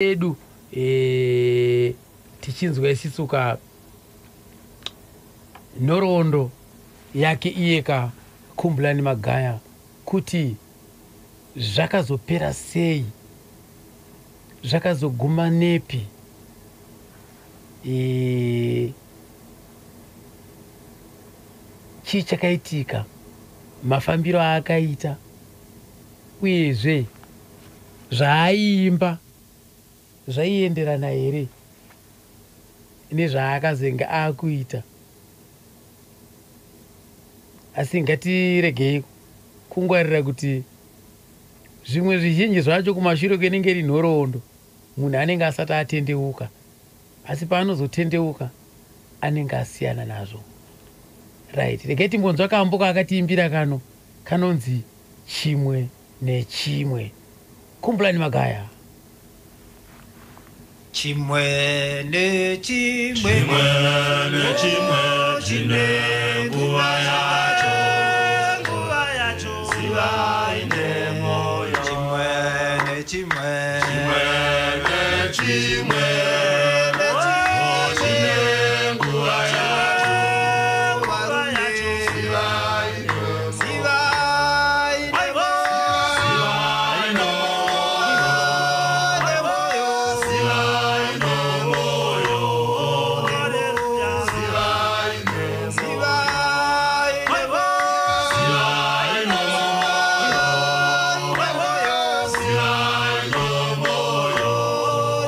Edu e, tichinzwa isisu ka nhoroondo yake iye ka Khumbulani Magaya kuti zvakazopera sei, zvakazoguma nepi e, chii chakaitika, mafambiro aakaita uyezve zvaaiimba zvaienderana here nezvaakazenge akuita. Asi ngatiregei kungwarira kuti zvimwe zvizhinji zvacho kumashure kwenenge iri nhoroondo, munhu anenge asati atendeuka, asi paanozotendeuka anenge asiyana nazvo. Right, regai timbonzwa kambo kaakatiimbira kano kanonzi Chimwe nechimwe. Khumbulani Magaya. Chimwe nechimwe, Chimwe nechimwe chine nguva yacho, nguva yacho, zivai nemoyo. Chimwe nechimwe, Chimwe nechimwe chine nguva yacho, nguva yacho, zivai nemoyo. zivai Zivai nomoyo, nemoyo, zivai nomoyo, zivai nemoyo. zivai Zivai nomoyo, nemoyo, zivai nomoyo,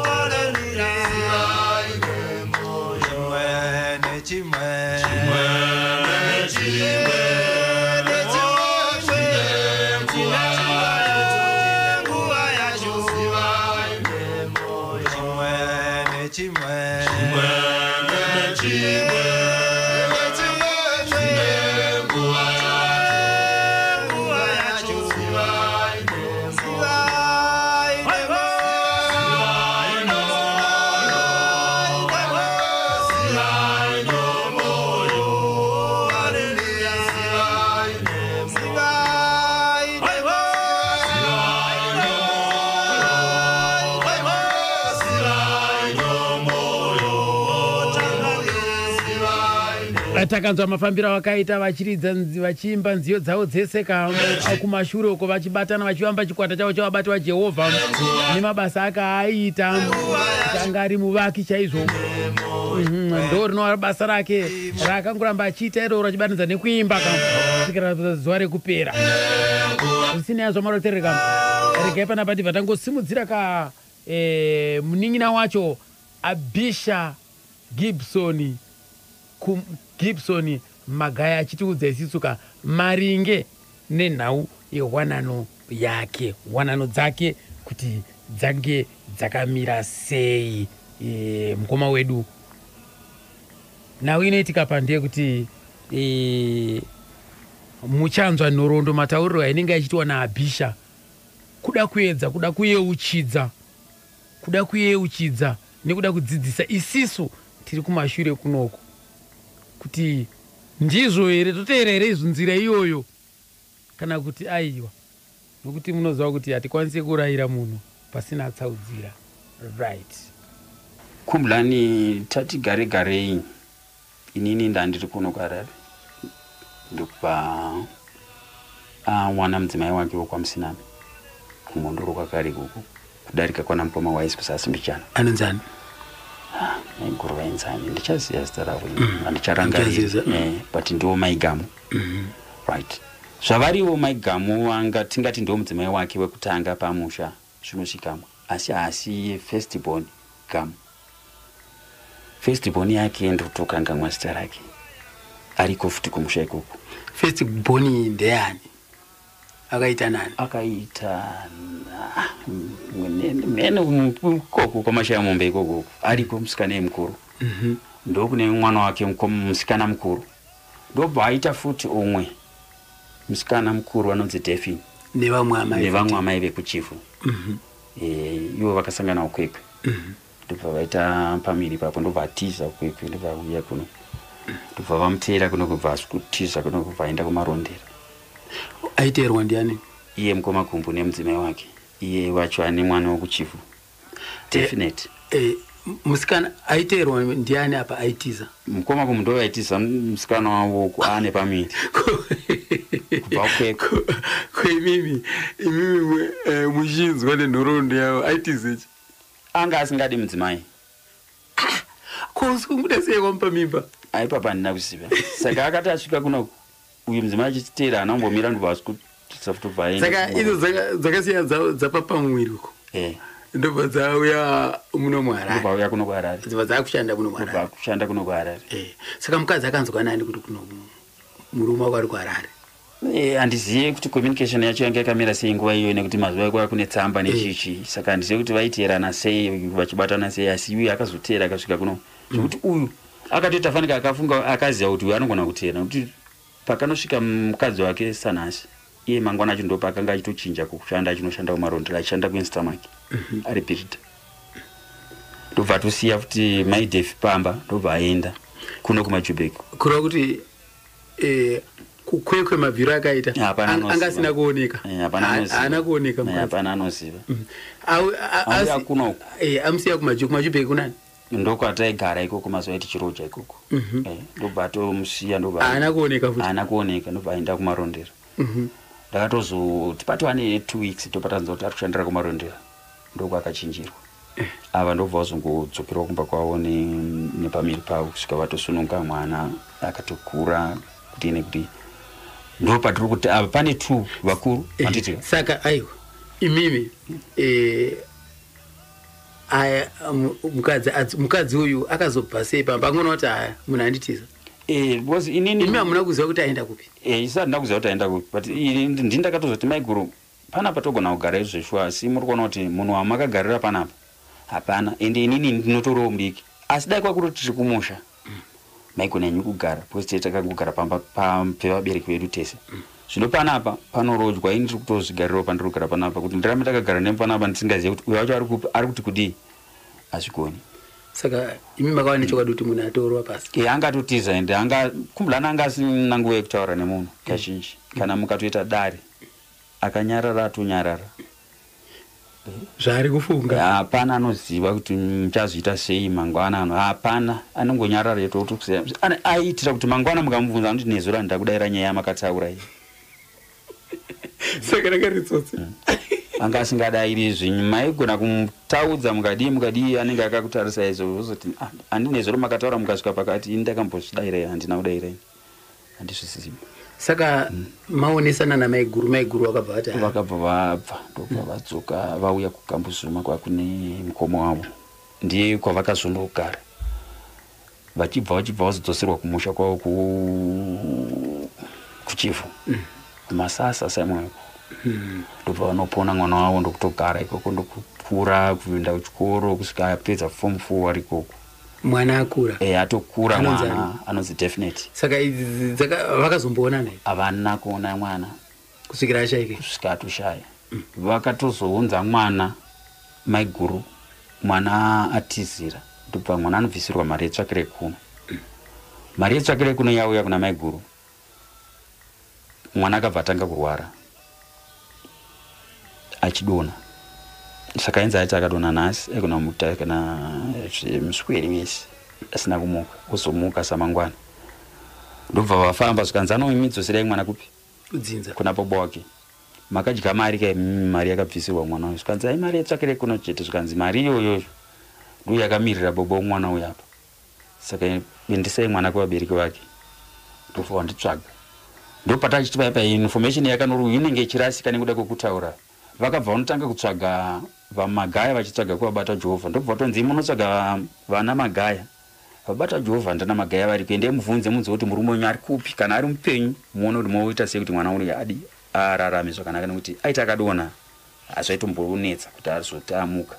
haleluya. zivai nemoyo. Chimwe nechimwe, Chimwe nechimwe chine nguva yacho, nguva yacho, zivai nemoyo. chimwe nechimwe, Chimwe nechimwe chine nguva yacho, nguva yacho, zivai nemoyo. zivai Zivai nomoyo, zivai nomoyo, haleluya, zivai nemoyo. zivai Zivai nomoyo, zivai nomoyo, zivai nemoyo. Takanzwa mafambiro avakaita vachiridza vachiimba nziyo dzavo dzese ka kumashure uko, vachibatana vachivamba chikwata chavo chavabati vaJehovha nemabasa akaaita kuti anga ari muvaki chaizvo. Ndo rinova basa rake raakangoramba achiita iroro, achibatanidza nekuimba ka kusvikira zuva rekupera. Zvisinei hazvo, marotereka, regai panapa tibva tangosimudzira ka munin'ina wacho Abisha Gibson, Gibson Magaya, achitiudza isisu ka maringe nenhau yewanano yake, wanano dzake kuti dzange dzakamira sei. Mukoma wedu, nhau inoitika pa ndeyekuti muchanzwa nhoroondo, matauriro ainenge achiitwa naAbhisha, kuda kuedza kuda kuyeuchidza nekuda kudzidzisa isisu tiri kumashure kunoko kuti ndizvo here, toteera here izvo nzira iyoyo kana kuti aiwa, nokuti munoziva kuti hatikwanisi kurayira munhu pasina tsaudzira. Right. Khumbulani tati gare garei, inini ndandiri kuno kuHarare, ndokubva awana mudzimai wake wokwaMusinami, kuMhondoro kwakare ikoko, kudarika kwana mukoma waisi kusasi mbichana. Anonzani? Maiguru vainzani, ndichaziva zita ravo, handicharangariri. Ndichaziva. But ndiwo maigamu, right? Zvavariwo maigamu vanga tingati ndiwo mudzimai wake wekutanga pamusha, zvinosvikamwa, asi haasi first born. Gamu first born yake ndotokangamwa zita rake, ariko futi kumusha ikoko. First born ndeyani? Akaita nani? Akaita mene ikoko kwamashaya mombe ikoko, ariko musikana mukuru. Ndokune mwana wake musikana mukuru, ndobva aita futi umwe musikana mukuru anonzi Defin. Nevamwe amai? Nevamwe amai vekuChivhu. Ivo vakasangana kuKwekwe, ndobva vaita pamiri ipapo, ndobva atiza kuKwekwe, ndobva auya kuno, ndobva vamuteera kuno, kubva kutiza kuno, kubva aenda kuMarondera. Aiteerwa ndiani? Iye mukoma Kumbu nemudzimai wake, iye wacho ane mwana wekuChivhu. Definite. Musikana aiteerwa ndiani apa aitiza? Mukoma kumu vaitiza musikana wavo ane pamiri kubva kweko. Ko imimi muchinzwa nenhoroondo yavo, aitizechi? Anga asingadi mudzimai. Ko usikunguda sei kwamupa mimba? Aipapa handina kuziva. Saka akati asvika kunoku, uyu mudzimai achiteera, haana kumbomira, ndobva asikusa kutobva aenda. Saka idzo dzakasiya dzapa pamuviri uko? Eh. Ndobva dzauya muno muHarare? Ndobva auya kuno kuHarare. Dzobva dzakushanda muno Ndobva muHarare? kushanda kuno kuHarare. Saka mukadzi akanzwa nani kuti kuno murume wako ari kuHarare? Handizive kuti communication yacho yanga yakamira sei nguva iyoyo, nekuti mazuva ekuva kune tsamba nechichi, saka handizive kuti vaiteerana sei, vachibatana sei. Asi uyu akazoteera akasvika kuno, zvekuti uyu akatoita fanika akafunga, akaziva kuti uyu anogona kuteera, nekuti pakanosvika mukadzi wake sanhasi, iye mangwana acho ndopaakanga achitochinja kushanda, achinoshanda kuMarondera, achishanda kuInstamak ari builder. Ndobva atosiya futi maidefi pamba, ndobva aenda kuno kuMajubek. Kureva kuti kuKwekwe mabviro akaita Hapana anoziva. anga asina kuoneka? Hapana anoziva. Haana kuoneka mukadzi. Hapana anoziva. Auya kunoku. Amusiya kuMajubheki kunani? Ndokwataigara ikoko mazuva etichiroja ikoko. Ndobva atomusiya, ndobva Haana kuoneka futi? Haana kuoneka, ndobva aenda kuMarondera. Ndakatozoti patova ne2 weeks, ndopatanzwa kuti ari kushandira kuMarondera, ndokwakachinjirwa. Ava ndobva vazongodzokerawo kumba kwavo nepamiri pavo kusvika vatosununga mwana akatokura, kuti nekuti ndo patiri kuti ava pane two vakuru, handiti? Saka aiwa, imimi aya mukadzi uyu akazobva sei pamba? Angoona kuti aya munhu anditiza? Because inini Imi hamuna kuziva kuti aenda kupi? Isati ndakuziva kuti aenda kupi, but ini ndini ndakatozoti, "Maiguru, panapa togona kugara izvezvo, asi muri kuona kuti munhu wamakagarira panapa hapana, ende inini ndinotoriwo mudiki. Asi dai kwakuri tiri kumusha, maigona henyu kugara, because tee takangogara pamba pevabereki vedu tese. Zvino panapa panorojwa, ini ndiri kutozvigarirawo pandiri kugara panapa. Kuti ndirambe ndakagara nemi panapa ndisingazivi kuti uyu wacho ari kupi, ari kuti kudii, hazvigoni." Saka imi makava nechokwadi kuti munhu atorwa pasi? Angatotiza, ende anga kumbulana anga asina nguva yekutaura nemunhu kazhinji. Kana mukatoita dare akanyarara, atonyarara. Zvaari kufunga? Hapana anoziva kuti muchazviita sei mangwana ano, hapana, anongonyarara etotokusiya. Aiitira kuti mangwana mukamubvunza anoti, "Nezuro handida kudayira nyaya yamakataura iyi." Saka rakaritsotsi? Anga asingadayiri zvinyu. Maigona kumutaudza mukadii mukadii, anenge akakutarisa izvo, wozoti, "Ah, handi nezuro makataura mukasvika pakati? Ini ndakambozvidayirai? Handina kudayirai, handizvisizivi." Saka maonesana namaiguru, maiguru vakabva vati, "Ah, Vakabva vabva, ndobva vadzoka, vauya kuKambuzuma kwakune mukoma wavo, ndiye kwavakazondogara. Vachibva vazodzoserwa kumusha kwavo kuChivhu, kuMasasa saimweko. Ndobva vanopona mwana wavo, ndokutogara ikoko, ndokukura, kuenda kuchikoro kusvika apedza form 4 ari ikoko. Mwana akura? Atokura. Anonzi Mwana ani? anonzi Definite. Saka idzi vakazomboonana here? Havana kuona mwana. Kusvikira ashaike? Kusvika atoshaya. Vakatozounza mwana maiguru, mwana atizira, ndobva mwana anobvisirwa mari yetsvakire kuno. Mari yetsvakire kuno yauya kuna maiguru, mwana akabva atanga kurwara achidonha. Saka ainzi aiti akadonha nhasi, aigona kumuta kana musweri wese asina kumuka, ozomuka samangwana. Ndobva vafamba, zvikanzi, "Anoimidzoserai mwana kupi?" Kudzinza. Kuna baba wake. "Makadya mari kai, mari yakabvisirwa mwana uyu." Zvikanzi, "Ai, mari yetsvakire kuno chete." Zvikanzi, "Mari iyoyo ndo yakamirira baba womwana uyu apa, saka endesai mwana kuvabereki vake." Ndobva wanditsvaga, ndopatachiti paipa information yakanori inenge ichirasika nekuda kwekutaura. Vakabva vanotanga kutsvaga vaMagaya, vachitsvaga kuvabata Jehovha. Ndobva vatonzi, "Munotsvaga vana Magaya, vabata Jehovha, ndana Magaya variko. Endei mubvunze, munzwe kuti murume wenyu ari kupi. Kana ari mupenyu, muone kuti moita sei kuti mwana uyu adi ararame zvakanaka," nekuti aiti akadonha hazvaitombonetsa kuti azoti amuka.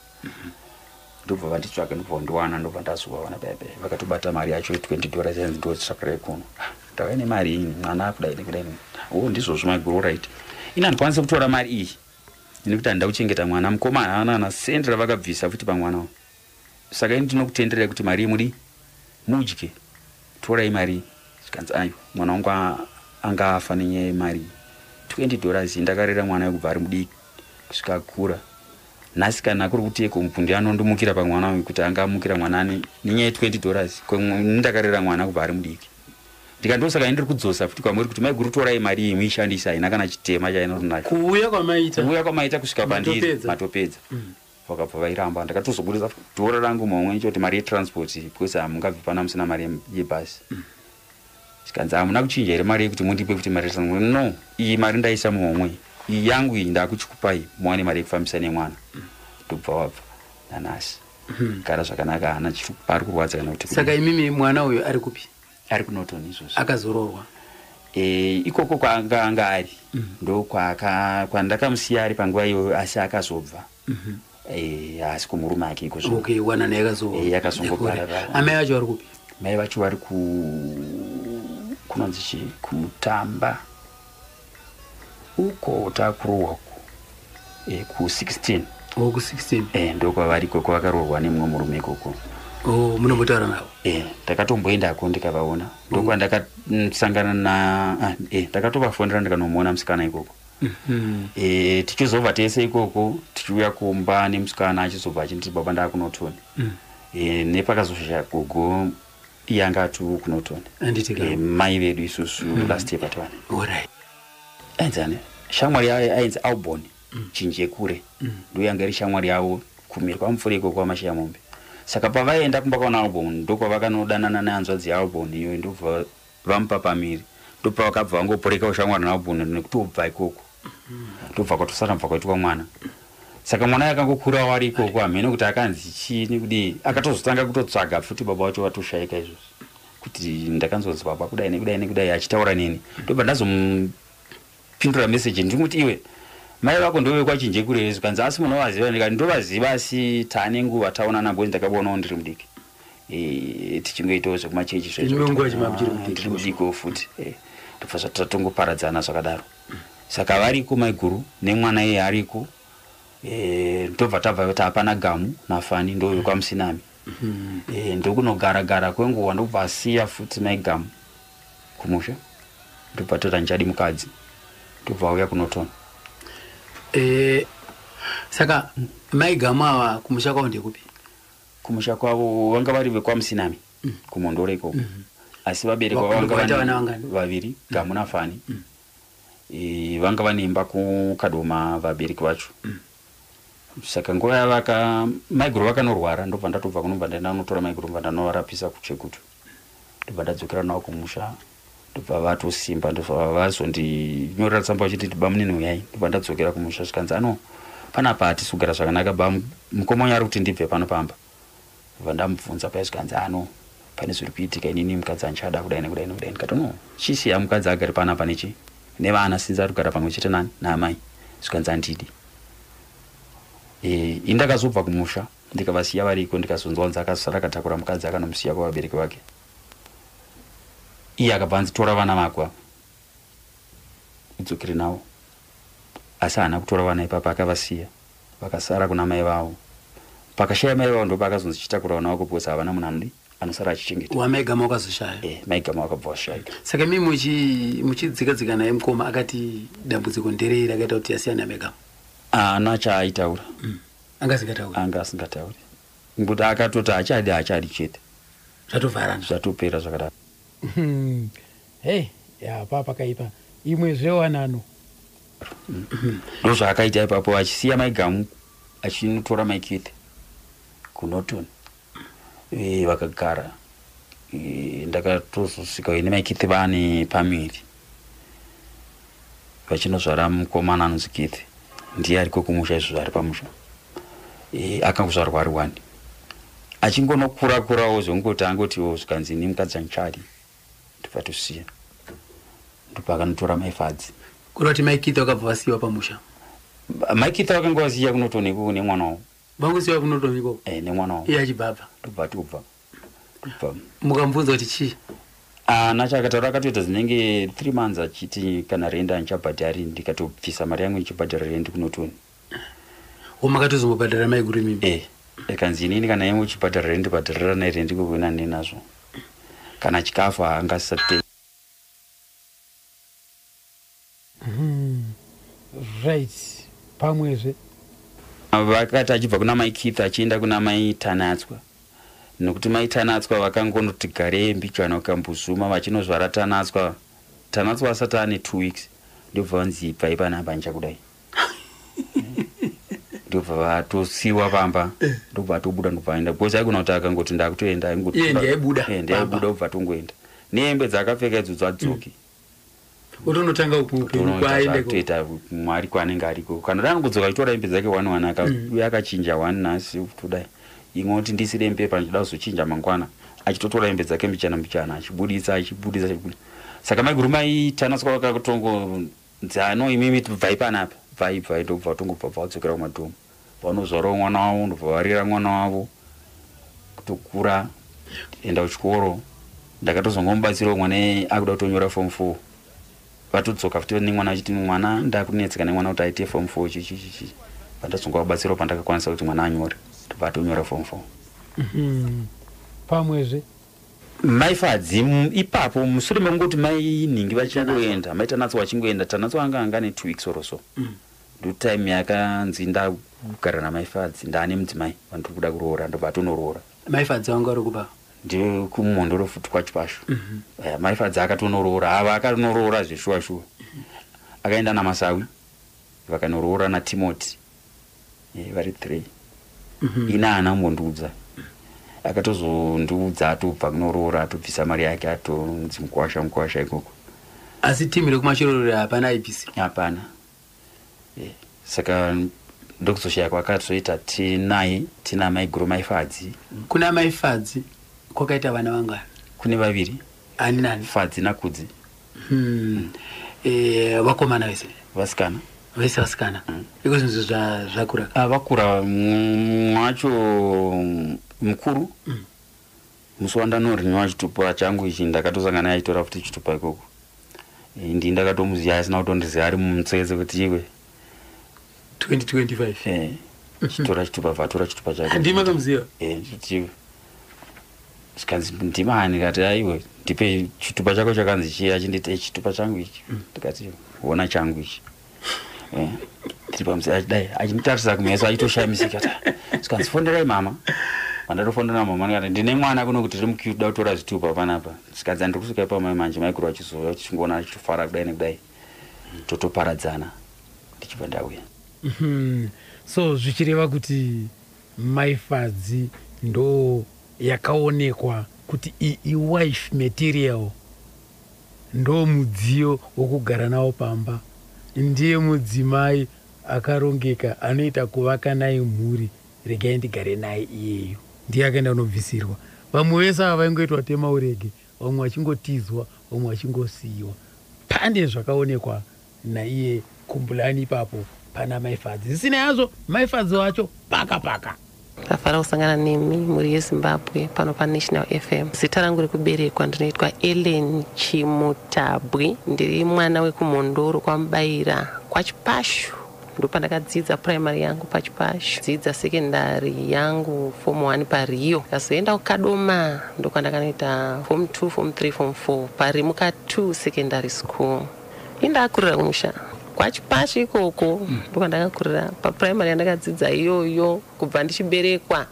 Ndobva vanditsvaga, ndobva vandiwana, ndobva ndazovawana paipai. Vakatobata mari yacho, $20, yanzi ndotsvakirai kuno. Ah, ndauya nemari iyi, mwana akudai nekudai. "O, ndizvozvo maiguru, right. Ini handikwanisi kutora mari iyi nekuti handida kuchengeta mwana. Mukoma haana ana sendi ravakabvisa futi pamwana uyu, saka ini ndinokutenderai kuti mari iyi mudi mudye. Torai mari iyi." Zvikanzi, "Ayo, mwana wangu anga afa nenyaya yemari iyi, $20. Ndakarera mwana wekubva ari mudiki kusvika akura. Nhasi kana kuri kuti kumpundi anondomukira pamwana uyu, kuti angamukira mwana ane nenyaya ye20 dollars, ndakarera mwana kubva ari mudiki. Ndikandosaka ndiri kudzosa futi kwamuri kuti maiguru, torai mari iyi muishandise, haina kana chitema chainonacho. Kuuya kwamaita. Kuuya kwamaita kusvika pandiri. Matopedza. Matopedza. Vakabva vairamba. Ndakatozobudisa dhora rangu momwe choti mari yetransport, because hamungabvi pana musina mari yebhasi. Zvikanzi, hamuna kuchinja here mari yekuti mundipe kuti mari yetransport? No, iyi mari ndaisa muhomwe iyi yangu iyi, ndakuchikupai muwane mari yekufambisa nemwana. Ndobva wabva nanhasi gara zvakanaka, haana pari kurwadza kana kuti. Saka imimi mwana uyu ari kupi? Ari kuNorton izvozvo. Akazororwa? E, ikoko kwaanga anga ari, ndo kwandakamusiya ari panguva iyoyo, asi akazobva. E, asi kumurume ake iko zvino. Okay, wanana yakazo Eh, yakazongoparara. Amai vacho vari kupi? Mai vacho vari kunonzi chii, kumutamba uko takurohwa ku ku16. Ku16. E, ndokwavari ikoko, vakaroorwa nemumwe murume ikoko. Oh, munombotaura navo? E, ndakatomboendako ndikavaona, ndokwandakasangana na ndakatovafonera ndikanomuona musikana ikoko. E, tichizobva tese ikoko tichiuya kumba nemusikana, achizobva achinditi, baba, ndakuNorton. E, nepakazosvika gogo, iye anga ati kuNorton. Handiti ka? E, mai vedu isusu last year patwane. Alright. Ainzani shamwari yayo ainzi Albon Chinjekure, ndo yanga iri shamwari yavo kumiri kwaMupfure ikoko kwaMashiya Mombe. Saka pavaienda kumba kwana Albon, ndokwavakanodanana nehanzvadzi yaAlbon iyoyo, ndobva vamupa pamiri, ndopavakabva vangoporeka ushamwari naAlbon nekutobva ikoko, ndobva kwatosara bva kwaitwa mwana. Saka mwana akangokurawo ari ikoko, hamene kuti akanzi chii nekudii, akatozotanga kutotsvaga futi baba vacho vatoshayika izvozvo, kuti ndakanzonzi baba kudai nekudai nekudai, achitaura neni. Ndobva ndazomupindura meseji, ndimuti, iwe, mai vako ndovekwaChinjekure? Zvikanzi, asi munovaziva? Ndikati, ndovaziva, asi taane nguva taonana, because ndakabonawo ndiri mudiki. E, tichingoitawo zvekumachechi. Imi nguva chima muchiri mudiki. Ndiri mudikwo futi. E, ndobva zvatangoparadzana zvakadaro. Saka variko maiguru nemwana iye ariko. E, ndobva tabva kuti hapana Gamu naFani, ndovekwaMusinami. E, ndokunogara-gara kwenguva, ndobva asiya futi maiGamu kumusha, ndobva toti handichadi mukadzi, ndobva auya kuNorton. Eh, saka maiGamu ava kumusha kwavo ndekupi? Kumusha kwavo vanga vari vekwaMusinami, kuMondoro ikoko, asi vabereki vavo vanga Vaita vana vangani? Vaviri, Gamu naFani. E, vanga vane imba kuKadoma vabereki vacho. Saka nguva yavaka maiguru vakanorwara, ndobva ndatobva kunobva ndaenda maiguru, ndobva ndanovarapisa kuChegutu, ndobva ndadzokera navo kumusha, ndobva vatosimba, ndobva vazondinyorera tsamba vachiti, bamunini, uyai. Ndobva ndadzokera kumusha, zvikanzi, ano panapa hatisi kugara zvakanaka, ba mukoma wenyu ari kuti ndibve pano pamba. Ndobva ndamubvunza paya, zvikanzi, ano pane zviri kuitika, inini mukadzi andichada, kudai nekudai nekudai. Ndikati, no, chisiya mukadzi agare panapa nechi nevana, sinzi ari kugara pamwe chete nani naamai. Zvikanzi, handidi. E, ini ndakazobva kumusha ndikavasiya variko, ndikazonzwa kunzi akazosara akatakura mukadzi akanomusiya kwavabereki vake. Iye akabva anzi, tora vana vako ava udzokere navo, asi haana kutora vana ipapa, akavasiya vakasara kuna mai vavo. Pakashaya mai vavo, ndopaakazonzi, chitakura vana vako, because havana munhu anodi anosara achichengeta. WamaiGama wakazoshaya? E, maiGama vakabva vashayika. Saka imi muchidzika-dzika naye mukoma, akati dambudziko nderei rakaita kuti asiyane namaigama? Haana chaaitaura. Anga asingatauri? Anga asingatauri, ngokuti akatoti haachadi, haachadi chete. Zvatovharana. Zvatopera zvakadaro. Hei, ya pakaipa imwezve wanano. Ndo zvaakaita ipapo, achisiya maiGamu achinotora maiKith kuNorton. E, vakagara. E, ndakatozosvika ine maiKith vane pamiri, vachinozvara mukomana anonzi Keith, ndiye ariko kumusha izvozvo, ari pamusha. E, akangozvarwa ari one, achingonokura kurawo zvongoti angotiwo, zvikanzi, ini mukadzi handichadi, ndobva tosiya, ndopakanotora maiFadzi. Kureva kuti maiKith vakabva vasiyiwa pamusha? MaiKith vakanga vasiya kuNorton ikoko nemwana wavo. Vangosiyiwa kuNorton ikoko? E, nemwana wavo. Iye achibva? Ndobva tobva tobva. Mukamubvunza kuti chii? Ana chaakataura, akatoita dzinenge 3 months achiti kana rendi handichabhadhari, ndikatobvisa mari yangu ndichibhadhara rendi kuNorton. O, makatozombobhadhara maiguru imimi? E, ikanzi, inini kana imwe uchibhadhara rendi, bhadharira nerendi kwekuina ndinazvo, kana chikafu haangasate. Right, pamwezve. Vakati achibva kuna mai Keith achienda kuna mai Tanatswa, nokuti mai Tanatswa vakangonoti garei mbichana kambuzuma vachinozvara Tanatswa. Tanatswa asati ane 2 weeks ndobva vanzi ibvai panapa ndichakudai. Ndobva vatosiwa pamba, ndobva atobuda, ndobva aenda, because aigona kuti akangoti ndakutoenda. Iye ndiye aibuda Ndiye aibuda. pamba. Obva atongoenda nehembe dzaakapfeka idzo dzadzoki. Utonotanga upenyu kwaaende. Toita mwari kwaanenge ariko, kana dai angodzoka achitora hembe dzake one one, uye akachinja one nhasi kutodai, imwe kuti ndisire hembe pandichida kuzochinja mangwana, achitotora hembe dzake mbichana mbichana, achibudisa, achibudisa, achibudisa. Saka maiguru mai Tanatswa vakatongonzi, ano imimi bvai panapa, bvai, bvai. Ndobva vatongobva vadzokera kumadhomu, vanozvarawo mwana wavo, ndobva varera mwana wavo kutokura, enda kuchikoro. Ndakatozongomubatsirawo mwana akuda kutonyora form 4, vatodzoka futi nemwana, achiti mwana ndakunetseka nemwana kuti aite form 4, chichichichi. Vandazongovabatsirawo pandakakwanisa kuti mwana anyore, ndobva atonyora form 4. Pamwezve? Maifadzi ipapo mushure mekungoti mai nhingi vachingoenda, mai Tanatso vachingoenda, Tanatso anga anga ne 2 weeks or so, ndo time yakanzi ndakugara namaifadzi, ndaane mudzimai wandiri kuda kuroora, ndobva atonoroora. Maifadzi vangu vari kupa? Ndikumhondoro futi kwachipashu. Maifadzi akatonoroora, ava akanoroora zveshuwa shuwa, akaenda namasawi, vakanoroora naTimoti. Vari three. Ina haana kumbondiudza, akatozondiudza atobva kunoroora, atobvisa mari yake, atonzi mukwasha, mukwasha ikoko. Asi timu rekumashororo hapana aibvisirwa? Hapana. Saka ndokuzoshaya kwakatoita tinaye, tina maiguru maifadzi. Kuna maifadzi kwakaita vana vangani? Kune vaviri. Ani nani? Fadzi naKudzi. Vakomana vese? Vasikana. Vese vasikana. Iko zvinhu zvakura? Ah, vakura. Mwacho mukuru, musi wandanorinyiwa chitupa changu ichi, ndakatosangana naye achitora futi chitupa ikoko. Ndi ndakatomuziva asina kutondiziva, ari mumutsetse kuti iwe. 2025? Chitora chitupa, bvatora chitupa chake. Handima kamuziva? Chiti iwe, zvikanzi ndimani? Kati aiwe, ndipe chitupa chako. Chakanzi chiya achinditi, "Chitupa changu ichi." Ndikati, ona changu ichi. Tiri pamuzi, achidai achinditarisa kumeso, achitoshamisika. Zvikanzi fonderai mama. Pandatofonera mama, ndikati ndine mwana kuno kuti tiri muqueue kuda kutora zvitupa panapa. Zvikanzi handiri kusvika ipamai manje. Maikuru vachizouya, vachingoona achitofara kudai nekudai, totoparadzana, ndichibva ndauya. So zvichireva kuti maifadzi ndo yakaonekwa kuti iyi iwife material, ndo mudziyo wokugara nawo pamba, ndiye mudzimai akarongeka anoita kuvaka naye mhuri, regai ndigare naye iyeyo. Ndiye akaenda kunobvisirwa. Vamwe vese ava vaingoitwa tema urege, vamwe vachingotizwa, vamwe vachingosiyiwa. Pane zvakaonekwa naiye Kumbulani ipapo pana maifadzi. Zvisina yazvo, maifadzi wacho paka paka. Ndafara kusangana nemi, mhuri yeZimbabwe, pano paNational FM. Zita rangu rekuberekwa ndinoitwa Ellen Chimutabwi. Ndiri mwana wekuMhondoro kwaMubayira, kwaChipashu. Ndopandakadzidza primary yangu paChipashu, dzidza sekendari yangu form 1 paRio, ndikazoenda kuKadoma, ndokwandakanoita form 2, form 3, form 4 paRimuka 2 Secondary School. Indakurira kumusha kwaChipashu ikoko, ndokwandakakurira paprimary yandakadzidza iyoyo kubva ndichiberekwa.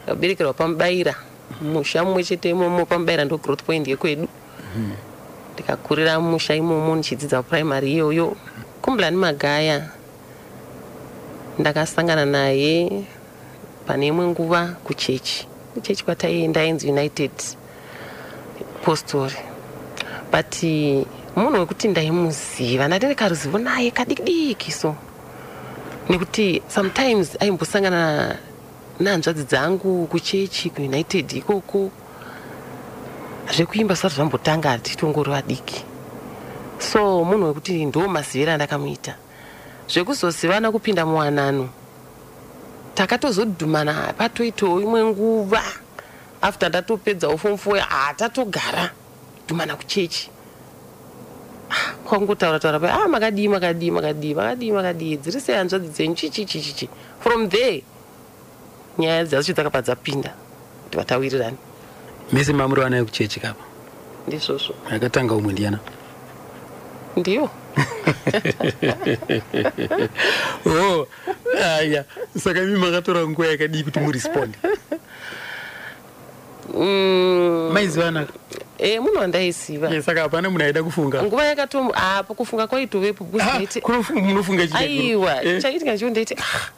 Ndakaberekerwa paMubayira, musha mumwe chete imomo paMubayira, ndo growth point yekwedu. Ndikakurira musha imomo ndichidzidza primary iyoyo. Kumbulani Magaya ndakasangana naye pane imwe nguva kuchechi, kuchechi kwataienda ainzi United Postori, but munhu wekuti ndaimuziva, ndandine karuzivo naye kadiki diki so, nekuti sometimes aimbosangana nehanzvadzi dzangu kuchechi kuUnited ikoko. Zvekuimba zvisati zvambotanga, titongori vadiki, so munhu wekuti ndo maziviro andakamuita. Zvekuzozivana kupinda muwanano, takatozodhumana patoitawo imwe nguva after ndatopedzawo form 4, hatatogara dhumana kuchechi. Ah, kwangotaura taura pa, ah, makadii, makadii, makadii, makadii, makadii, dziri sei hanzvadzi dzenyu, chichi chichichi. From there nyaya dzacho dzakabva dzapinda kuti vatawirirani. Mese mamuri vana vekuchechi kapa? Ndizvozvo. Akatanga umwe ndiana? Ndiyo. Oh, aya, saka imi makatora nguva yakadii kuti muresponde? Maizivana? Munhu wandaiziva. Saka hapana munhu aida kufunga? Nguva yakatombo apo kufunga kwaitovepo because Ah, ndaiti munofunga chii? Aiwa, chaitika ndicho, ndaiti ah,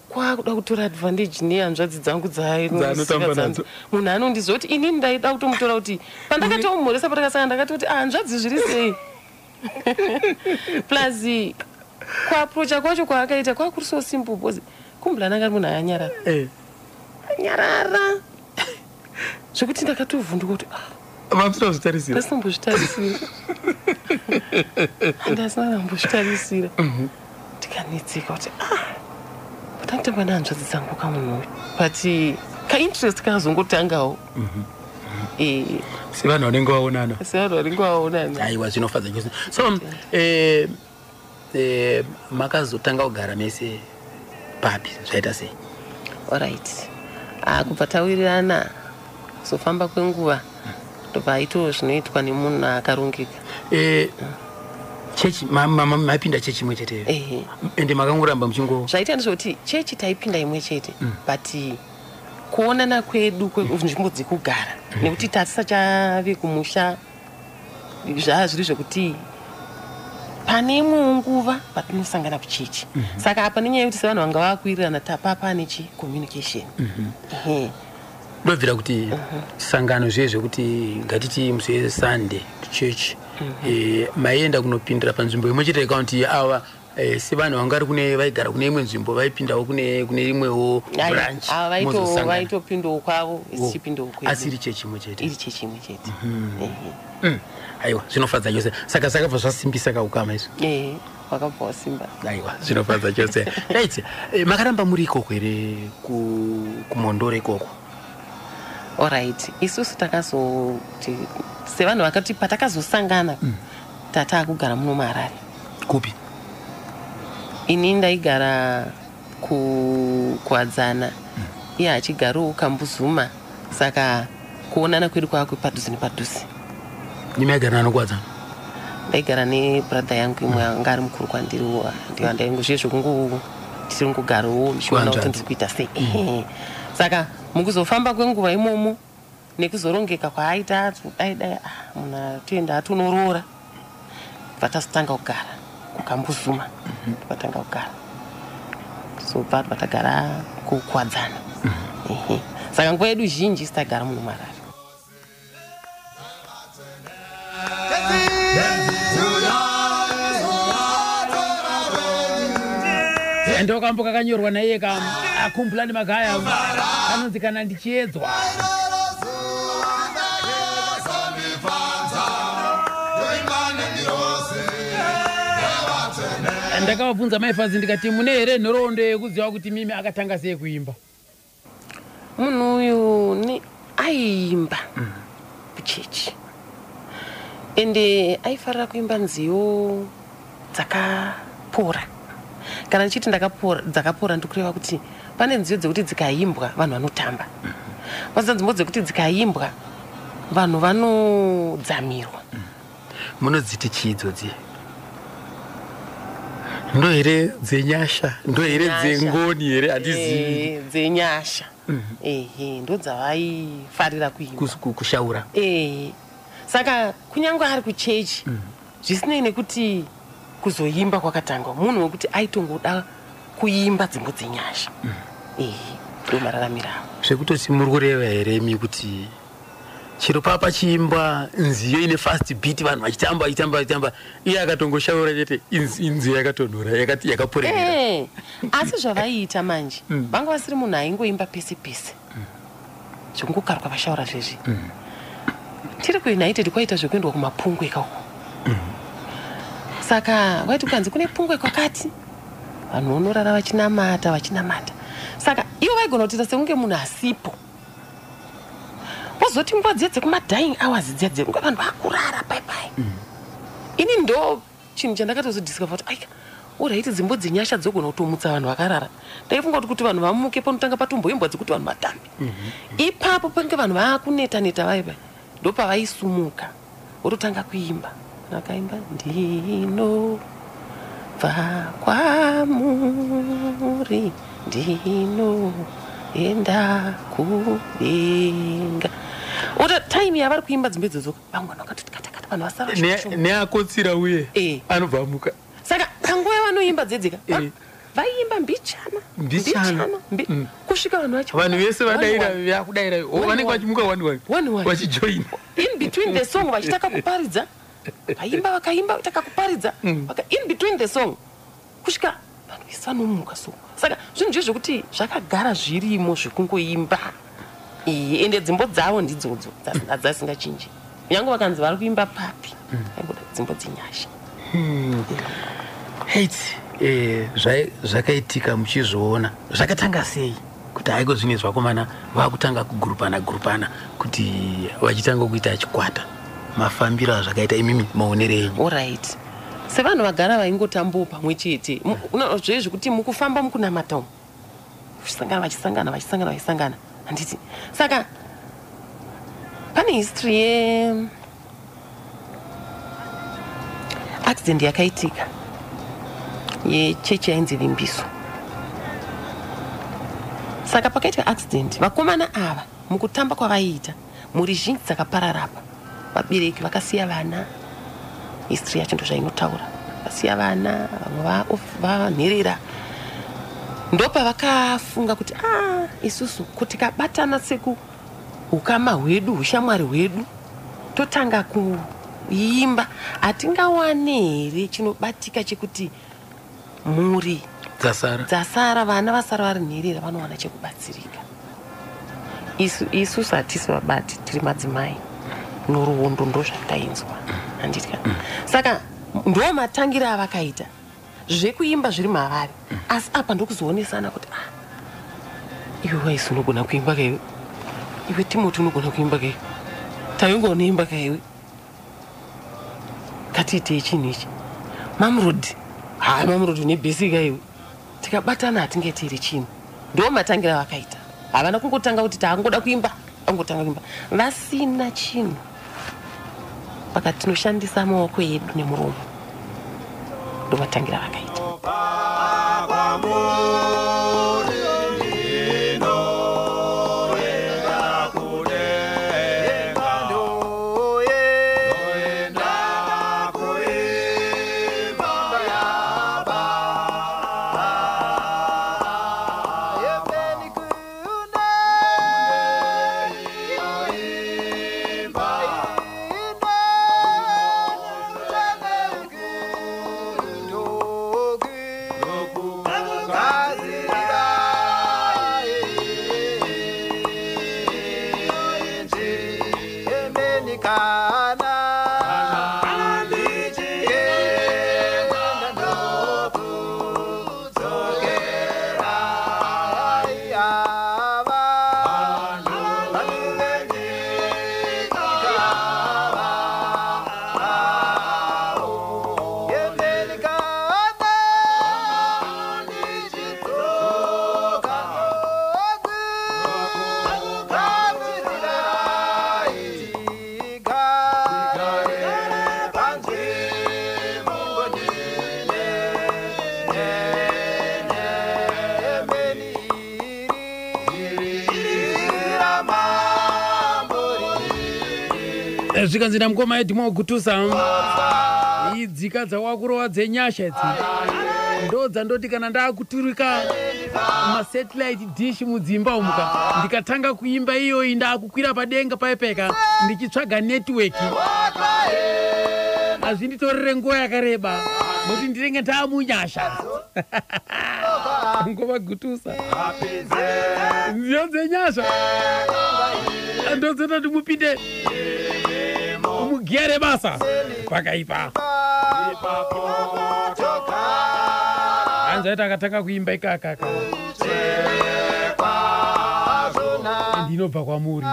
kwakuda kutora advantage nehanzvadzi dzangu. Dzaanotamba nadzo. Munhu anondiziva kuti inini ndaida kutomutora, kuti pandakatomumhoresa, patakasanga, ndakatoti, "Ah, hanzvadzi, zviri sei?" Plus kuaprocha kwacho kwaakaita kwakuri so simple, because Kumbulani anga ari munhu anyarara, anyarara zvekuti ndakatovhunduka kuti ah, Mamusina kuzvitarisira? Ndasinombozvitarisira, handasina ndambozvitarisira. Ndikanetseka kuti ah, patanditamba nehanzvadzi dzangu kamunhu uyu, but kainterest kazongotangawo. Sevanhu vanenge vaonana. Sevanhu vanenge vaonana. Aiwa, zvinofadza chose. So makazotanga kugara mese papi, zvaita sei? Alright, ah, kubva tawirirana, kuzofamba kwenguva ndobva aitawo zvinoitwa nemunhu akarongeka. Chechi maipinda chechi imwe cheteyo? Ehe. Ende makangoramba muchingo Zvaita ndezvekuti chechi taipinda imwe chete, but kuonana kwedu nzvimbo dzekugara, nekuti tatisachave kumusha, zvaa zviri zvekuti pane imwewo nguva patinosangana kuchechi. Saka apa nenyaya yekuti sevanhu vanga vakuwirirana, tapa pane chi communication. Ehe. Ndobvira kuti sangano zviye zvekuti ngatiti musi weSunday kuchechi, maienda kunopindira panzvimbo imwe chete, kana ava sevanhu vanga vari kune vaigara kune imwe nzvimbo vaipindawo kune imwewo branch, Ava mozosangana? vaitopindawo kwavo, isi chipindawo kwedu. Asi iri chechi imwe chete? Iri chechi imwe chete. Ehe. Aiwa, zvinofadza chose. Saka zvakabva zvasimbisa kaukama izvo? Ehe, wakabva wasimba. Aiwa, zvinofadza chose. Right, makaramba muri ikoko here, kuMhondoro ikoko? Alright, isusu takazoti sevanhu vakati patakazosangana, tataakugara muno muHarare. Kupi? Ini ndaigara kuKwadzana, iye achigarawo Kambuzuma, saka kuonana kwedu kwava padhuze nepadhuze. Imi maigara nanoKwadzana? Ndaigara nebrother yangu imwe anga ari mukuru kwandiriwo, ndiyo ndaingo zviye zvekungo tiri kungogarawo ndichiona kuti Kuhanzvadzi. ndiri kuita sei. Ehe. Saka mukuzofamba kwenguva imomo nekuzorongeka kwaaita, dai dai, ah, munhu atoenda atonoroora, bva tazotanga kugara kuKambuzuma, vatanga kugara, so bva vatagara kuKwadzana. Ehe. Saka nguva yedu zhinji sitagara muno muHarare. Ndokambo kakanyorwa naiye ka aKhumbulani Magaya, kanonzi "Kana Ndichiedzwa". Ndakavabvunza maifanzi, ndikati, "Mune here nhoroondo yekuziva kuti mimi akatanga sei kuimba?" Munhu uyu aiimba kuchechi, ende aifarira kuimba nziyo dzakapora. Kana ndichiti ndakapora, dzakapora, ndikureva kuti pane nziyo dzekuti dzikaimbwa vanhu vanotamba, pasina nzimbo dzekuti dzikaimbwa vanhu vanodzamirwa. Munodziti chii idzodzi? Ndo here dzenyasha, ndo here Nyasha. dzengoni here? Handizivi. Dzenyasha, ehe, ndo dzavaifarira kuimba. Kushaura. Ehe, saka kunyange ari kuchechi, zvisinei nekuti kuzoimba kwakatangwa, munhu wekuti aitongoda kuimba dzimbo dzenyasha. Ehe, ndo mararamiro avo. Zvekutoti muri kureva here imi kuti chero papa chiimba nziyo ine fast beat, vanhu vachitamba, vachitamba, vachitamba, iye akatongoshaura chete, inziyo yakatonhora, yakaporerera? Asi zvavaiita manje, vanga vasiri munhu aingoimba pese pese zvekungokaruka vashaura zvezvi. Tiri kuUnited kwaita zvekuendwa kumapungwe ikako, saka waiti kukanzi kune pungwe kwakati, vanhu vonorara vachinamata, vachinamata. Saka ivo vaigona kutoita sekunge munhu asipo, vozoti nguva dziya dzekumadying hours dziya dzekunge vanhu vakurara pai pai, ini ndo chinhu chandakatozodiscover kuti aika, alright, dzimbo dzenyasha dzogona kutomutsa vanhu vakarara. Ndaifunga kuti vanhu vamuke panotanga patomboimbwa dzekuti vanhu vatambe. Ipapo pange vanhu vaakuneta neta, vaiva ndopavaisumuka vototanga kuimba. Vakaimba ndinobva kwamuri ndinoenda kudenga. Ota time yavari kuimba dzimba idzodzo, vamwe vanhu vakatoti katakata, vanhu vasara vashoma. Neakotsira uye Eh. anobva amuka. Saka panguva yavanoimba dzedzeka, Eh. vaiimba mbichana Mbichana. kusvika vanhu vacho Vanhu vese vadaira, One, one. vakudaira. One, Vanenge one. vachimuka one one. One, one. Vachijoina. In between the song vachitaka kuparidza, vaimba, vakaimba, vitaka kuparidza. In between the song kusvika vanhu vese vanomuka. So saka zvinhu zve zvekuti zvakagara zvirimo zvekungoimba. Iye, ende dzimbo dzavo ndidzodzo hadzasingachinji, kunyange vakanzi vari kuimba papi, vaingoda dzimbo dzenyasha. Heit, zvakaitika muchizviona zvakatanga sei kuti haiko zvine zvakomana vakutanga kugurupana gurupana kuti vachitanga kuita chikwata? Mafambiro azvakaita imimi, maonero enyu? Allright, sevanhu vagara vaingotambawo pamwe chete, zve zvekuti mukufamba mukunamata umu vachisangana, vachisangana, vachisangana, vachisangana, handiti? Saka pane history ye accident yakaitika yechechi yainzi Vimbiso. Saka pakaitika accident, vakomana ava mukutamba kwavaiita, mhuri zhinji dzakapararapa, vabereki vakasiya vana. History yacho ndozvainotaura, vasiya vana, vamwe vanherera. Ndopavakafunga kuti a isusu kuti tikabatana sekuukama hwedu, ushamwari hwedu, totanga kuimba, hatingawane here chinobatika chekuti mhuri dzasara dzasara, vana vasara vari nherera vanowana chekubatsirika. Isusu hatisi vabati, tiri madzimai. Nhoroondo ndozvatainzwa, handitya? Saka ndo matangira avakaita zvekuimba zviri mavari. Asi apa ndokuzoonesana kuti ah, iwe waisi unogona kuimba kaiwe, iwe Timoti unogona kuimba kaiwe, Tayonga unoimba kaiwe, ngatiitei chinhu ichi. Mamrod, hai, Mamrod une bhesi kaiwe, tikabatana hatingaiti here chinhu? Ndo matangira vakaita. Havana kungotanga kuti taangoda kuimba, angotanga kuimba vasina chinhu. Vakati tinoshandisa maoko edu nemuromo. Ndo matangira vakaita. Zvikanzi namukoma Edmo Gutusa, idzika dzawakurova dzenyasha idzi ndo dzandoti kana ndakuturika masatellite dish mudzimba umuka, ndikatanga kuimba iyoyi, ndakukwira padenga paipeka ndichitsvaga network, hazvinditorere nguva yakareba nokuti ndinenge ndaamunyasha. Ngoma Gutusa, nziyo dzenyasha ndodzotati mupinde mugiya rebasa pakaipa. Hanzi aiti akatanga kuimba ikakaka, ndinobva kwamuri.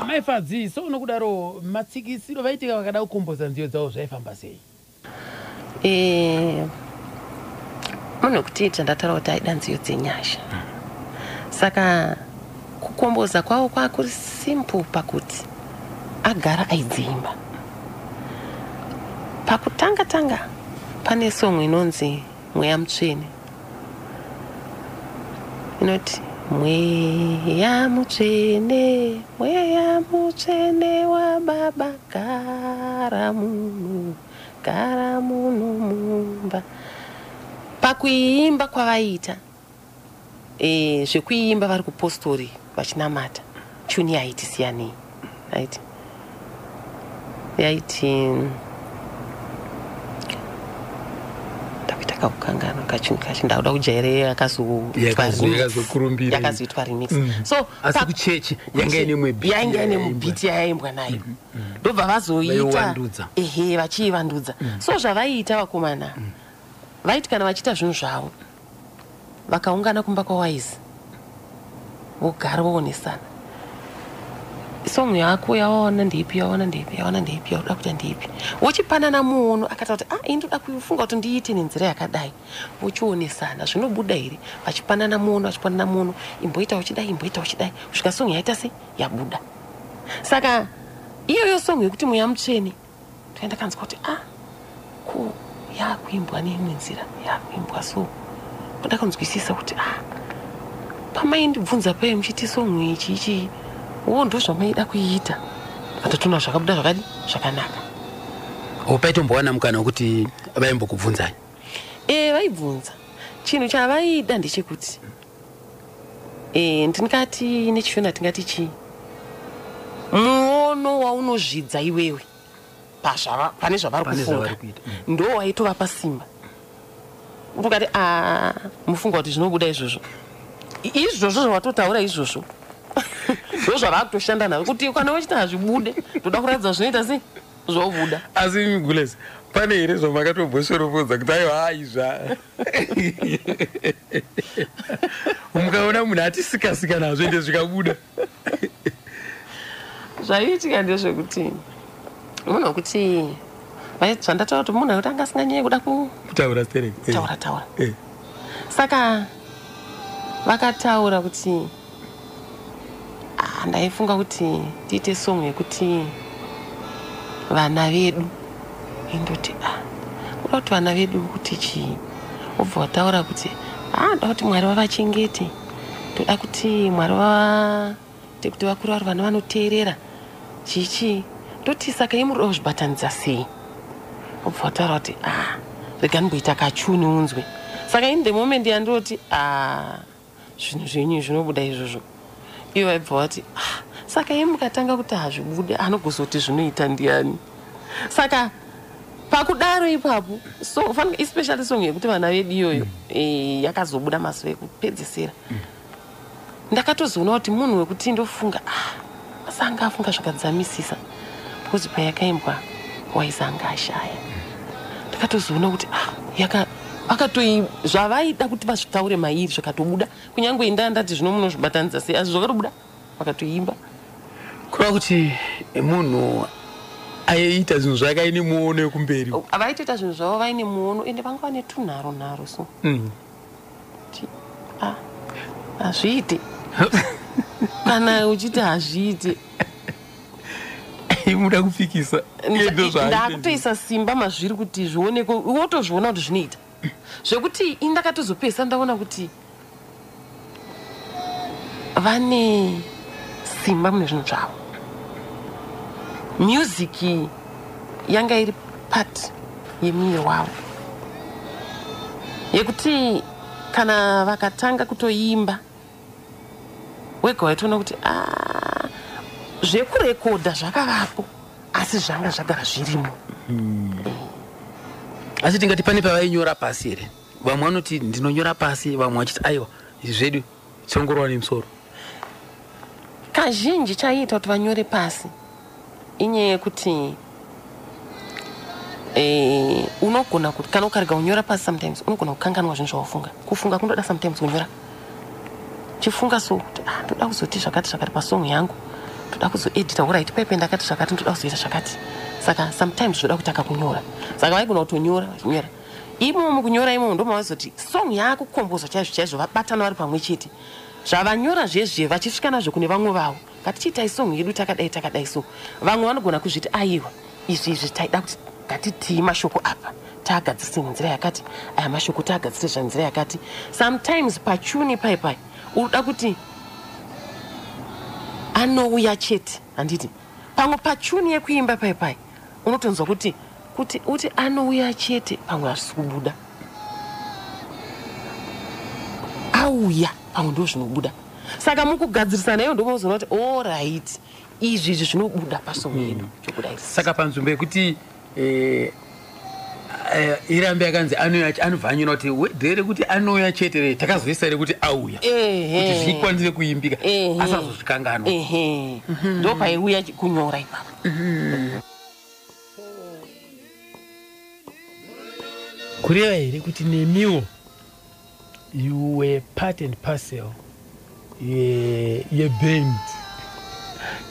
Maifadzi, so nokudaro matsikisiro vaitika vakada kukomboza nziyo dzavo zvaifamba sei? Munhu wekuti chandataura kuti aida nziyo dzenyasha, saka Kukomboza kwavo kwakuri simple pakuti agara aidziimba. Pakutanga tanga pane song inonzi Mweya Mutsvene, inoti Mweya Mutsvene, Mweya Mutsvene waBaba, gara muno, gara muno mumba. Pakuiimba kwavaiita, zvekuiimba vari kupostori vachinamata, tune yaiti siyanei, right? Yaiti ndakuita kakukangana kachuni kacho, ndakuda kujaira Yakazokurumbira. Yakazoitwa remix. So Asi kuchechi yanga ine imwe beat yainge ine yaimbwa. mubhiti yaimbwa nayo, ndobva vazoita Vaiwandudza. Ehe, vachiivandudza. So zvavaiita vakomana, vaiti kana vachiita zvinhu zvavo, vakaungana kumba kwaWise, vogara voonesana song yako yawaona ndeipi, yawaona ndeipi, yawaona ndeipi, yauda kuita ndeipi, vochipanana muono. Akataura kuti, ah, ini ndoda kufunga kuti ndiite nenzira yakadai. Vochionesana zvinobuda here, vachipanana muono, vachipanana muono, imboita uchidai, imboita uchidai, kusvika song yaita se yabuda. Saka iyoyo song yekuti Mweya Mutsvene, toenda kanzwa kuti, ah, ko yakuimbwa neimwe nzira, yakuimbwa so. Ndakanzwisisa kuti, ah, pamaindibvunza paye muchiti song ichi ichi wo, ndo zvamaida kuiita. Vatotona zvakabuda zvakadi zvakanaka. O, paitombowana mukana wekuti vaimbokubvunzai? E, vaibvunza. Chinhu chavaida ndechekuti, ndingati nechiShona tingati chii, muono waunozvidza iwewe pane zvavari Pane kufunga zvavari kuita. Ndo waitovapa simba. Ukati, a, mufunga kuti zvinobuda izvozvo, izvozvo zvawatotaura izvozvo ndo zvavakutoshanda nazvo, kuti kana wachiti hazvibude, ndoda kuratidza zvinoita sei, zvobuda. Asi Gules, pane here zvamakatomboshoropodza kuti aiwa, aizva, mukaona munhu atisikasika nazvo ende zvikabuda? Zvaiitika ndezvekuti munhu wekuti zvandataura kuti munhu wekuti anga asinganyanyi kuda kutaura sterek. Kutaura taura. Saka vakataura kuti, ah, ndaifunga kuti tiite song yekuti vana vedu. Indoti, ah, kuda kuti vana vedu kuti chii? Wobva wataura kuti, ah, ndoda kuti Mwari vavachengete, ndoda kuti Mwari vavaite kuti vakuru vari vana vanoteerera, chichii. Ndoti, saka imuroda kuzvibatanidza sei? Wobva wataura kuti, ah, rega ndimboita kachuni unzwe. Saka in the moment yandoti, ah, zvinhu zvenyu zvinobuda izvozvo, ivo vaibva vati, ah, saka imi mukatanga kuti hazvibude, anogozoti zvinoita ndiani? Saka pakudaro ipapo, so especially song yekuti vana vedu iyoyo, yakazobuda mazuva ekupedzisira, ndakatozoona kuti munhu wekuti ndofunga, ah, asi anga afunga zvakadzamisisa, because payakaimbwa Wise anga ashaya. Ndakatozoona kuti, ah, yaka akatoi zvavaida kuti vazvitaure mairi zvakatobuda, kunyange indaa ndati zvino munozvibatanidza sei, asi zvakatobuda, vakatoimba. Kureva kuti munhu aiita zvinhu zvake aine muono wekumberi. Vaitoita zvinhu zvavo vaine muono, ende vanga vane tunharo nharo so. Ti, ah, hazviiti kana uchiti hazviiti. Muda kupikisa. Iye ndo zvaaita. Ndakutoisa simba mazviri kuti zvionekwe, wotozviona kuti zvinoita, zvekuti ini ndakatozopesa ndaona kuti vane simba mune zvinhu zvavo. Music yanga iri part yemuviri wavo, yekuti kana vakatanga kutoimba wega waitoona kuti, "Ah, zvekurekodha zvakavapo, asi zvanga zvagara zvirimo." Asi tingati pane pavainyora pasi here? Vamwe vanoti ndinonyora pasi, vamwe vachiti aiwa, izvi zvedu tiongorora nemusoro. Kazhinji chaiita kuti vanyore pasi inyaya yekuti unogona kuti kana ukarega kunyora pasi, sometimes unogona kukanganwa zvinhu zvawafunga. Kufunga kundoda sometimes kunyora. Chifunga so kuti, ah, ndoda kuzoti zvakati zvakati pasong yangu, ndoda kuzoedita, alright, pepe ndakati zvakati, ndoda kuzoita zvakati. Saka sometimes zvoda kuti akakunyora. Saka vaigona kutonyora, vachinyora imomo. Kunyora imomo ndo mavazoti song yakukombozwa chaizvo chaizvo, vabatana vari pamwe chete. Zvavanyora zvezve vachisvika nazvo kune vamwe vavo, ngatichiitai song yedu takadai takadai. So vamwe vanogona kuzviti, aiwa, izvi izvi taida kuti ngatitii mashoko apa taagadzirise nenzira yakati, aya mashoko taagadzirise zvanzira yakati. Sometimes pachuni pai pai unoda kuti anouya chete, handiti? Pamwe pachuni yekuimba pai pai unotonzwa kuti uti anouya chete, pamwe hazvisi kubuda. Auya, pamwe ndo zvinobuda. Saka mukugadzirisana iyo ndomunozoona kuti alright, izvi izvi zvinobuda pasong yedu, chobuda isi. Saka panzvimbo yekuti irambe yakanzi anouya, anobva anyora kuti ndere kuti anouya chete re, takazoisa rekuti auya kuti zvikwanise kuimbika, asazozvikanganwa. Ehe, ndo paiuya kunyora ipapo. Kureva here kuti nemiwo you were part and parcel yeband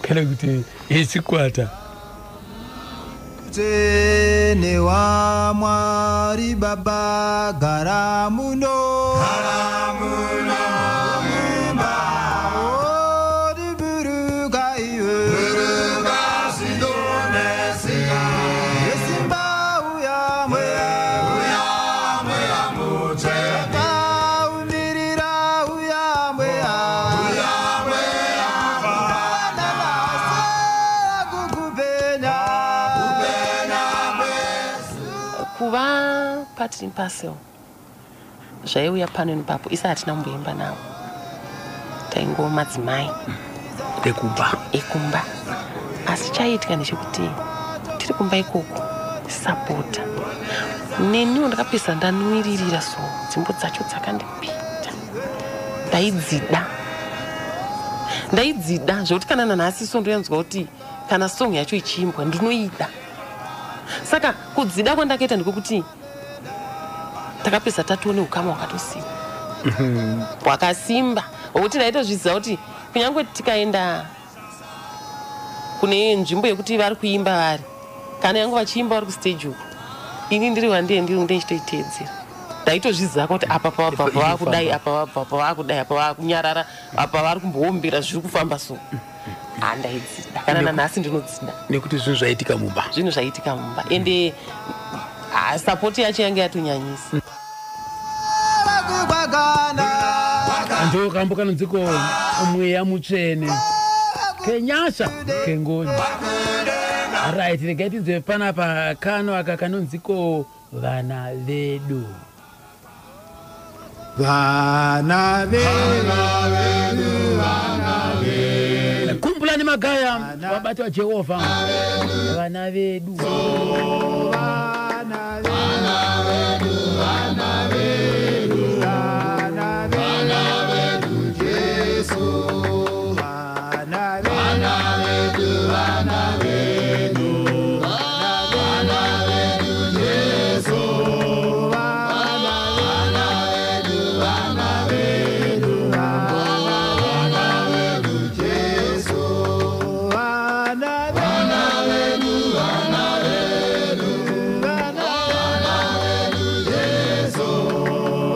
kana kuti yechikwata? Mutsvene waMwari Baba, gara muno, gara muno mumba. Ori buruka iwe, buruka zvinonetsika nesimba, uya Mweya, uya Mweya Mutsvene, umirira, uya Mweya, uya Mweya, nanase kukupenya. Kuva part and parcel zvaiuya pano nepapo. Isa hatina kumboimba navo, taingova madzimai ekumba. Ekumba. Asi chaiitika ndechekuti tiri kumba ikoko, sapota neniwo ndakapedzisa ndanwiririra. So dzimbo dzacho dzakandipinda, ndaidzida, ndaidzida zvekuti kana nanhasi so ndoyanzwa kuti kana song yacho ichiimbwa ndinoida. Saka kudzida kwandakaita ndikokuti takapedzisa tatione ukama hwakatosimba, hwakasimba, hwokuti ndaitozviziva kuti kunyange tikaenda kune nzvimbo yekuti vari kuimba vari, kana yangu vachiimba vari kustage uku, ini ndiri wandiye ndiri ndichitoiteedzera. Ndaitozviziva kuti apa pavabva vakudai, apa vabva pavakudai, apa vakunyarara, apa vari kumboombera, zviri kufamba. So handaidzida, kana nanhasi ndinodzida. Nekuti zvinhu zvaitika mumba. Zvinhu zvaitika mumba, ende sapoti yacho yange yatonyanyisa. Ndo kambo kanonziko Mweya Mutsvene, kenyasha kengoni. Right, regai tinzwe panapa kano aka kanonziko Vana Vedu. Vana vedu. Kumbulani Magaya, vabati vaJehovha, Vana Vedu. Vana vedu, vana vedu, vana vedu, Jesu, vana vedu, vana vedu, vana vedu, Jesu, vana vedu, vana vedu, vana vedu, Jesu, vana vedu, vana vedu, vana vedu, Jesu,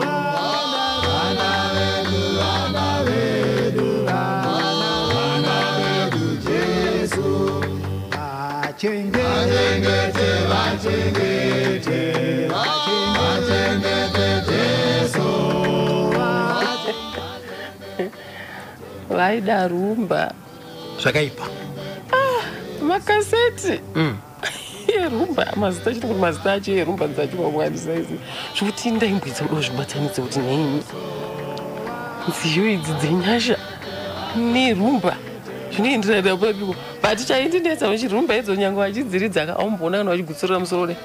vana vedu, vana vedu, vana vedu, Jesu, vachengete, vachengete, vachengete, Jesu. Vaida rumba. Zvakaipa. Makaseti erumba, mazita chiti kuti mazita acho erumba dzachiwamwanisa idzi, zvokuti ndaimbwidza kuda kuzvibatanidza kuti nhaini, nziyo idzi dzenyasha nerumba zvinoenderana papiko? But chaindinetsa vachirumba idzo, nyange vachidziridza ka, aumboona kana vachigutsurira musoro dai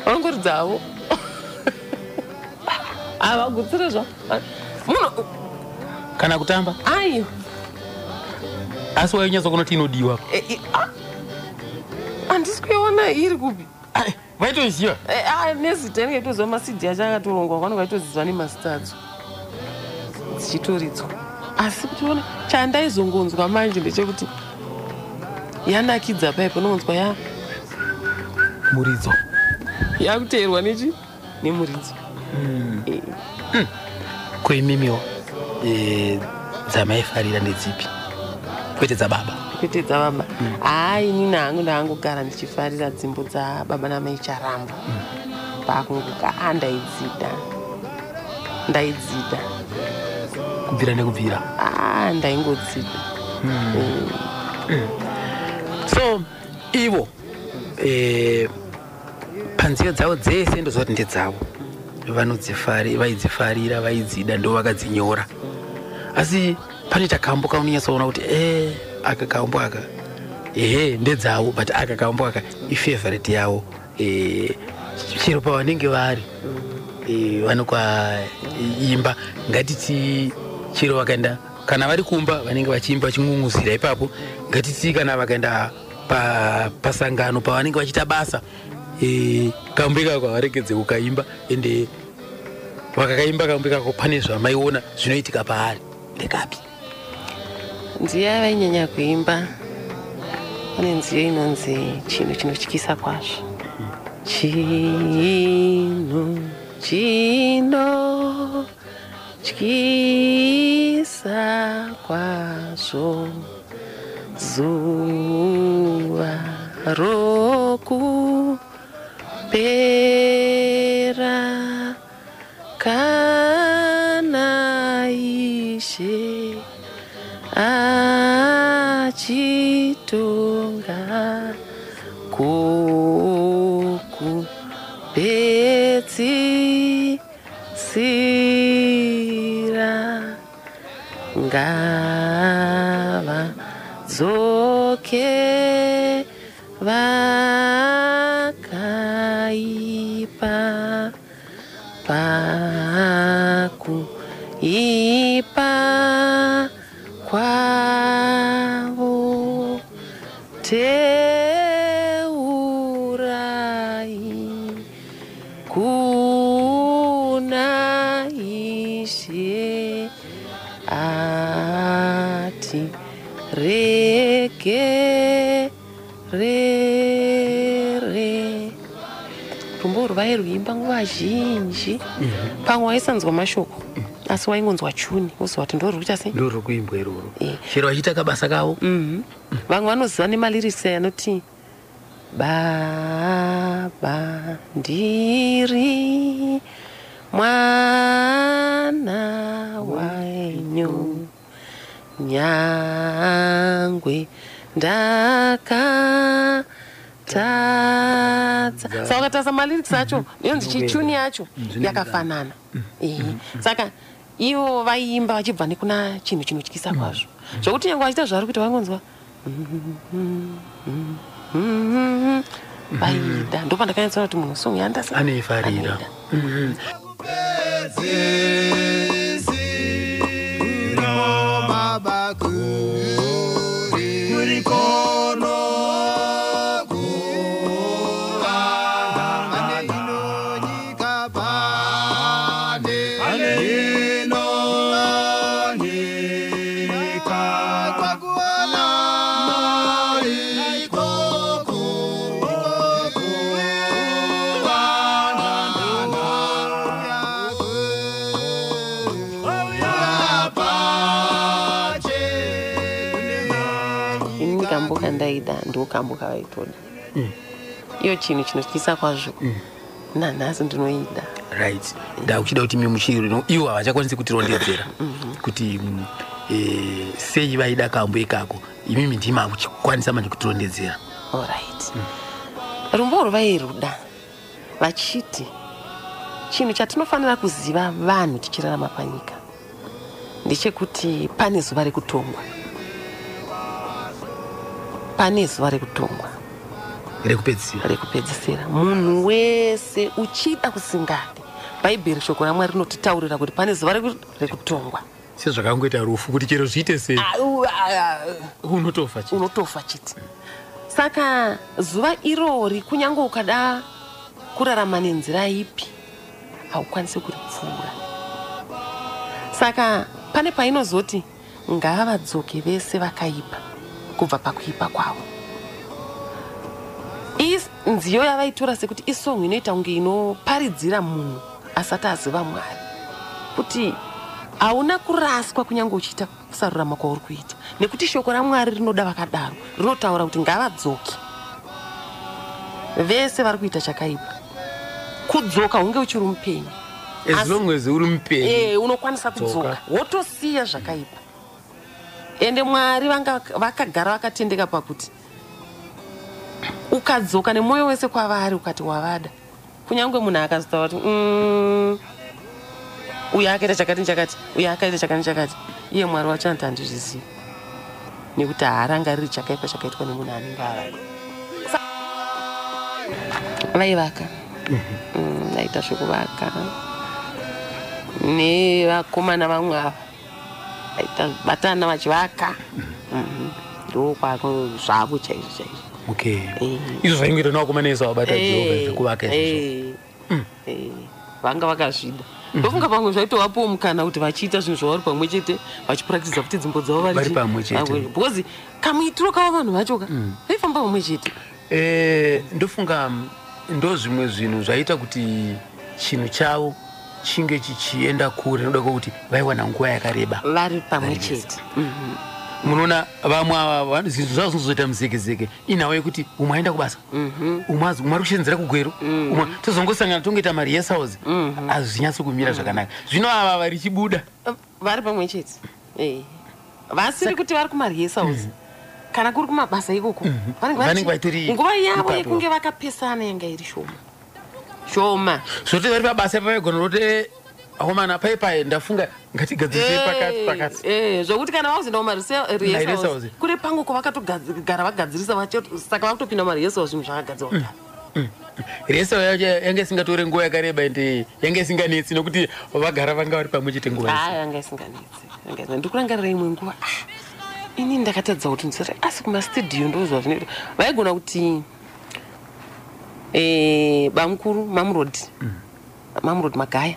vanongoridzavo, havagutsire zva munhu. Kana kutamba? Aiwa. Asi wainyatsa kunoti inodiwa? Handisi kuiona iri kupi. Ai, vaitoziva. Nezita inenge itoziva, maCD acho akatorongwa, vanenge vaitoziva nemazita adzo, dzichitoridzwa. Asi kuti ona, chandaizongonzwa manje ndechekuti yanakidza paipo, unonzwa ya Muridzo. Yakuteerwa nechi nemuridzo. Kuimimiwo, Dzamaifarira ndedzipi, kwete dzababa? Kwete dzababa. Haa, inini hangu ndangogara ndichifarira dzimbo dzababa namai Charamba. Pakungoka a ndaidzida, ndaidzida. Kubvira nekubvira? A, ndaingodzida. So ivo panziyo dzavo dzese, ndoziva kuti ndedzavo, vaidzifarira, vaidzida, ndo vakadzinyora. Asi pane takambo kaunonyatsoona kuti aka kambo aka, ehe, ndedzavo, but aka kambo aka ifavorite yavo, chero pavanenge vari vanokwaimba. Ngatiti chero vakaenda, kana vari kumba, vanenge vachiimba vaching'ung'uzira ipapo. Ngatiti kana vakaenda pasangano pavanenge vachiita basa, kambo ikako havaregedze kukaimba. Ende vakakaimba kambo ikako, pane zvamaiona zvinoitika paari. Ndekapi? Nziyo yavainyanya kuimba, pane nziyo inonzi "Chinhu Chinotyisa Kwazvo". Chinhu chinotyisa kwazvo, zuva rokupera, kana Ishe achitonga kokupedzisira, ngavadzoke vakaipa pakuipa kwavo, teurai kuna Ishe ati rege rere. Rumbo urwu vairwuimba nguva zhinji. Pamwe waisanzwa mashoko, asi waingonzwa chuni, woziva kuti ndoruri kuita sei. Ndoruri kuimbwa iroro. Eh. Chero vachiita kabasa kavo. Vamwe vanoziva nemalyrics anoti, "Baba, ndiri mwana wenyu, nyangwe ndakatadza." Saka ukatarisa malyrics acho, inonzi chichuni yacho yakafanana. Ehe. Saka ivo vaiimba vachibva nekuna "Chinhu Chinotyisa Kwazvo", zvokuti nyange vachiita zvavari kuita, vaingonzwa vaida. Ndopandakanyatsoona kuti munhu song yandasa Anoifarira. Baba kuri kono pane ino nyika, pane Pane ino nyika kwakuona ikoko Inini kambo kandaida ndo kambo kavaitoda, iyo "Chinhu Chinotyisa Kwazvo". Nanhasi ndinoida. Right, ndakuchida kuti imi muchiri, ivo havachakwanisi kutirondedzera kuti sei vaida kambo ikako. Imimi ndimi akuchikwanisa manje kutirondedzera. Alright, rumbo urwu vairuda vachiti chinhu chatinofanira kuziva vanhu tichirarama panyika ndechekuti pane zuva rekutongwa, pane zuva rekutongwa. Rekupedzisira. Rekupedzisira. Munhu wese, uchida kusingadi, Bhaibheri, shoko raMwari rinotitaurira kuti pane zuva rekutongwa. Sezvakangoita rufu, kuti chero zviite sei, Ah, unotofa chete. Unotofa chete. Saka zuva irori, kunyange ukada kurarama nenzira ipi, haukwanisi kuripfuura. Saka pane painozoti, "Ngavadzoke vese vakaipa kubva pakuipa kwavo." Iyi nziyo yavaitora sekuti isong inoita kunge inoparidzira munhu asati aziva Mwari kuti Hauna kuraswa kunyange uchiita kusarurama kwauri kuita, nekuti shoko raMwari rinoda vakadaro, rinotaura kuti ngavadzoke vese vari kuita chakaipa. Kudzoka hunge uchiri mupenyu. As long as uri mupenyu. Unokwanisa kudzoka wotosiya zvakaipa. Ende Mwari vanga vakagara vakatendeka pakuti ukadzoka nemwoyo wese kwavari, ukati wavada, kunyange munhu akazotaura kuti uyu akaita chakati nechakati, uyu akaita chakati nechakati, iye Mwari wacho anoti handizvizivi, nekuti haarangariri chakaipa chakaitwa nemunhu anenge avada. Vaivaka, vaita zvekuvaka nevakomana vamwe ava, vaita batana vachivaka. Ndo kwako zvavo chaizvo chaizvo. Okay, izvo zvaingoita nevakomana isu vabata Jehovha, zvekuvaka izvozvo. Vanga vakazvida. Ndofunga pamwe zvaitovapowo mukana kuti vachiita zvinhu zvavari pamwe chete, vachipurakitidza futi dzimbo dzavo. Vari pamwe chete. Because kamuitiro kavo vanhu vacho ka, vaifamba pamwe chete. Ndofunga ndo zvimwe zvinhu zvaita kuti chinhu chavo chinge chichienda kure, noda kwekuti vaiwana nguva yakareba vari pamwe vari vese. chete. Munoona vamwe ava zvinhu zvavo zvinozoita muzekezeke inhau yekuti umwe aenda kubasa, umwe umwe ari kushenzera kuGweru, umwe tozongosangana tongoita marehearsals, hazvinyatso kumira zvakanaka. Zvino ava varichibuda vari pamwe chete. Vasiri kuti vari kumarehearsals kana kuri kumabasa ikoko, vanenge Vanenge vatori nguva yavo ipapo. yekunge vakapesana yanga iri shoma shoma. Zvoti vari pabasa pavaigona kuti akomana, pai pai ndafunga ngatigadzirisei pakati pakati. Zvokuti kana vakuzoenda Marehearsals. kumarehearsals kune pango kwavakatogara vagadzirisa, saka vakutopinda mumarehearsals zvinhu zvakagadzirwa kudaro. Rehearsal yacho yanga isingatori nguva yakareba, ende yanga isinganetsi nokuti vagara vanga vari pamwe chete nguva yese. Haa, yanga isinganetsi. Ndiri kurangarira imwe nguva, ini ndakatadza kuti ndisati, asi kumastudio ndozva zvinoita. Vaigona kuti bamukuru Mamrod, Mamrod Magaya,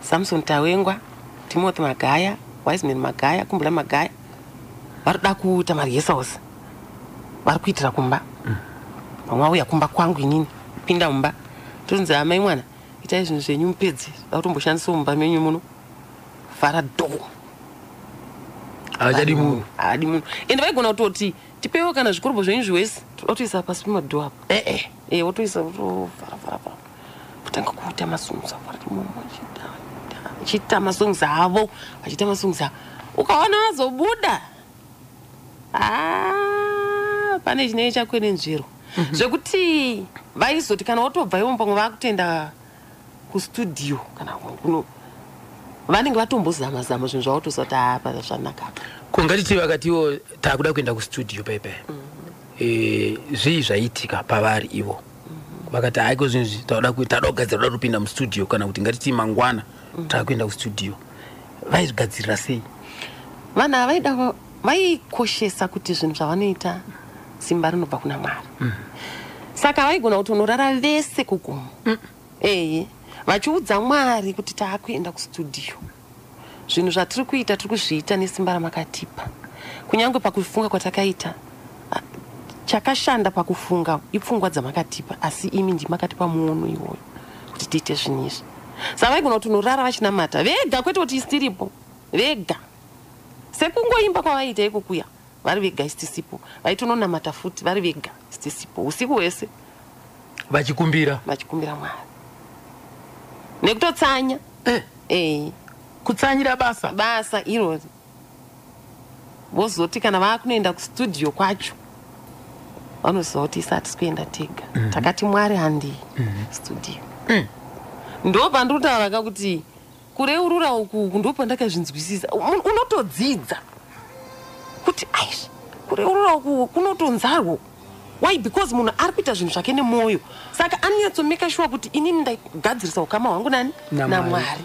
Samson Tawengwa, Timothy Magaya, Wiseman Magaya, Kumbula Magaya, vari kuda kuita marehearsals, vari kuitira kumba. Vamwe vauya kumba kwangu, inini pinda mumba, tonzi, "Amai mwana, itai zvinhu zvenyu mupedzi, da kutomboshandisawo mumba menyu muno." Vhara door. Havachadi munhu. Haadi munhu. Ende vaigona kutoti, "Tipewo kana zvikorobho zvenyu zviwese, toda kutoisa pasi pemadoor apa." Ee. Wotoisa, wotovhara vhara vhara, kutanga kuita masongs avo vari imomo, vachiita masongs avo, vachiita masongs avo. Ukaona vazobuda, ah, pane chinenge chakwenenzverwa, zvekuti vaizoti kana watobva ivo, pamwe vakutoenda kustudio kana kuno, vanenge vatombozama zama zvinhu zvavotoziva kuti apa zvanaka apa. Ko ngatiti vakatiwo taakuda kuenda kustudio paipai, zvii zvaitika pavari ivo? Vakati haiko zvinhu izvi, tauda kugadzira, toda kupinda mustudio, kana kuti ngatiti mangwana taakuenda kustudio, vaizvigadzirira sei? Vanhu ava vaida, vaikoshesa kuti zvinhu zvavanoita simba rinobva kuna Mwari. Saka vaigona kuti unorara vese kugomo, eye, vachiudza Mwari kuti taakuenda kustudio, zvinhu zvatiri kuita tiri kuzviita nesimba ramakatipa. Kunyange pakufunga kwatakaita, chakashanda pakufunga ipfungwa dzamakatipa, asi imi ndimakatipa muono iwoyo kuti tiite zvinhu izvi. Saka vaigona kuti unorara vachinamata vega, kwete kuti isi tiripo, vega, sekungoimba kwavaiita ikokuya vari vega, isi tisipo. Vaitononamata futi vari vega, isi tisipo, usiku hwese. Vachikumbira. Vachikumbira Mwari nekutotsanya. Kutsanyira basa. Basa irori. Vozoti kana vakunoenda kustudio kwacho, vanoziva kuti isi hatisi kuenda tega, takati Mwari handii studio. Ndo pandiri kutaura ka kuti kureurura uku ndo pandakazvinzwisisa. Unotodzidza kuti aish, kureurura uku kunotonzarwo. Why? Because munhu ari kuita zvinhu zvake nemwoyo, saka anonyatsomeka sure kuti inini ndagadzirisa ukama hwangu nani? NaMwari. NaMwari.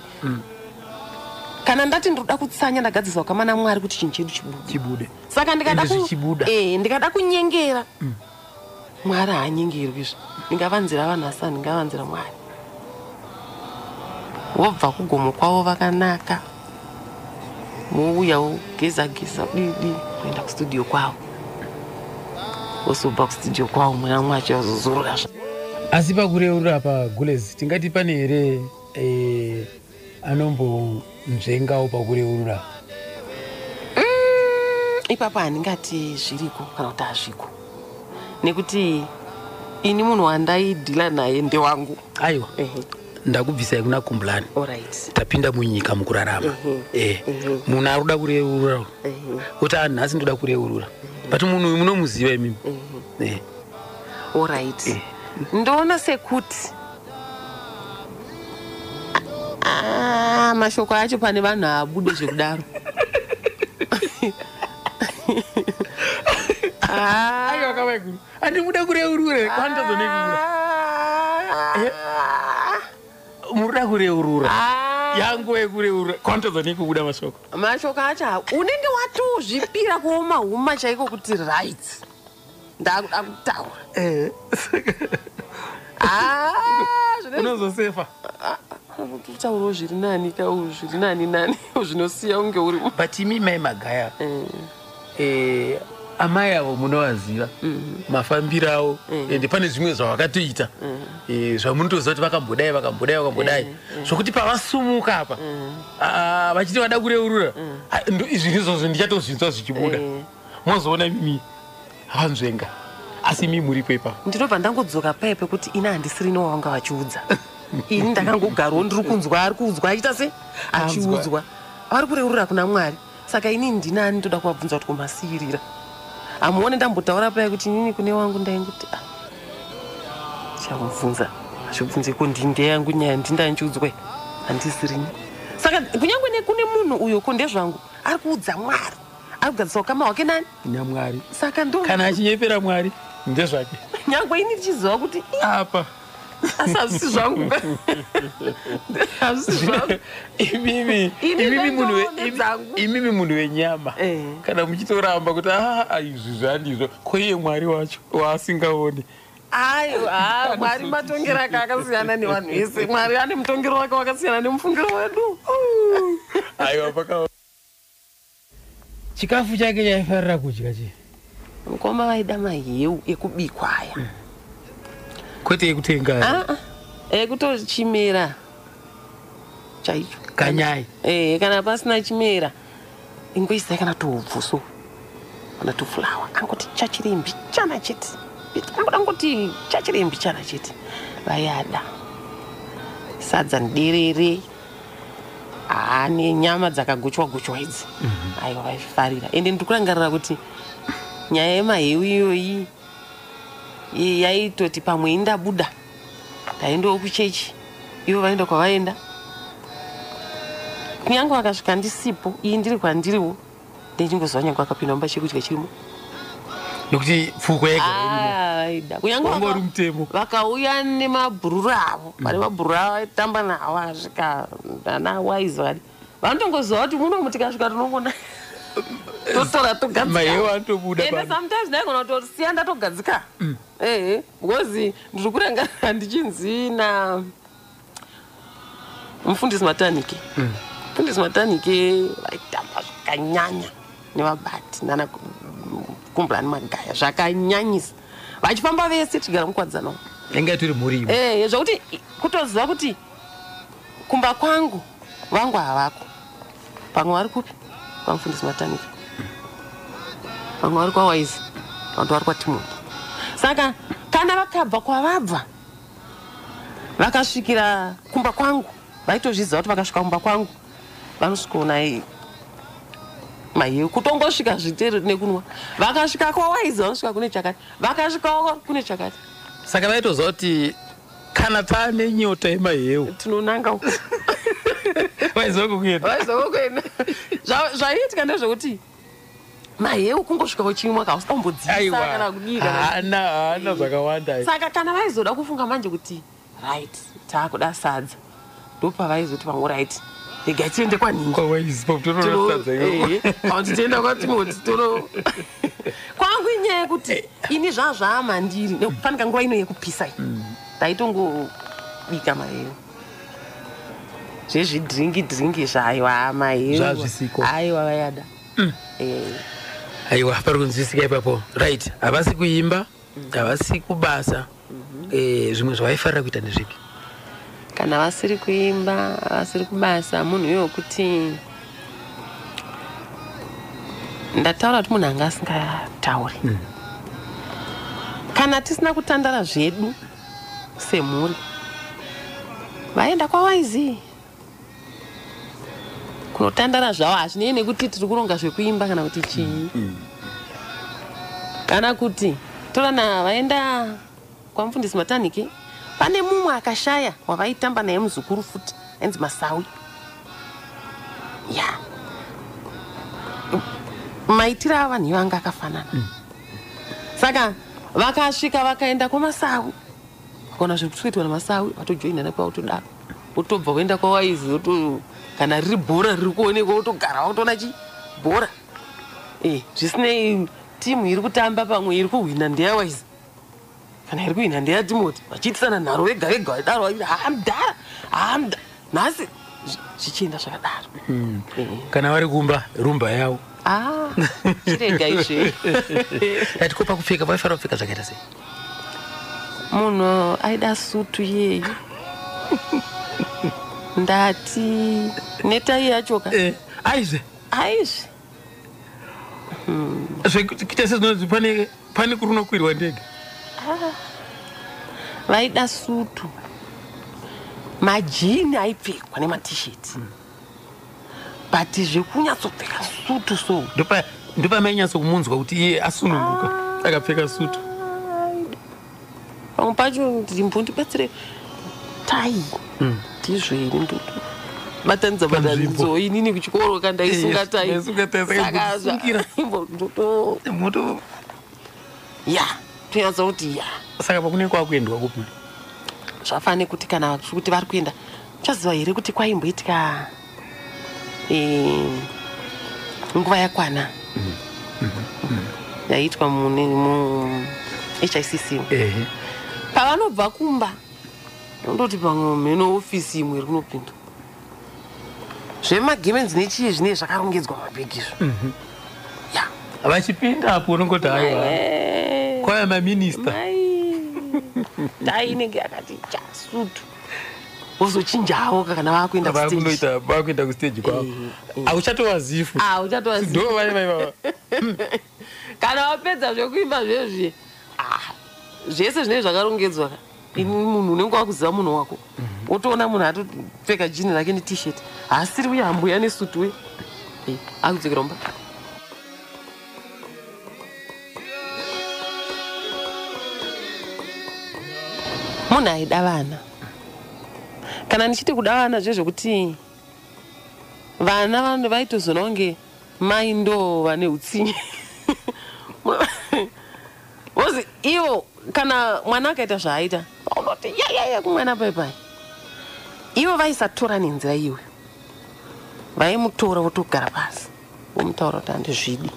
Kana ndati ndoda kutsanya, ndagadzirisa ukama naMwari kuti chinhu chedu chibude. Chibude. Saka ndikada Ende zvichibuda. Ndikada kunyengera Mwari, haanyengerwi izvo. Ndingavanzira vanhu, asi handingavanzira Mwari. Vobva kugomo kwavo vakanaka, mouya wogeza geza, dii dii, kuenda kustudio kwavo, vozobva kustudio kwavo muna mwacho vazozorora. Asi pakureurura pagules, tingati pane here Anombonzvengawo pakureurura? Ipapo handingati zviriko kana kuti hazviko, nekuti ini munhu wandaidhila naye ndewangu. Aiwa. Ehe. Ndakubvisai kuna Kumbulani. Alright. Tapinda munyika mukurarama. Munhu ari kuda kureurura kuti, "Ah, nhasi ndoda kureurura," but munhu uyu munomuziva imimi. Alright, ndoona sekuti mashoko acho pane vanhu haabude zvekudaro. Aiwa, kavaiguru, handimuda kureurura kwandazonekura. Muruda kureurura, yanguva yekureurura kwandazonei kubuda mashoko. Mashoko acho unenge watozvipira kuoma huma chaiko kuti right, ndakuda kutaura. Unozosefa. Kutaurawo zviri nani ka, zviri nani nani zvinosiya unge uri But imi mai Magaya, amai avo munovaziva mafambiro avo, ende pane zvimwe zvavakatoita zvamunotoziva kuti vakambodai, vakambodai, vakambodai, zvokuti pavasumuka apa, vachiti vada kureurura, izvi ndizvozvo ndichatozvinzwa zvichibuda. Mozoona imi havanzvenga, asi imi muripo ipapo. Ndinobva ndangodzoka paya pekuti ini handisiri nowavanga vachiudza. Ini ndakangogarawo ndiri kunzwa ari kuudzwa achiita se achiudzwa, vari kureurura kuna Mwari. Saka inini ndinani ndoda kuvabvunza kuti kumasiyirira hamuone? Ndambotaura paya kuti inini kune wangu ndaingoti, ah, chamubvunza hazvibvunze ko ndindeyangu nyaya, ndindanchiudzwa, handisirini. Saka kunyange nekune munhu uyo ko ndezvangu, ari kuudza Mwari, ari kugadzisa ukama hwake nani? NaMwari. Saka ndo Kana achinyepera Mwari, ndezvake. Nyangwe ini ndichiziva kuti apa asi hazvisi zvangu, hazvisi zvangu. Imimi Ini imimi munhu ndendoone dzangu. Imimi munhu wenyama, kana muchitoramba kuti aa, izvi zvandizvo, ko iye Mwari wacho waasingaoni? Aiwa, Mwari matongero ake akasiyana nevanhu vese. Mwari ane mutongero wake wakasiyana nemufungiro wedu. Aiwa, paka chikafu chake chaifarira kudya chi? Mukoma vaida maheu ekubikwa aya. Kwete ekutenga? Ah, ekutochimera chaicho. Kanyai. Kana pasina chimera, ingoisai kana tuubvuso kana tufulawa, angoti chachiri mbichana chete, angoda ngoti chachiri mbichana chete. Vayada sadza nderere, haa, nenyama dzakagochwa gochwa idzi. Aiwa, vaizvifarira. Ende ndiri kurangarira kuti nyaya yemaheu iyoyi yaitoti pamwe indabuda ndaendawo kuchechi, ivo vaenda kwavaenda. Kunyange vakasvika ndisipo, iyi ndiri kwandiriwo, ndichingoziva nyange vakapinda mumba chekudya chirimo. Nokuti pfuko yega irimo. Aida kunyange Wanga uri mutemo. Vakauya nemabhururu avo, vane mabhururu avo vaitamba navo, akasvika ana Wise vadi, vanotongoziva kuti munomu tikasvika tinongona totora togadzika. Maheu anotobuda Ende pano. sometimes ndaigona kutosiya ndatogadzika, ehe, because ndiri kurangarira ndichinzi na mufundisi Matanike. Mufundisi Matanike vaitamba zvakanyanya nevabati nana Kumbulani Magaya zvakanyanyisa, vachifamba vese tichigara mukwadzanawo. Yanga itori mhuri imwe. Zvokuti kutoziva kuti kumba kwangu vangu havako, pamwe vari kupi, kwamufundisi Matanike, vamwe vari kwaWise, vanhu vari kwaTimoti. Saka kana vakabva kwavabva vakasvikira kumba kwangu, vaitozviziva kuti vakasvika kumba kwangu vanosvikoona maheu, kutongosvika zvitero nekunwa. Vakasvika kwaWise vanosvika kune chakati, vakasvikawo kune chakati. Saka vaitoziva kuti kana taane nyota yemaheu tinonanga uko. Vaiziva kukuenda. Vaiziva kuenda. Zvaiitika ndezvekuti maheu kungosvika uchimwa, kausina kana kudii kana Haana, haana zvakawanda. Saka kana vaizoda kufunga manje kuti right, taakuda sadza, ndopavaizoti pamwe right, regai tiende kwanhingi. KwaWise pakutonosadza iwo. Pauti tienda kwaTimoti tono kwangu. Inyaya yekuti ini zvazvaamandiri nekufanika nguva ino yekupisa iyi, ndaitongobika maheu. Zvezvidhiringi dhiringi zvaaiwa, maheu. Zvazvisiko. Aiwa, vayada. Aiwa, pari kunzwisika ipapo. Right, havasi kuimba, havasi kubasa. Zvimwe zvavaifarira kuita ndezvipi? Kana vasiri kuimba, vasiri kubasa, munhu iye wekuti ndataura kuti munhu anga asingatauri. Kana tisina kutandara zvedu semhuri, vaenda kwaWaizi kunotandara zvavo, hazvinei nekuti tiri kuronga zvekuimba kana kuti chii. Kana kuti torana vaenda kwamufundisi Matanhike, pane mumwe akashaya wavaitamba naye, muzukuru futi, ainzi Masawi. Ya, maitiro avanhu ivanga akafanana. Saka vakasvika, vakaenda kwaMasawi, vakaona zviri kuitwa naMasawi, vatojoinana kwautodaro, wotobva woenda kwaWaizi, woto kana riri bhora riri kuonekwa, wotogara wakutoona chi bhora. Zvisinei timu iri kutamba, pamwe iri kuhwina ndeyaWaizi kana iri kuhwina ndeyaTimoti, vachiitisana nharo vega vega, vadaro vachiti, "Ha, mudhara, ha, mudhara nhasi." Zvichienda zvakadaro. Kana vari kumba, rumba yavo. Ah, chirega izve. Ati ko pakupfeka, vaifanira kupfeka zvakaita sei? Munhu aida sutu iyeyi, ndati netai yachoka. Aizve. Aizve. Zvekuita sezvinonzi pane kuri unokwirwa ndege. Vaida sutu, majini aipfekwa nematisheti, but zvekunyatsopfeka sutu so. Ndopamainyatsokumunzwa kuti iye asununguka akapfeka sutu. Pamwe pacho ndimbo ndibatsire tai, ndizvo here? Ndotobatanidza batanidzo. Inini kuchikoro kandaisunga tai. Maisunga tai, saka Saka imbotisungira. Ndoto Moto. Ya, tonyatsa kuti ya. Saka pakunenge kwakuendwa kupi? Zvafane kuti kana kuti vari kuenda, uchaziva here kuti kwaimboitika nguva yakwana yaiitwa mu HICC? Pavanobva kumba, ndoti pamwe mheno ofisi imwe iri kunopinda zvemagemenzi nechii, zvinee zvakarongedzwa mabhegi izvo, ya. Vachipinda apo unongoti, "Aiwa, kwaya maminista." Mai tai inenge yakati chasutu, vozochinjawo kana vakuenda kustage. Vakuenda kustage kwavo, hauchatovazivi. Ah, uchatovaziva. Ndo vai vaivava. Kana vapedza zvekuimba zvezvi, ah, zvese zvinenge zvakarongedzwa ka. Ini munhu unenge wakuziva munhu wako, wotoona munhu atopfeka jini rake neT-shirt, haasiri uye hambuya nesutu uye. Akudzokera mumba. Munhu aida vana. Kana ndichiti kuda vana, zvezvekuti vana vaitozoona kunge mai ndo vane utsinye. Vozi ivo kana mwana akaita zvaaita, unoti yayaya kumwana pai pai. Ivo vaisatora nenzira iyoyo, vaimutora votogara pasi, vomutaura kuti, "Handizvidi,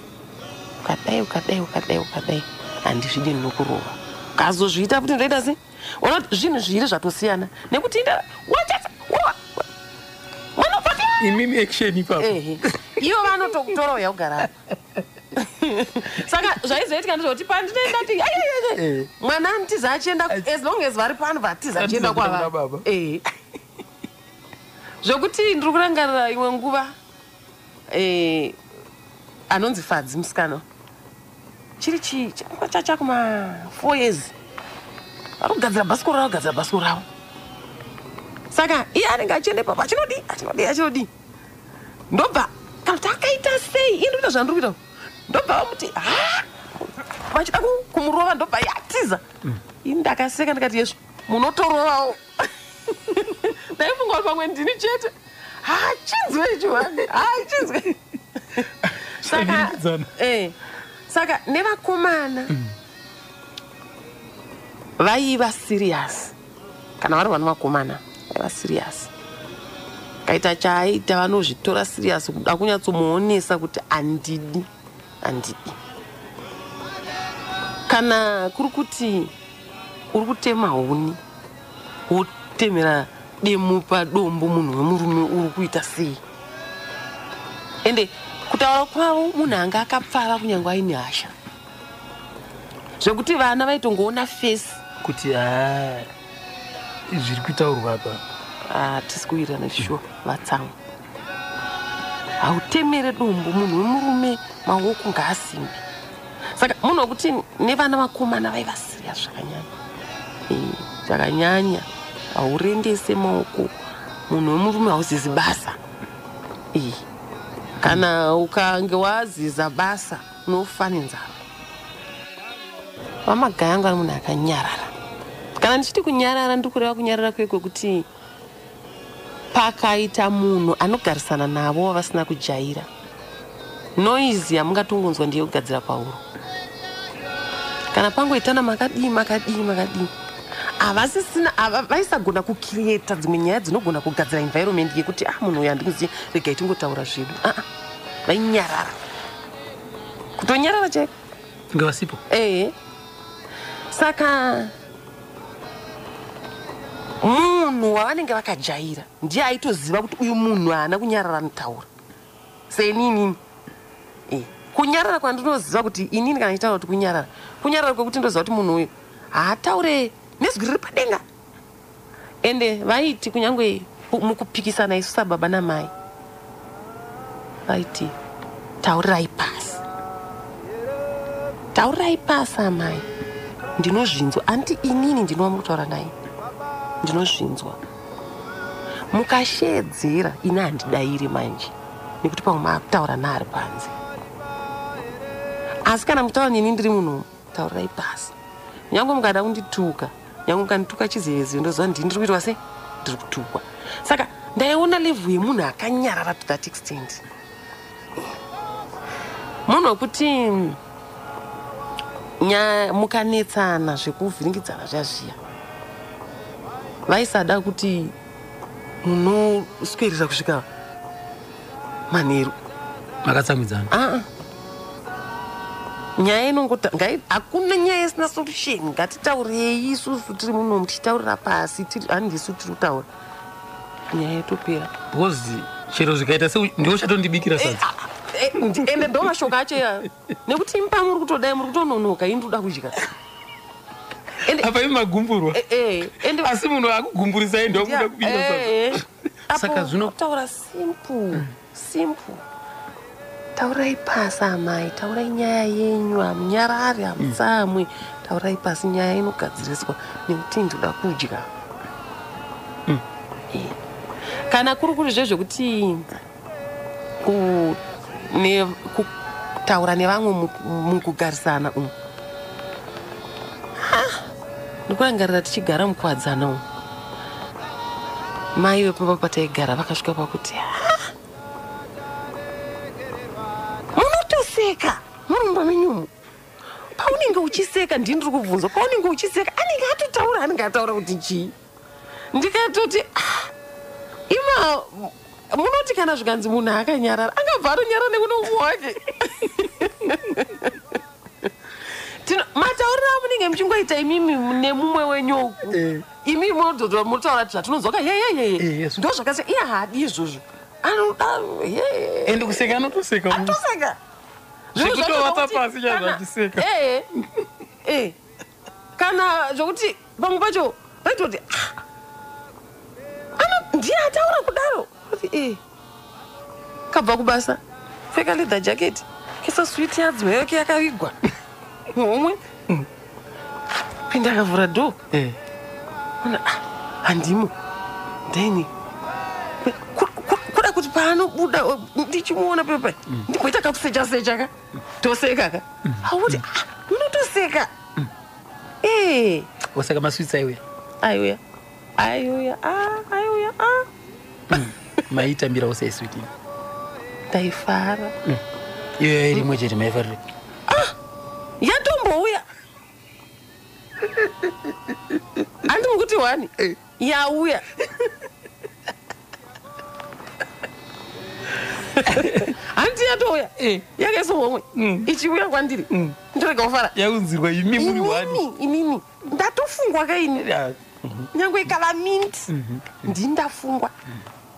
ukadai, ukadai, ukadai, ukadai, handizvidi, ndinokurova. Ukazozviita futi ndoita sei?" Ona kuti zvinhu zviri zvatosiyana nekuti inda wachasa mwana ufati. Imimi action ipapo. Ehe, ivo vanotokutora uya kugara apa. Saka zvaizoitika ndezvekuti pandinoenda ti mwana anotiza achienda, as long as vari pano, vatiza achienda Atiza kwava kuna baba. Ehe. Zvokuti ndiri kurangarira imwe nguva, anonzi Fadzi, musikana, chiri chii chacha kuma 4 years, vari kugadzira bhasikoro ravo, kugadzira bhasikoro ravo. Saka iye anenge achienda ipapo, achinodii, achinodii, achinodii, ndobva kana kuti akaita sei, ii ndikuita zvandiri kuita, ndobva vamuti ha, vachida kumurova, ndobva yatiza. Ini ndakaseka, ndikati, "Yezvo, munotorovawo." Ndaifunga kuti pamwe ndini chete. Hachinzwe icho, hachinzwe. Saka Zvavhiringidzana. Saka nevakomana vaiva serious. Kana vari vana vakomana, vaiva serious. Kaita chaaita, vanozvitora serious, kuda kunyatsomuonesa kuti handidi, handidi. Kana kuri kuti uri kutema huni, wotemera demo padombo, munhu wemurume, uri kuita sei? Ende kutaura kwavo, munhu anga akapfava kunyange aine hasha, zvekuti vana vaitongoona face kuti ha, zviri kutaurwa apa. Hatisi kuwirirana shuwa, vatsamwa. Hautemere dombo munhu wemurume, maoko ngaasimbe. Saka munhu wekuti nevana vakomana vaiva serious zvakanyanya. Zvakanyanya. Haurendese maoko, munhu wemurume hauzizi basa. Kana ukange waziza basa unofa nenzara. Vamagaya angu ari munhu akanyarara. Kana ndichiti kunyarara, ndiri kureva kunyarara kuye kwekuti pakaita munhu anogarisana navo wavasina kujaira, noise yamungatongonzwa ndeyekugadzira pauro. Kana pangoitana makadii makadii makadii, havasisina vaisagona kucreata dzimwe nyaya dzinogona kugadzira environment yekuti ah, munhu uyu handikuzivi, regai tingotaura zvedu. Aa, vainyarara, kutonyarara chaiko. Inge vasipo. Ehe. Saka munhu wavanenge vakajaira ndiye aitoziva kuti uyu munhu haana kunyarara, anotaura seninini. Kunyarara kwandinoziva kuti inini kana ndichitaura kuti kunyarara, kunyarara kwekuti ndoziva kuti munhu uyu haataure nezwi riri padenga. Ende vaiti kunyange mukupikisana isu sababa namai, vaiti taurirai pasi, taurirai pasi amai, ndinozvinzwa. Anditi inini ndinova mukutaura naye, ndinozvinzwa. Mukashedzera ini handidayiri manje, nekuti pamwe maakutaura naari panze. Asi kana mukutaura neni ndiri munhu, taurirai pasi. Nyange mukada kundituka, nyange mukandituka chizevezeve, ndoziva ndini ndiri kuitwa sei, ndiri kutukwa. Saka ndaiona level yemunhu akanyarara to that extent, munhu wekuti mukanetsana zvekuvhiringidzana zviya zviya, vaisada kuti munoswerera kusvika manheru makatsamwidzana. Aa, nyaya inongota hakuna nyaya isina solution. Ngatitaurei isusu tiri munomu, tichitaurira pasi, handisu tiri kutaura, nyaya yotopera. Because chero zvikaita se ndiwo chatondibikira sadza. Ende ndo mashoko acho iyayo, nekuti imi pamuri kutodai muri kutononoka, ini ndoda kudya. Ende Apa imi magumburwa, ende asi munhu akugumburisai ndokuda kubikira sadza. Saka Apo kutaura simple simple, taurai pasi amai, taurai nyaya yenyu, hamunyarari, hamutsamwe, taurai pasi, nyaya inogadziriswa nekuti ndoda kudya. Kana kuri kuri zvezvekuti kutaura nevamwe mukugarisana umu, ndikurangarira tichigara mukuwadzana umu, mai vepamba pataigara vakasvika pakuti, "Ah, munotoseka muri mumba menyumu. Paunenge uchiseka, ndini ndiri kubvunzwa, paunenge uchiseka anenge atotaura, anenge ataura kuti chii?" Ndikatoti, "Ah, ima munoti kana zvikanzi munhu akanyarara, angabva atonyarara nekune umwe wake." Matauriro amunenge muchingoita imimi nemumwe wenyu uku, imi munototaura munotaura kuti zvatinonzwa ka yeyeyeye, Yes. ndo zvakasiya. Iye haadi izvozvo, anoda ye. Ende kuseka anotoseka munhu. Atoseka. Zviro Zvekutovata zvacho zvokuti pasi chaizvo achiseka. Kana zvokuti pamwe pacho vaitoti, "Ah, ano ndiye ataura kudaro," kuti kabva kubasa, pfeka leather jacket, kisa switi yadzimai yake yakavigwa muhomwe, pinda, akavhura door. Ona, ah, handimo then kuda kuti paanobuda ndichimuona pepa, ndimboita kakusecha secha ka, toseka ka, auti, "Ah, munotoseka." Osaka maswitsi aiuya? Aiuya, aiuya, ah, aiuya, ah. Maitambirawo sei switi? Ndaifara. Iyo yairimwe chete, maifarire? Yatombouya, handi mukuti wani yauya, handi yatouya, yakaiswa homwe, ichiuya kwandiri, ndorega kufara? Yaunzirwa imi muri wani. Inini, inini ndatofungwa kaini. Nyange ikava mint, ndini ndafungwa,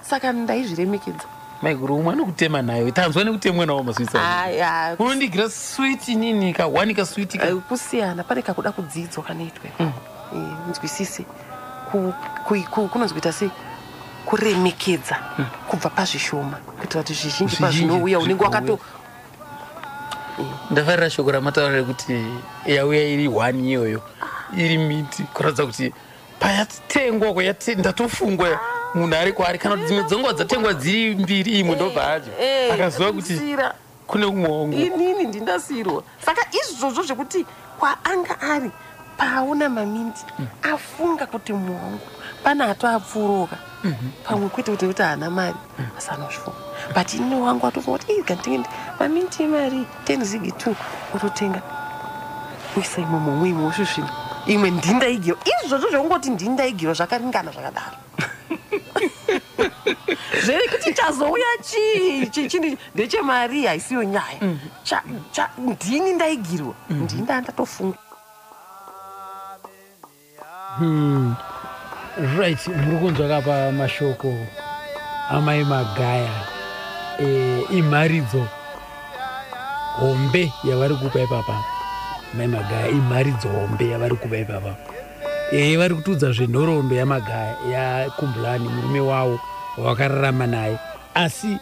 saka ndaizviremekedza. Maiguru, umwe anokutema nayo, tanzwa nekutemwa nawo maswitsi ayo. Aya. Unondigira switi nini, kahwani kaswiti ka. Kusiyana, pane kakuda kudzidzwa kanoitwa, nzwisise kunonzi kuita sei. Kuremekedza kubva pazvishoma kuitira kuti zvizhinji Zvizhinji pazvinouya unenge wakato Ndafarira shoko ramataura rekuti yauya iri one iyoyo iri miti, kuratidza kuti payatengwa ndatofungwa munhu ari kwaari, kana kuti dzimwe dzenguva dzatengwa dziri mbiri, imwe ndobva adya akaziva kuti Sira. kune umwe wangu. Inini ndindasirwa, saka izvozvo zvekuti kwaanga ari paona maminti afunga kuti muwangu pane atoapfuuroka pamwe, kwete kuti nekuti haana mari, asi anozvifunga. But inini wangu atofunga kuti ganditenge maminti emari 10 zigi 2, ototenga, uisa imwe momwe, imwe osvisvina, imwe ndindaigirwa. Izvozvo zvekungoti ndindaigirwa zvakaringana zvakadaro, zvekuti chazouya chii chini ndechemari haisiyo nyaya. Ndini ndaigirwa, ndini ndatofunga. Right, muri kunzwa kapa mashoko amai Magaya. Imharidzo hombe yavari kupa ipapa mai Magaya, imharidzo hombe yavari kupa ipapa. Vari kutiudza zvenhoroondo yaMagaya, yaKumbulani, murume wavo wavakararama naye, asi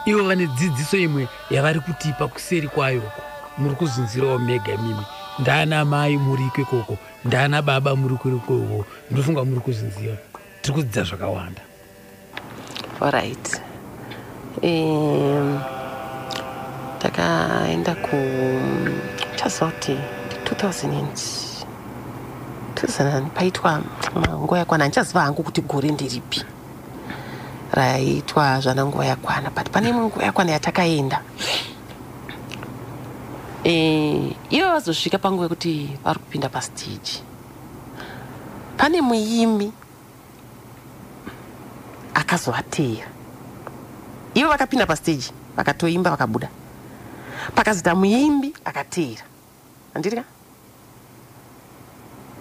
ivo vane dzidziso imwe yavari kutipa kuseri kwayoko. Muri kuzunzirawo mega imimi, ndaana mai muri ikokoko, ndaana baba muri ikokoko, ndinofunga muri kuzvinzira, tiri kudzidza zvakawanda. Alright, takaenda ku chaziva kuti 2000 and 2000 paitwa nguva yakwana. Handichaziva hangu kuti gore nderipi raitwa zvana nguva yakwana, but pane imwe nguva yakwana yatakaenda. Ivo vazosvika panguva yekuti vari kupinda pastage, pane muimbi akazovateera. Ivo vakapinda pastage, vakatoimba, vakabuda, pakazoita muimbi akateera, handiti?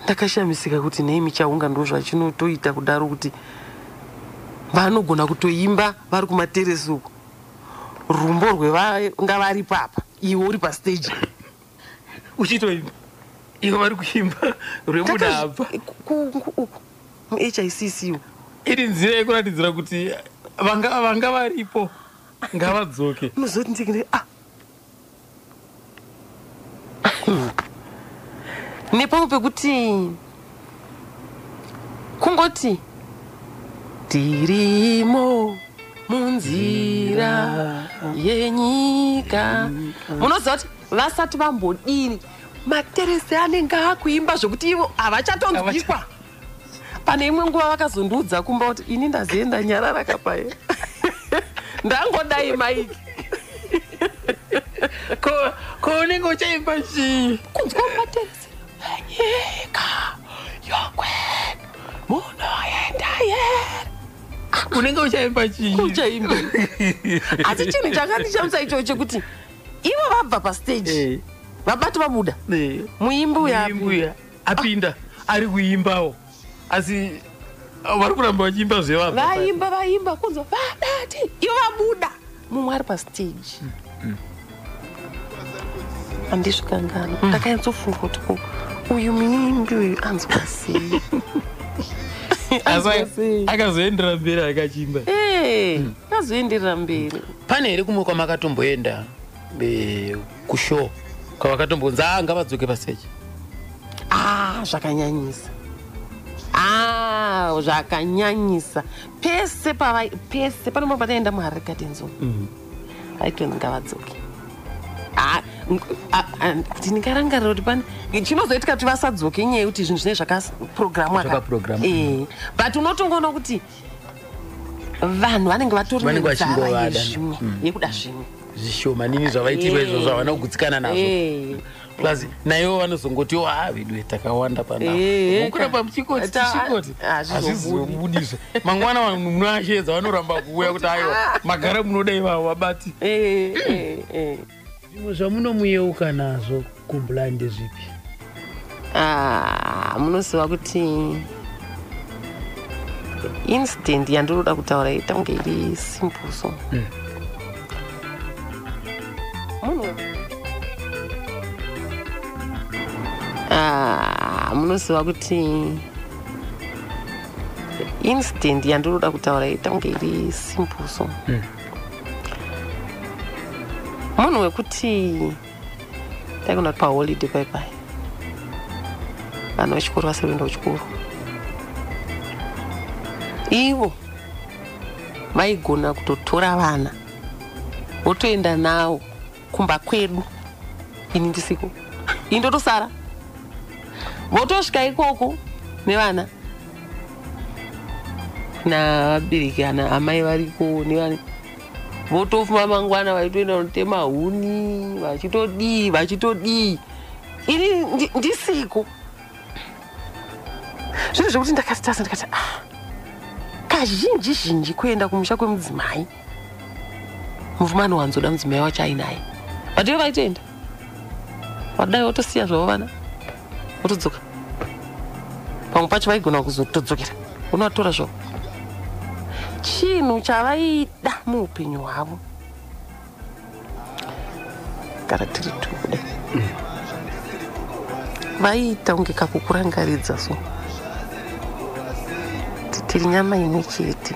Ndakashamisika kuti nei michaunga ndo zvachinotoita kudaro, kuti vanogona kutoimba vari kumateresi uko rumbo rwevanga vari papa, iwe uri pastage. Uchitoimba, ivo vari kuimba rwebuda apa. Uku muHICC. Iri nzira yekuratidzira kuti vanga varipo ngavadzoke. Unozoti ndikine ah nepamwe pekuti kungoti tirimo munzira yenyika, munoziva kuti vasati vambodini, materesi anenge akuimba zvokuti ivo havachatonzwikwa. Pane imwe nguva vakazondiudza kumba kuti ini ndazienda nyarara kapaye, ndangodai maiki. Ko unenge uchaimba chii? Kunzwa materesi enyika yokwedu munoenda here? Unenge uchaimba chii? Uchaimba. Asi chinhu chakandishamisa ichocho chekuti ivo vabva pastage, vabati vabuda, muimbi uya Muimbi uya apinda ari kuimbawo, asi vari kuramba vachiimba zvevabva. Vaimba, vaimba, kunzwa vabati ivo vabuda, mumwe ari pastage. Handizvikangano, ndakanyatsofunga kuti ko uyu muimbi uyu anzwa sei? Asi Anzwa sei? akazoendera mberi akachiimba. Eh, akazoenderera mberi. Pane here kumwe kwamakatomboenda kushow kwavakatombonzi a ngavadzoke pastage? Ah, zvakanyanyisa. Ah, zvakanyanyisa. Pese pavai, pese panomba pataenda muHarare Gardens umu, aitonzi ngavadzoke. Ah, kuti ndingarangarira kuti pane chinozoitika kuti vasadzoke, inyaya yekuti zvinhu zvinenge zvakaprogramwa. Zvakaprogramwa. Eh, but unotongoona kuti vanhu vanenge vatori Vanenge nenzara vachingovada. yezvimwe, yekuda zvimwe. Zvishoma nini zvavaitirwa izvozvo havana kugutsikana nazvo. Plus naivo vanozongotiwo, a vedu takawanda Eh, panakuramba muchikoti tichikoti hazvizobudi. hazvizobudizve. Mangwana vanhu munoashedza vanoramba kuuya kuti aiwa, magara munoda ivavo vabati. Eh. Zvimwe zvamunomuyeuka nazvo Kumbulani ndezvipi? Ah, munoziva kuti incident yandinoda kutaura ita kunge iri simple. So munhu, ah, munoziva kuti Incident yandinoda kutaura ita kunge iri simple so. Munhu wekuti taigona kuti paholiday pai vanhu vechikoro vasiri kuenda kuchikoro, ivo vaigona kutotora vana votoenda navo kumba kwedu, ini ndisiko, ini ndotosara, votosvika ikoko nevana navabereki ana amai variko nevana, votofuma mangwana vaitoenda kunotema huni, vachitodii vachitodii, ini ndisiko. Zvinhu zvekuti ndakatasa ndikati, ah, kazhinji zhinji kuenda kumusha kwemudzimai, murume anowanzoda mudzimai wacho ainaye, but ivo vaitoenda vadai votosiya zvavo vana votodzoka. Pamwe pacho vaigona kuzotodzokera unovatora zvavo. Chinhu chavaida muupenyu hwavo kana tiri two kudai, vaiita kunge kakukurangaridza so kuti tiri nyama imwe chete.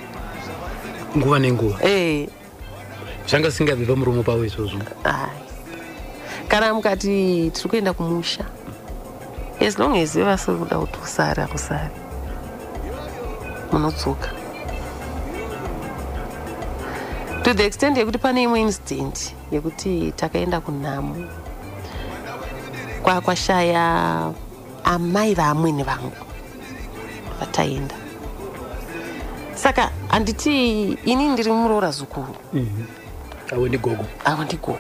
Nguva nenguva. Ee. Zvanga zvisingabvi pamuromo pavo izvozvo? Ai, kana mukati tiri kuenda kumusha, as long as vasiri kuda kuti usare, hausari, munodzoka. To the extent yekuti pane imwe incident yekuti takaenda kunhamo, kwashaya amai vaamwene vangu vataenda. Saka handiti ini ndiri muroora zukuru? Avo ndigogo. Avo ndigogo.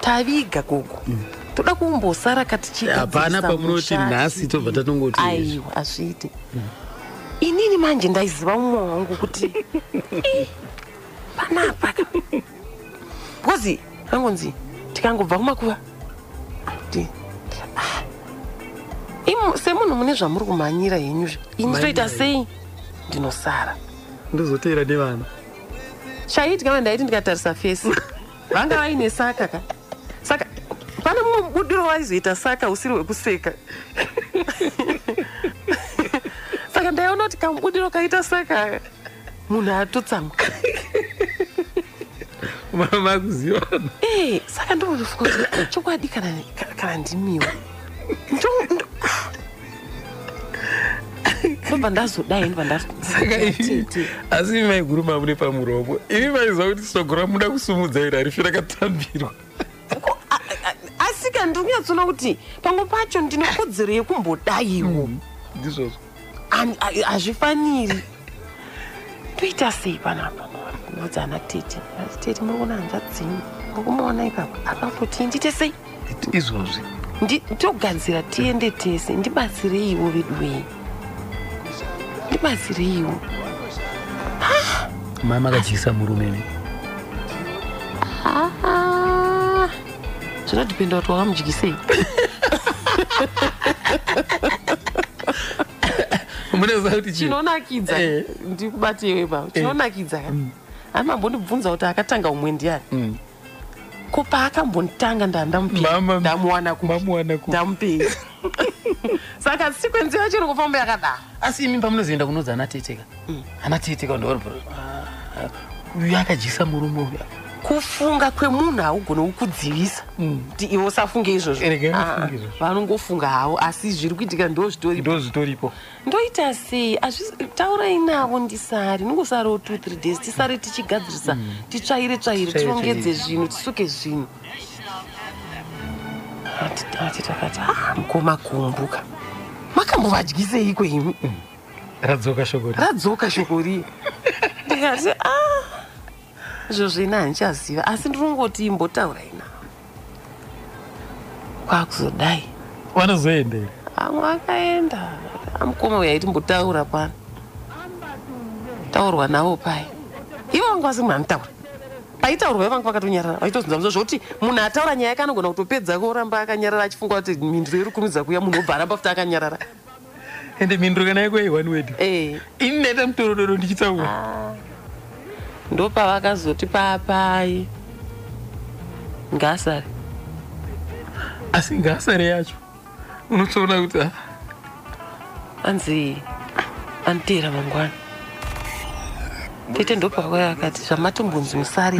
Taviga gogo, toda kumbosara. Hapana pamunoti nhasi tobva tatongoti izvi. Aiwa, hazviiti. Inini manje ndaiziva mumwe wangu kuti "Ih, panapa ka." Because angonzi tikangobva kumakuva ah, semunhu mune zvamuri kumhanyira henyuzve, ini toita sei? Ndinosara. Ndozoteera nevana. Chaiitika ma ndaiti ndikatarisa face, vanga vaine saka ka. Saka pane mumwe mubudiro waizoita saka usiri wekuseka. Saka ndaiona kuti kamubudiro kaita saka, munhu atotsamwa. Makuzivana. Ee, saka ndofunga kuti chokwadi kana ndimiwo, ah. Ndobva ndazodai, ndobva Saka ndatete. Asi imi maiguru mamune pamuromo, imi maiziva kuti soko ramuda kusumudza iri harifi rakatambirwa. Asi ka ndiri kunyatsoona kuti pamwe pacho ndine kodzero yekumbodaiwo. Ndizvozvo. Hazvifaniri. Toita sei panapa? Ndodza ana tete. Ati, "Tete, muri kuona hanzvadzi dzenyu, muri kumuona ipapa, apa kutoti ndiite sei?" Izvozvi. Togadzira tiende tese, ndibatsireiwo veduwei, ndibatsireiwo. Mama akadyisa murume imi. Ah, zvinodhipenda kuti wakamudyisei. Munoziva kuti chii? Chinonakidza, ndikubatewe ipapo, chinonakidza ka, amambondibvunza kuti akatanga umwe ndiani. Ko paakambonditanga, ndandamupei? Ndamuwana kupi? Mamuwana kupi? Ndamupei? Saka sequence yacho iri kufamba yakadaro. Asi imi pamunozoenda kunodza ana tete ka, ana tete ka, ndova uyu akadyisa murume uyu. Kufunga kwemunhu haugoni kukudzivisa kuti iwe usafunge izvozvo. Regai Ah, vafunge izvozvo. vanongofunga havo, asi zviri kuitika ndo zvitoripo. Ndo zvitoripo. Ndoita sei? Taurai navo ndisare, ningosarawo 2 3 days, tisare tichigadzirisa, titsvaire tsvaire, Titsvaire, tirongedze zvinhu, tisuke zvinhu. Ati takati, ah, mukoma kumbuka, makambovadyiseiko imi? Radzoka shoko ri. Radzoka shoko riya. Ndikati, a izvozvo ina handichaziva, asi ndinongoti imbotaurai navo. Kwakuzodai. Vanozoenda here? Amwe akaenda. Amukoma uyu aiti mbotaura pano, taurwa navo pai, ivo vanga vasi munhu anotaura. Paitaurwa ivo vanga vakatonyarara, vachitozvinza musoro, zvokuti munhu ataura nyaya yake anogona kutopedza koramba akanyarara, achifunga kuti mhinduro iri kurumidza kuuya, munhu obva aramba futi akanyarara. Ende mhinduro kana yako one word. Ee. Ini ndaita mutorodoro ndichitaura. Ndopavakazoti papai ngasare. Asi ngasare yacho unotoona kuti ah, Anzi anoteera mangwana. Tete ndopakauya akati zvamatombonzi musare,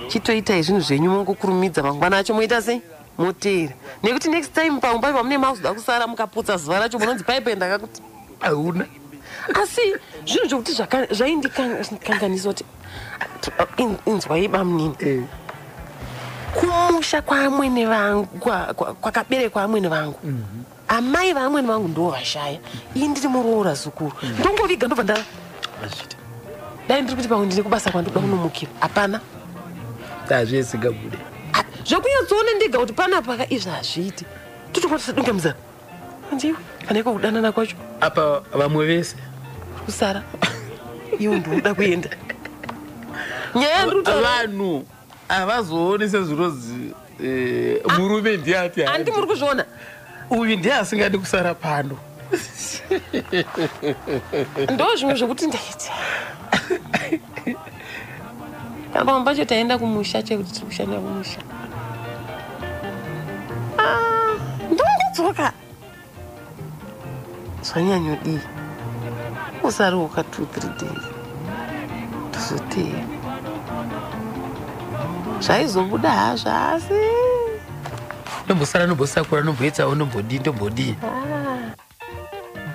chitoitai zvinhu zvenyu, mongokurumidza, mangwana acho moita sei, moteera, nekuti next time paumba pamune makuzoda kusara, mukaputsa zuva racho munonzi paipai ndakakuti Hauna. Asi zvinhu zvokuti zvaindikanganisa kuti inzwai bamunini, kumusha kwaamwene vangu, kwakaberekwa amwene vangu, amai vaamwene vangu ndo vashaya, ii ndiri muroora zukuru, ndongoviga ndobva nda Azviita. Dai ndiri kuti pamwe ndine kubasa kwandoda kunomukira, hapana. Hazvisingabude. Ah, zvekunyatsoona ndega kuti panapa ka izvi hazviiti, totokwa tisadunga muzana andiwe kana iko kudanana kwacho. Apa vamwe vese kusara iwo ndinoda kuenda, nyaya yandiri kutaura. Vanhu havazooni sezvinonzi murume ndiye ati Handi muri kuzviona? Uyu ndiye asingadi kusara pano. Ndo zvimwe zvokuti ndaiti kana pamwe pacho taenda kumusha chekuti tiri kushanda kumusha. Ah, ndongodzoka zvanyanyodii, usariwoka 2-3 days, tozoteya zvaizobuda hazvo, asi Ndombosara, ndombosakura, ndomboitsawo, ndombodii, ndombodii.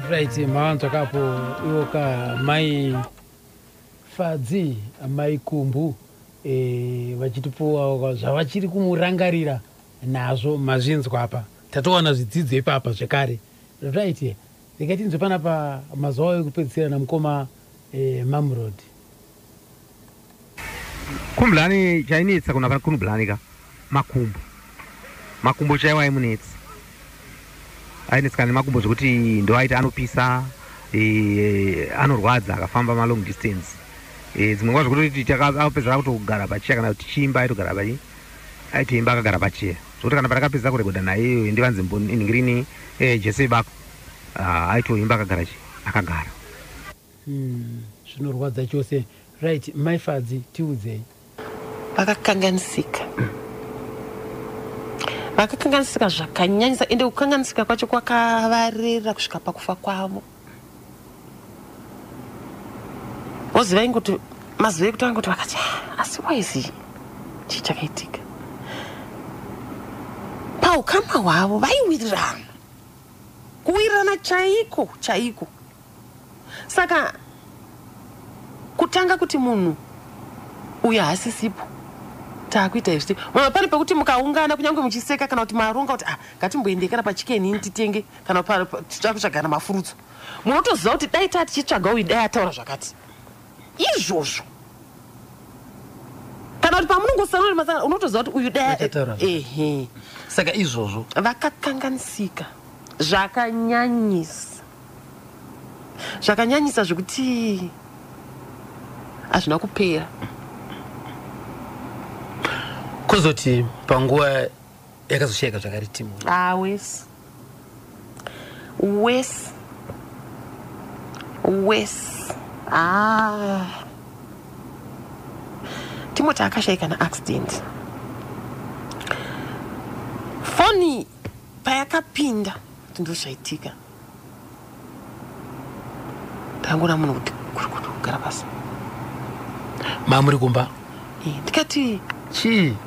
Right, mavanzwa kapo iwo ka mai Fadzi, mai Kumbu, vachitipuwa zvavachiri kumurangarira nazvo. Mazvinzwa apa, tatowana zvidzidzo ipapa zvekare. Right, regai tinzwe panapa mazuva ekupedzisira namukoma Mamrod. Khumbulani, chainetsa kuna Khumbulani ka makumbo, makumbo chaiwo aimunetsa, ainetseka nemakumbo zvekuti ndo aiti anopisa, anorwadza akafamba malong distance. Dzimwe nguva zvekutoti apedzera kutogara pacheya, kana kuti tichiimba aitogara pachi, aitoimba akagara pacheya, zvokuti kana patakapedzisa kurekodha naye ndivanzi inhingirini Jese Bako, aitoimba akagara chi akagara. Zvinorwadza chose. Right, mai Fadzi, tiudzei. Vakakanganisika, vakakanganisika zvakanyanyisa, ende kukanganisika kwacho kwakavarera kusvika pakufa kwavo. Woziva ingoti mazuva ekutanga kuti vakati, "Ah, asi waizi chii chakaitika?" Paukama hwavo vaiwirirana, kuwirirana chaiko chaiko. Saka kutanga kuti munhu uyu haasisipo, taakuita izvi, pane pekuti mukaungana, kunyange muchiseka kana kuti maronga kuti, ah, ngatimboendei kana paChicken Inn titenge kana titsva kutsvagana mafurutso, munotoziva kuti dai taa tichitsvaga uyu, dai ataura zvakati izvozvo, kana kuti pamunongosangana masangana unotoziva kuti uyu dai Achataura zvakati. Ehe. Saka izvozvo Vakakanganisika zvakanyanyisa, zvakanyanyisa zvekuti hazvina kupera. Kuzoti panguva yakazoshayika zvakare Timu? Ah, wese wese wese. Ah, Timoti akashayika naaccident. Foni payakapinda kuti ndozvaitika, ndangona munhu kuti kuri kuti kugara pasi. Mamuri kumba? Ndikati, Chii?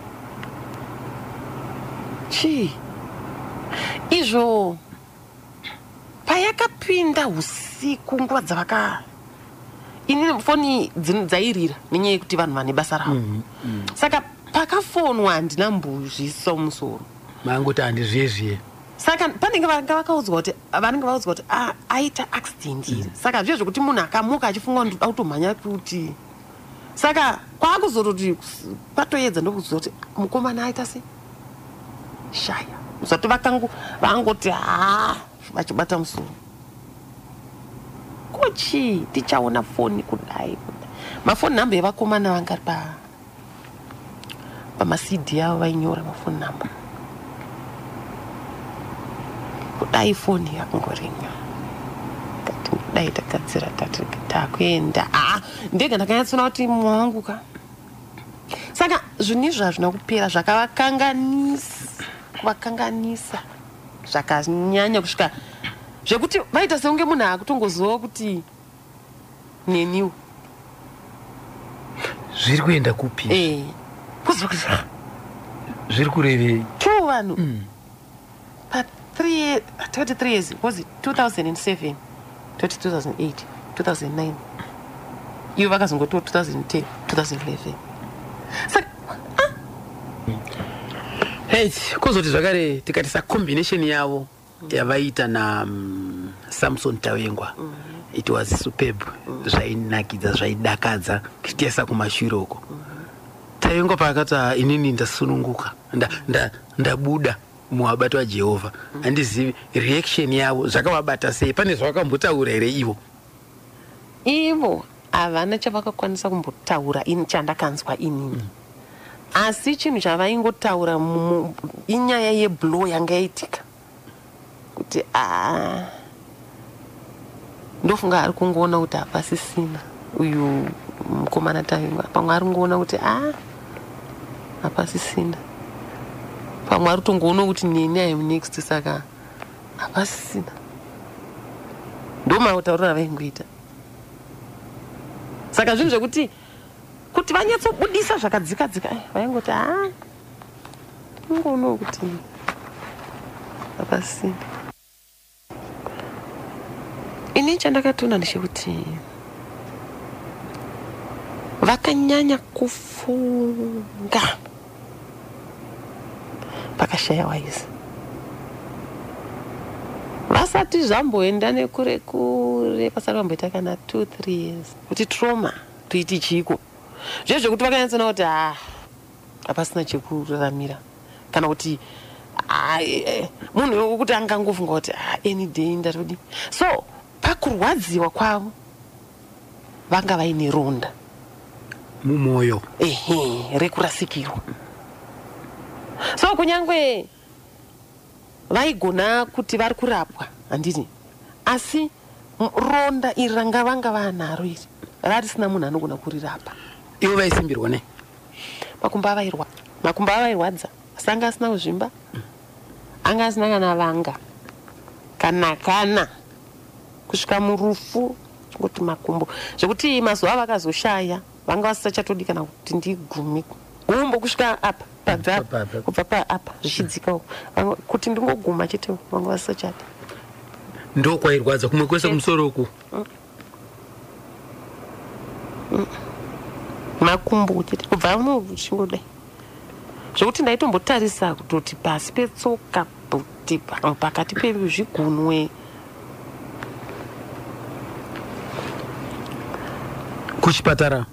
Chii izvo? Payakapinda usiku, nguva dzavaka inini foni dzairira nenyaya yekuti vanhu vane basa ravo, saka pakafonwa handina mbozvisa mumusoro. Mangoti handizviye. Saka panenge vanga vakaudzwa kuti vanenge vaudzwa kuti aita accident iri. Saka zviye zvokuti munhu akamuka achifunga kuti ndoda kutomhanya kuti, saka kwaakuzototi patoedza ndokuziva kuti mukomana aita sei, shaya zati vakangu vangoti ha, vachibata musoro, kochii? Tichaona foni kudai kudai, mafoni namba yevakomana vanga ari pa pamaCD avo, vainyora mafoni namba kudai, foni yakungoringa. Kati dai tagadzira, tati takuenda. Aa, ndega ndakanyatsoona kuti mumwe wangu ka. Saka zvinhu izvi hazvina kupera, zvakavakanganisa, kuvakanganisa zvakanyanya kusvika zvekuti vaita sekunge munhu akutongozivawo kuti neniwo. Zviri kuenda kupi? Kuziva kuti Zviri kurevei? Two vanhu pa 33 years, was it 2007, toti 2008, 2009, ivo vakazongotiwo 2010, 2011, saka Right, kozoti zvakare tikatarisa combination yavo yavaita na Samson Tawengwa, it was superb. Zvainakidza, zvaidakadza tichitarisa kumashure uko. Tawengwa paakati, "Ah, inini ndasununguka, ndabuda muwabati waJehovha," handizivi reaction yavo zvakavabata sei. Pane zvavakambotaura here ivo? Ivo havana chavakakwanisa kumbotaura ini chandakanzwa inini, asi chinhu chavaingotaura inyaya yeblow yanga yaitika, kuti aa, ndofunga ari kungoona kuti hapasisina uyu mukomana Tavingwa. Pamwe ari kungoona kuti a, hapasisina. Pamwe ari kutongoona kuti neni I am next, saka hapasisina. Ndo matauriro avaingoita. Saka zvinhu zvekuti kuti vanyatsobudisa zvakadzika dzika, vaingoti a, ingoonawo kuti hapasisina. Ini chandakatoona ndechekuti vakanyanya kufunga pakashaya Wise, vasati zvamboenda nekure kure, pasati vamboita kana 2 3 years, kuti trauma toiti chiko zve zvekuti vakanyatsoona kuti ha, hapasina chekuraramira, kana kuti ah, munhu wekuti angangofunga kuti ah, any day ndatodi. So pakurwadziwa kwavo vanga vaine ronda mumwoyo. Ehe, rekurasikirwa. So kunyange vaigona kuti vari kurapwa, handiti, asi ronda iri ranga vanga vanaro iri rarisina munhu anogona kurirapa. Ivo vaisimbirwa nei? Makumbo avairwadza, asi anga asina kuzvimba, anga asina kana vanga kana kusvika murufu, kuti makumbo zvekuti mazuva avakazoshaya vanga vasisachatodi kana kuti ndigumi gumbo kusvika apa pabva apa, Pa- pa- kubva paapa zvichidzika uko. Kuti ndingoguma chete, vanga vasisachadi. Ndo kwairwadza, kumwe kwese kumusoro uku? Makumbo chete, kubva muchingodai zvekuti ndaitombotarisa kutoti pasi petsoka, kuti pakati pezvigunwe. Kuchipatara?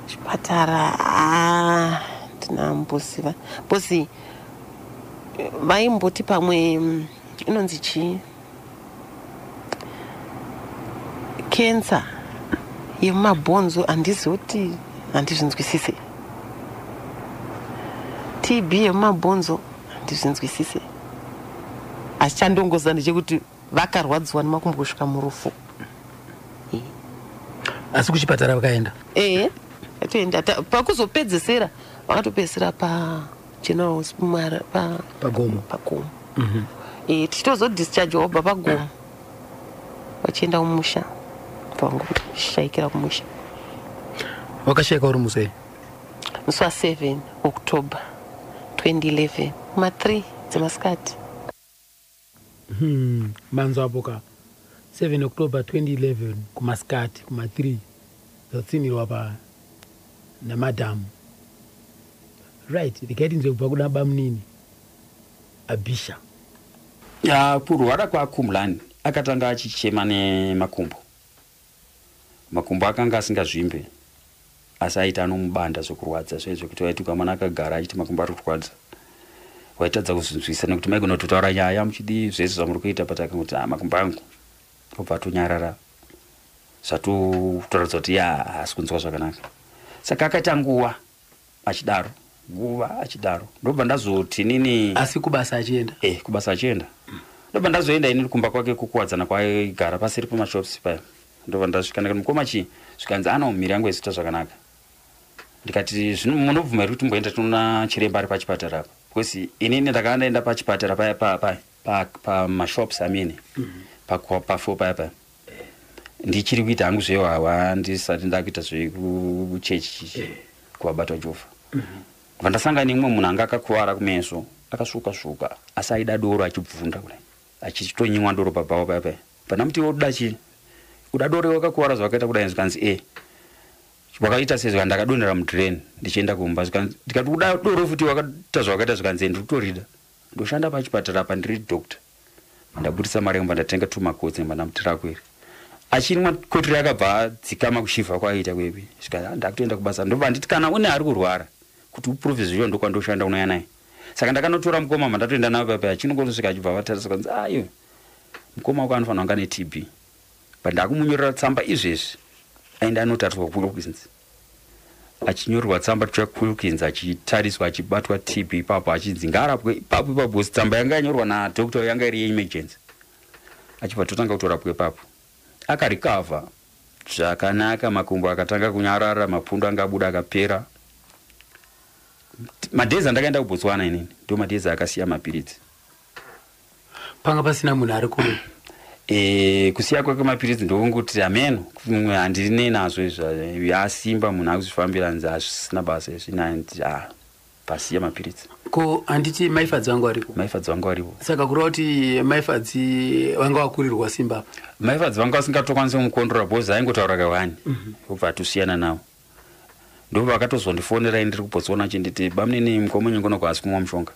Chipatara, ah, ndinamboziva because vaimboti pamwe inonzi chii, kensa yemumabhonzo. Handizivi kuti, handizvinzwisise. TB yemumabhonzo, handizvinzwisise, asi chandongoziva ndechekuti vakarwadziwa nemakumbo kusvika murufu. Asi kuchipatara vakaenda? Ehe, atoenda. Pakuzopedzesera vakatopedzesera paGeneral Hospital pa Pagomo. Pagomo. Tichitozodischarge wabva pagomo vachienda kumusha, vangoshayikira kumusha. Wakashayika uri musei? Musi wa7 October 2011, kuma3 dzemasikati. Manzwa apo ka, 7 October 2011, kumasikati kuma3, dzatsinirwa pa namadhamu. Right, regai tinzwe kubva kuna bamunini Abhisha. Ya, kurwara kwaKhumulani, akatanga achichema nemakumbo. Makumbo akanga asingazvimbe, asi aita anomubanda zvekurwadza zve zvekuti waiti ukamwana akagara achiti makumbo ari kurwadza, waitadza kuzvinzwisa, nekuti maigona kutotaura nyaya muchidi zvese zvamuri kuita, but akangoti, "Ah, makumbo angu," obva atonyarara, zvatotaridza kuti ya, haasi kunzwa zvakanaka. Saka akaita nguva achidaro, nguva achidaro, ndobva ndazoti nini Asi kubasa achienda? Kubasa achienda. Ndobva ndazoenda inini kumba kwake kuKuwadzana, kwaigara paseri pemashops paya. Ndobva ndasvika ndikati, "Mukoma, chii?" Zvikanzi, "Ano mhiri yangu haisi kuita zvakanaka." Ndikati, "Zvino munobvuma here kuti timboenda tinoona chiremba ari pachipatara apa?" Because inini ndakanga ndaenda pachipatara paya pamashops amene, pafo paya paya. Ndichiri kuita hangu zvehwahwa, ndisati ndakuita zvekuchechi kuvabatwa Jehovha. Ndobva ndasangana nemumwe munhu anga akakuvara kumeso, akasvuka svuka, asi aida doro achibvunda kudai, achitonyimwa doro pabhawa paya paya. Pandamuti, "Uda chii? Uda doro? Wakakuvara zvakaita kudai?" Zvikanzi, "E, wakaita sei?" Zvikanzi, "Ndakadonhera mudrain ndichienda kumba." Zvikanzi, ndikati, "Uda doro futi? Wakaita zvawakaita?" Zvikanzi, "Ndiri kutorida, ndoshanda pachipatara apa, ndiri doctor." Ndabudisa mari yangu, ndatenga tumakotsi, ndamuti, "Rako iri." Achinwa kotiri, akabva adzikama kushivha kwaiita kwepi. Zvikanzi, "Ah, ndakutoenda kubasa." Ndobva nditi, "Kana une ari kurwara, kuti uprove zviyo, ndokwandoshanda, unouya naye." Saka ndakanotora mukoma, mandatoenda navo papa. Achinongosvika, achibva vatarisa, kanzi, "Aiwe, mukoma wako anofanira kunga neTB, but ndakumunyorera tsamba izvezvi aende anotariswa kuWilkins." Achinyorerwa tsamba, tichiuya kuWilkins, achitariswa, achibatwa TB ipapo, achinzi ngaarapwe ipapo ipapo, because tsamba yanga yanyorwa nadoctor yanga iri yeemergency. Achibva totanga kutorapwa ipapo, akarecover zvakanaka, makumbo akatanga kunyarara, mapundu anga abuda akapera. Madays andakaenda kuBotswana inini ndo madays akasiya mapiritsi. Panga pasina munhu ari kure? E, kusiya kwake mapiritsi ndokungoti ameno, handinei nazvo izvo, yasimba munhu akuzvifambira, nzi hazvisina basa izvi, pasiya mapiritsi. Ko handiti maifadzi vangu variko? Maifadzi vangu varipo. Saka kureva kuti maifadzi vanga vakurirwa simba apa? Maifadzi vanga vasingatokwanisi kumucontrola because aingotaura kawani, obva atosiyana navo. Ndo vakatozondifonera ndiri kuBotswana, chinditi, "Bamunini, mukoma nyengonoko haasi kumwa mushonga."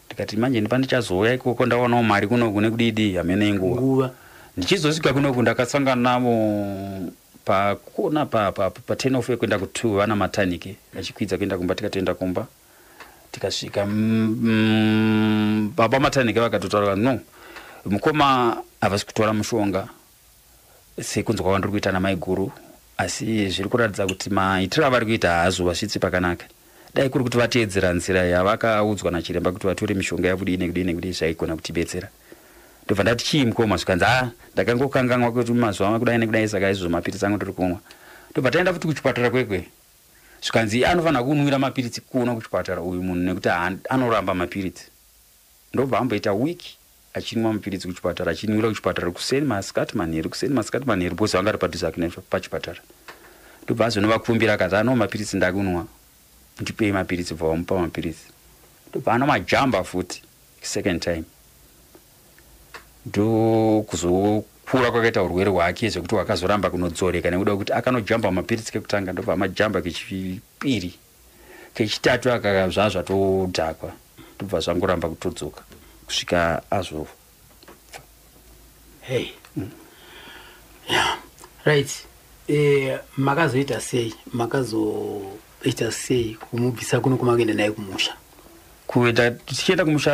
Ndikati, "Manje ndipandichazouya ikoko ndawanawo mari kunoku nekudidi, hamene inguva." Nguva. Ndichizosvika kunoku, ndakasangana navo pakona pa 10 of kuenda ku2, vana matanike vachikwidza kuenda kumba. Tikatoenda kumba, tikasvika, baba matanike vakatotaura, "No, mukoma havasi kutora mushonga sekunzwa kwandiri kuita namaiguru, asi zviri kuratidza kuti maitiro avari kuita haazovasvitsi pakanaka. Dai kuri kuti vateedzera nzira yavakaudzwa nachiremba kuti vatore mishonga yavudii nekudii nekudii, zvaigona kutibetsera." Ndobva ndati, "Chii mukoma?" Zvikanzi, "A, ndakangokanganwa kuti mazuva kudai nekudai, saka izvozvo mapiritsi angu ndiri kumwa." Ndobva taenda futi kuchipatara kwekwe, zvikanzi anofanira kunwira mapiritsi kuno kuchipatara uyu munhu nekuti anoramba mapiritsi. Ndobva amboita wiki achinwa mapiritsi kuchipatara, achinwira kuchipatara kuseni, masikati, manheru, kuseni, masikati, manheru, because vanga ari padhuze ake pachipatara. Ndobva azonovakumbira, akati, "Ano mapiritsi ndakunwa, ndipei mapiritsi." Bva vamupa mapiritsi, ndobva anomajamba futi second time. Ndokuzokura kwakaita urwere hwake zvekuti hwakazoramba kunodzoreka nekuda kwekuti akanojamba mapiritsi kekutanga, ndobva amajamba kechipiri, kechitatu, aka zvaa zvatodhakwa, ndobva zvangoramba kutodzoka kusvika azofa. Hey, yeah, right. Makazoita sei, makazoita sei kumubvisa kuno kumakaenda naye kumusha? Kuenda, tichienda kumusha,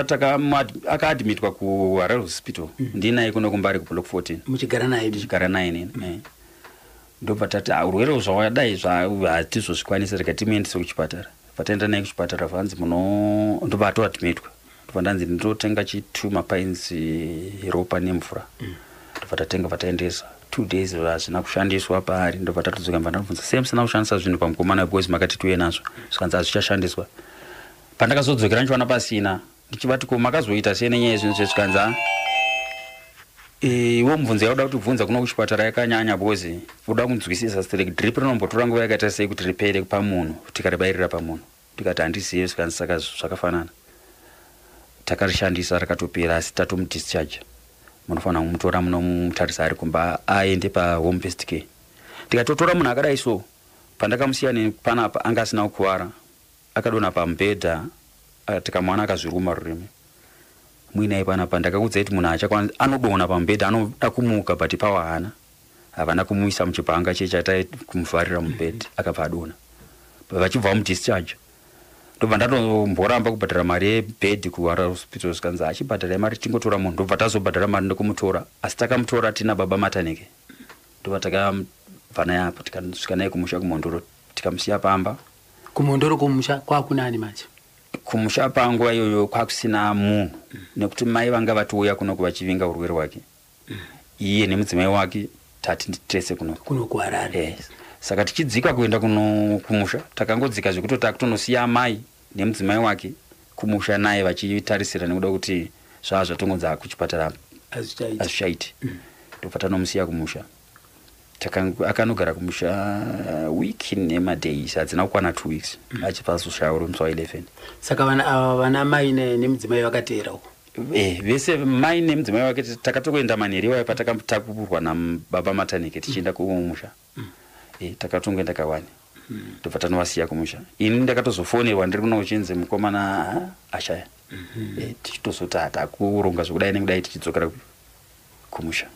akaadmitwa kuHarare Hospital. Ndinaye kuno kuMbare kublock 14. Muchigara naye? Ndichigara naye nini. Ndobva tati, "Ah, urwere zvakadai hatizozvikwanisa, rega timuendese kuchipatara." Bva taenda naye kuchipatara, vanzi muno, ndobva atoadmitwa. Ndobva ndanzi ndinotenga chi2 mapints ropa nemvura. Ndobva tatenga, bva taendesa. 2 days hazvina kushandiswa paari. Ndobva tatodzoka, bva ndabvunza, "Sei musina kushandisa zvinhu pamukomana, because makati tiuye nazvo?" Zvikanzi hazvichashandiswa. Pandakazodzokera ndichiwana pasina, ndichivati, "Ko makazoita sei nenyaya yezvinhu?" Zvezvikanzi, "A, iwo mubvunzo yauda kuti bvunza kuno kuchipatara yakanyanya, because uda kunzwisisa sterek drip rinombotora nguva yakaita sei kuti ripere pamunhu tikaribayirira pamunhu." Ndikati, "Handizivi." Zvikanzi, "Saka zvakafanana, takarishandisa rakatopera, asi tatomudischarge, munofanira kumutora munomutarisa ari kumba, aende pahome based care." Ndikatotora munhu akadai so, pandakamusiya panapa anga asina kukuvara, akadonha pamubhedha, tikamuwana akazviruma rurimi. Muinai panapa, ndakakudzai kuti munhu achakwanisa anodonha pamubhedha, anoda kumuka, but pawa haana. Havana kumuisa muchibhanga chechatai kumuvharira mubhedhi, akabva adonha vachibva vamudischarge. Ndobva ndatomboramba kubhadhara mari yebhedhi kuHarare Hospital. Zvikanzi, "Achibhadharai mari, tingotora munhu." Ndobva tazobhadhara mari ndokumutora, asi takamutora tina baba Mataneke. Ndobva takabva naye apa, tikasvika naye kumusha kuMhondoro, tikamusiya pamba. KuMhondoro kumusha kwakunani manje? Kumusha panguva iyoyo kwakusina munhu, nekuti mai vanga vatouya kunoku vachivinga urwere hwake, iye nemudzimai wake, tati tese kunoku. Kuno kuHarare? Yes. Saka tichidzika kuenda kuno kumusha, takangodzika zvekuti takutonosiya mai nemudzimai wake kumusha naye vachitarisira, nekuda kuti zvaa zvatongonzi kuchipatara hazvichaiti. Hazvichaiti. Ndobva tanomusiya kumusha. Akanogara kumusha wiki nemadays, hadzina kukwana 2 weeks, achibva azoshaya uri musi wa11. Saka vana ava, vana mai nemudzimai vakateera uko? Vese mai nemudzimai wake takatokuenda manheru iwayo patakatakurwa nababa Matanike tichienda kumusha. Takatongoenda kawani, ndobva tanovasiya kumusha. Ini ndakatozofonerwa ndiri kuno uchinzi mukomana ashaya. Tichitozoti hatakuronga zvekudai nekudai, tichidzokera kumusha.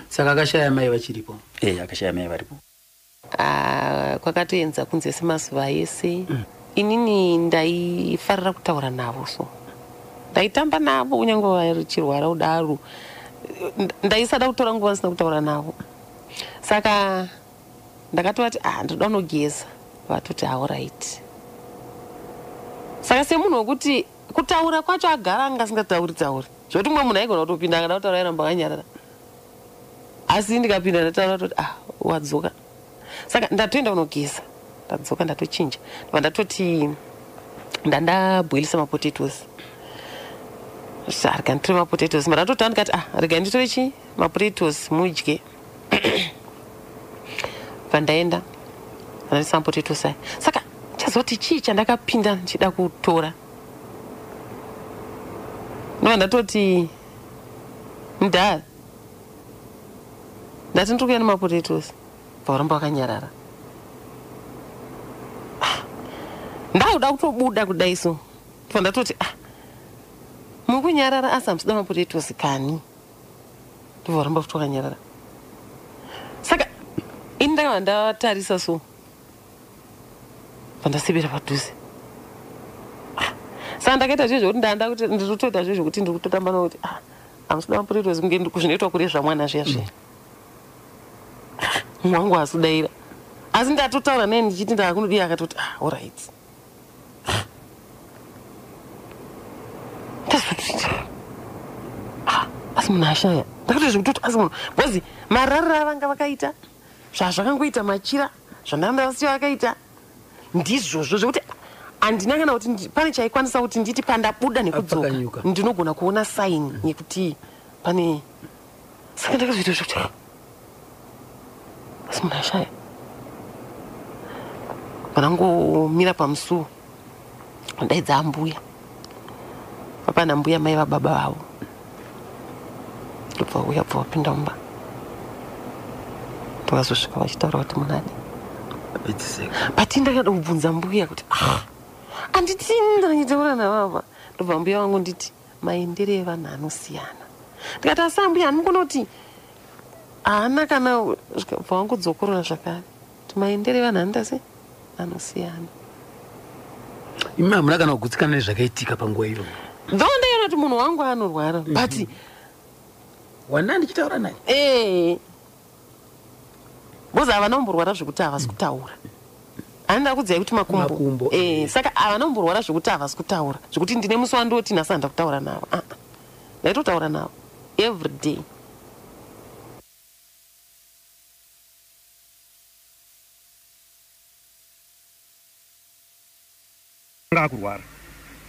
Saka akashaya mai vachiripo? Akashaya mai varipo. Ah, kwakatoenza kunze semazuva ese. Inini ndaifarira kutaura navo, so ndaitamba navo kunyange vachirwara kudaro. Ndaisada kutora nguva ndisina kutaura navo, saka ndakatovati, ah, ndoda kunogeza. Vatoti, alright. Saka semunhu wekuti kutaura kwacho agara anga asingatauri tauri, zvokuti mumwe munhu aigona kutopinda akada kutaura airamba akanyarara, asi ndikapinda ndataura, toti, ah, wadzoka. Saka ndatoenda kunogeza, ndadzoka, ndatochinja, ndobva ndatoti ndandabhoilisa mapotatoes. Rega nditore mapotatoes. Mandatotanga ndikati, ah, rega nditore chi mapotatoes mudye. Bva ndaenda ndandaisa mapotatoes aya. Saka chazoti chii chandakapinda ndichida kutora, ndobva ndatoti, mudhara, ndati ndiri kuuya nemapotatoes. Bva varamba vakanyarara. Ah, ndakuda kutobuda kudai, so bva ndatoti, ah, muri kunyarara asi hamusida mapotatoes kani? Ndobva varamba futi vakanyarara. Saka ini ndakabva ndatarisa, so bva ndasebera padhuze. Ah, saka ndakaita zvezvo kuti ndanda kuti ndiri kutoita zvezvo kuti ndiri kutotamba nokuti, ah, hamusida mapotatoes, kunge zvinoitwa kurezva mwana zviya zviya. Mumwe wangu haasi asi ndatotaura naye ndichiti ndakunodiya, akatoti, ah, alright. Ndazoti, ah, asi munhu ashaya. Ndakati zvekutoti asi munhu, because marariro avanga vakaita, zvazvakangoita machira zvandanga vasiya vakaita ndizvozvo, zvekuti handina kana kuti pane chaikwanisa kuti nditi pandabuda nekudzoka Apakanyuka. ndinogona kuona sign yekuti pane. Saka ndakazoita zvekuti, ah, asi munhu ashaya. Vanangomira pamusuwo, ndaidza ambuya papana mbuya mai vababa vavo, ndobva uya, bva wapinda mumba, ndokazosvika vachitaura kuti munadi. Apedziseka. But ndakada kubvunza mbuya kuti, ah, handiti ndanyitaura navava? Ndobva mbuya vangu nditi, maendere evanhu anosiyana. Ndikati, asi ambuya, handimukona kuti haana kana bva wangudzokorora zvakare kuti maendere evanhu anoita se anosiyana. Imi hamuna kana kugutsikana nezvakaitika panguva iyoyo? Though ndaiona kuti munhu wangu anorwara, but Wana ndichitaura naye. Ee, because havana kumborwara zvekuti havasi kutaura. Handida kudzai kuti makumbo. Makumbo, Eh, saka havana kumborwara zvekuti havasi kutaura, zvekuti ndine musi wandoti nhasi handa kutaura navo. Ah, ah. Ndaitotaura navo every day. Anga akurwara,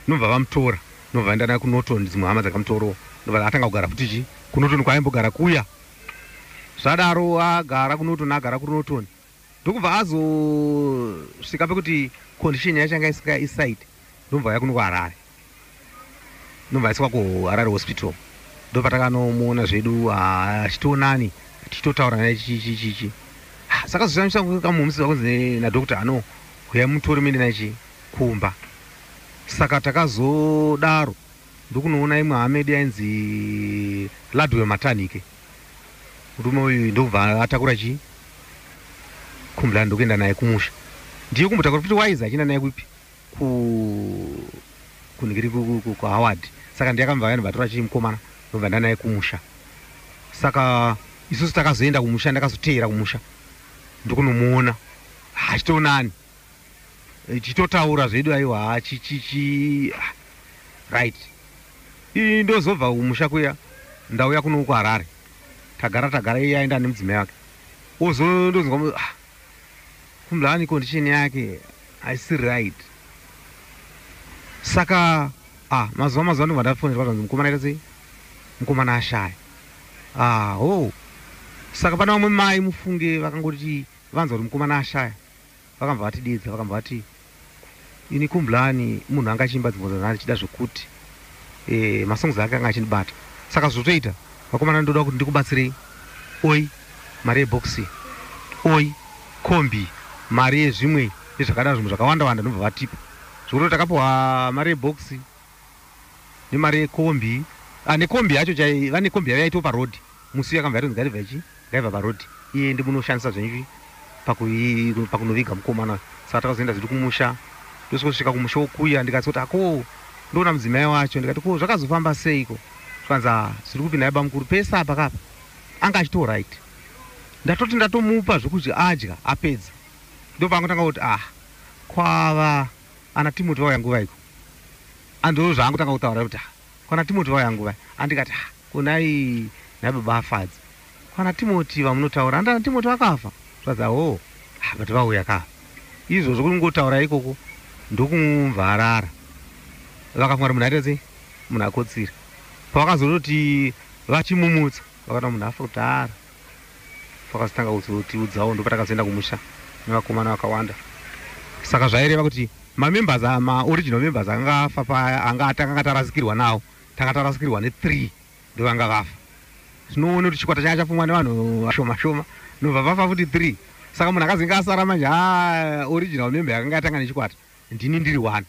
nobva vamutora, nobva vaenda naye kuNorton. Dzimwe hama dzakamutorawo, ndobva atanga kugara futi chi kuNorton kwaaimbogara kuya. Zvadaro agara kuNorton, agara kuNorton, ndokubva azosvika pekuti condition yacho yanga isinga isaiti, ndobva auya kuno kuHarare, ndobva aiswa kuHarare Hospital. Ndopatakanomuona zvedu achitionani, tichitotaura naye chichichichi. Saka zvishamisa kamumusisa kunzi nadoctor, ano uyai mutore muende naye chi kumba. Saka takazodaro ndokunoona imwe hama yedu yainzi Ladwe Matanike. Murume uyu ndobva atakura chi Khumbulani, ndokuenda naye kumusha. Ndiye kumbotakura futi waizi achienda naye kupi, kunhikiri kuHoward. Saka ndiye akamva vanhu vatora chimukomana, ndobva nda naye kumusha. Saka isusu takazoenda kumusha, ndakazoteera kumusha ndokunomuona achitonani, tichitotaura zvedu, aiwa, chichichi, right. Ii ndozobva kumusha kuya, ndauya kuno kuHarare, tagara tagara, iye aenda nemudzimai wake. Ozo ndozwa, ah, Khumbulani condition yake haisi right. Saka, ah, mazuva mazuva ndobva ndafonerwa zvanzi mukomana aita sei, mukomana ashaya. Ah, ho. Saka pana vamwe mai, mufunge, vakangoti vanzwa kuti mukomana ashaya, vakambva vatidedza, vakambva vati, "Ini Kumbulani munhu anga achiimba dzimbo dzana achida zvokuti masongs ake anga achindibata. Saka zvotoita vakomana, ndoda kuti ndikubatsirei. Oi mari yebhokisi, oi kombi, mari yezvimwe nezvakadaro, zvimwe zvakawanda wanda." Ndobva vatipa zvokuti takapiwa mari yebhokisi nemari yekombi. Ah, nekombi yacho chai, vane kombi yavo yaitiwo parodhi musi yakambva yatonzi ngaibva ichi, ngaibva parodhi iende munoshandisa zvenyu pakunoviga mukomana. Saka takazoenda zvedu kumusha. Ndosvika kumusha wokuya, ndikati kuti ako ndoona mudzimai wacho, ndikati, "Ko zvakazofamba seiko?" Zvikanzi, "Ah, zviri kupi naye bamukuru pese apa kapa anga achito right, ndatoti ndatomupa zvekudya adya apedza." Ndopangotanga kuti, "Ah, kwava ana Timoti vauya nguva iko?" Ando zvaangotanga kutaura kuti, "Ah, kwana Timoti vauya nguva?" Andikati, "Ah, kunai nai baba afadzi, kwana Timoti vamunotaura, andana Timoti vakafa." Zvanzi, "Aho, ah, but vauya ka." Izvozvo kungotaura ikoko ndokumubva arara. Vakafunga kuti munhu aita sei, munhu akotsira. Pavakazototi vachimumutsa, vakati munhu afa kudhara. Vakazotanga kuzotiudzawo, ndopatakazoenda kumusha nevakomana vakawanda. Saka zvaireva kuti mamembers, maoriginal members anga afa paya, anga takanga tarasikirwa nawo, tanga tarasikirwa ne3, ndovanga vafa. Zvinoona kuti chikwata changa chapfumwa nevanhu vashoma shoma, nobva vafa futi 3. Saka munhu akazenge asara manje, a original member yakanga yatanga nechikwata, ndini ndiri one.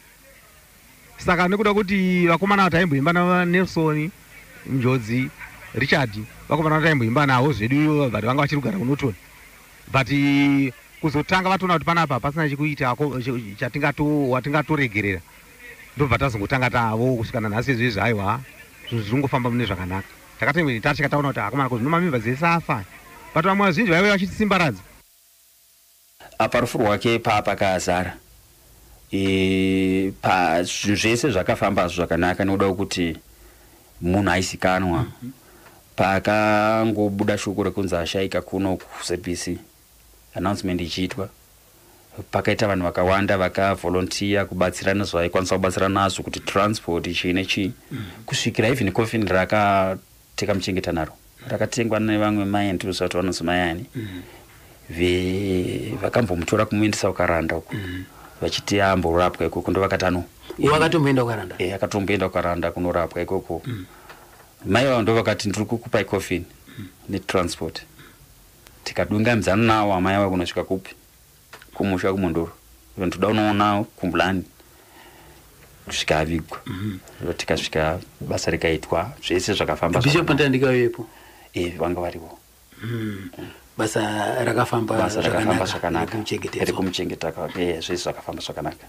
Saka nekuda kuti vakomana ava taimboimba naNelson, Njodzi, Richard, vakomana vataimboimba navo zvedu, but vanga vachiri kugara kuNorton. But kuzotanga vatoona kuti panapa pasina chekuita watingatoregerera, ndobva tazongotanga tavo kusvika nanhasi. Izvezvi, aiwa, zvinhu zviri kungofamba mune zvakanaka. Takatenge tatya, taona kuti akomana, ko zvino mamembers ese afa, but vamwe vazhinji vaive vachitisimbaradza. Apa rufu rwake paapakazara, pa zvinhu zvese zvakafamba zvakanaka nekuda kwekuti munhu aizikanwa. Pakangobuda shoko rekunzi ashaika kuno kuZBC, announcement ichiitwa, pakaita vanhu vakawanda vakavolunteer kubatsira nezvavaikwanisa kubatsira nazvo, kuti transport, chii nechii, kusvikira even coffin rakatekamuchengeta naro rakatengwa nevamwe mai, andinoziva kuti vanonzi mai ani, vakambomutora kumuendesa kuKaranda uko, vachiti amborapwa ikoko. Ndo vakati ano Wakatomboenda kuKaranda? E, akatomboenda kuKaranda kunorapwa ikoko. Mai vavo ndo vakati, "Ndiri kukupai coffin netransport." Tikadungamidzana nawo amai ava kunosvika kupi, kumusha kuMhondoro. Ndoda unoona Kumbulani kusvika avigwa. Tikasvika, basa rikaitwa, zvese zvakafamba Bishop zvakanaka. Ndandikawepo? E, vanga varivo. Basa rakafamba Basa rakafamba zvakanaka. rekumuchengetedzwa. Rekumuchengeta kwake, zvese zvakafamba zvakanaka.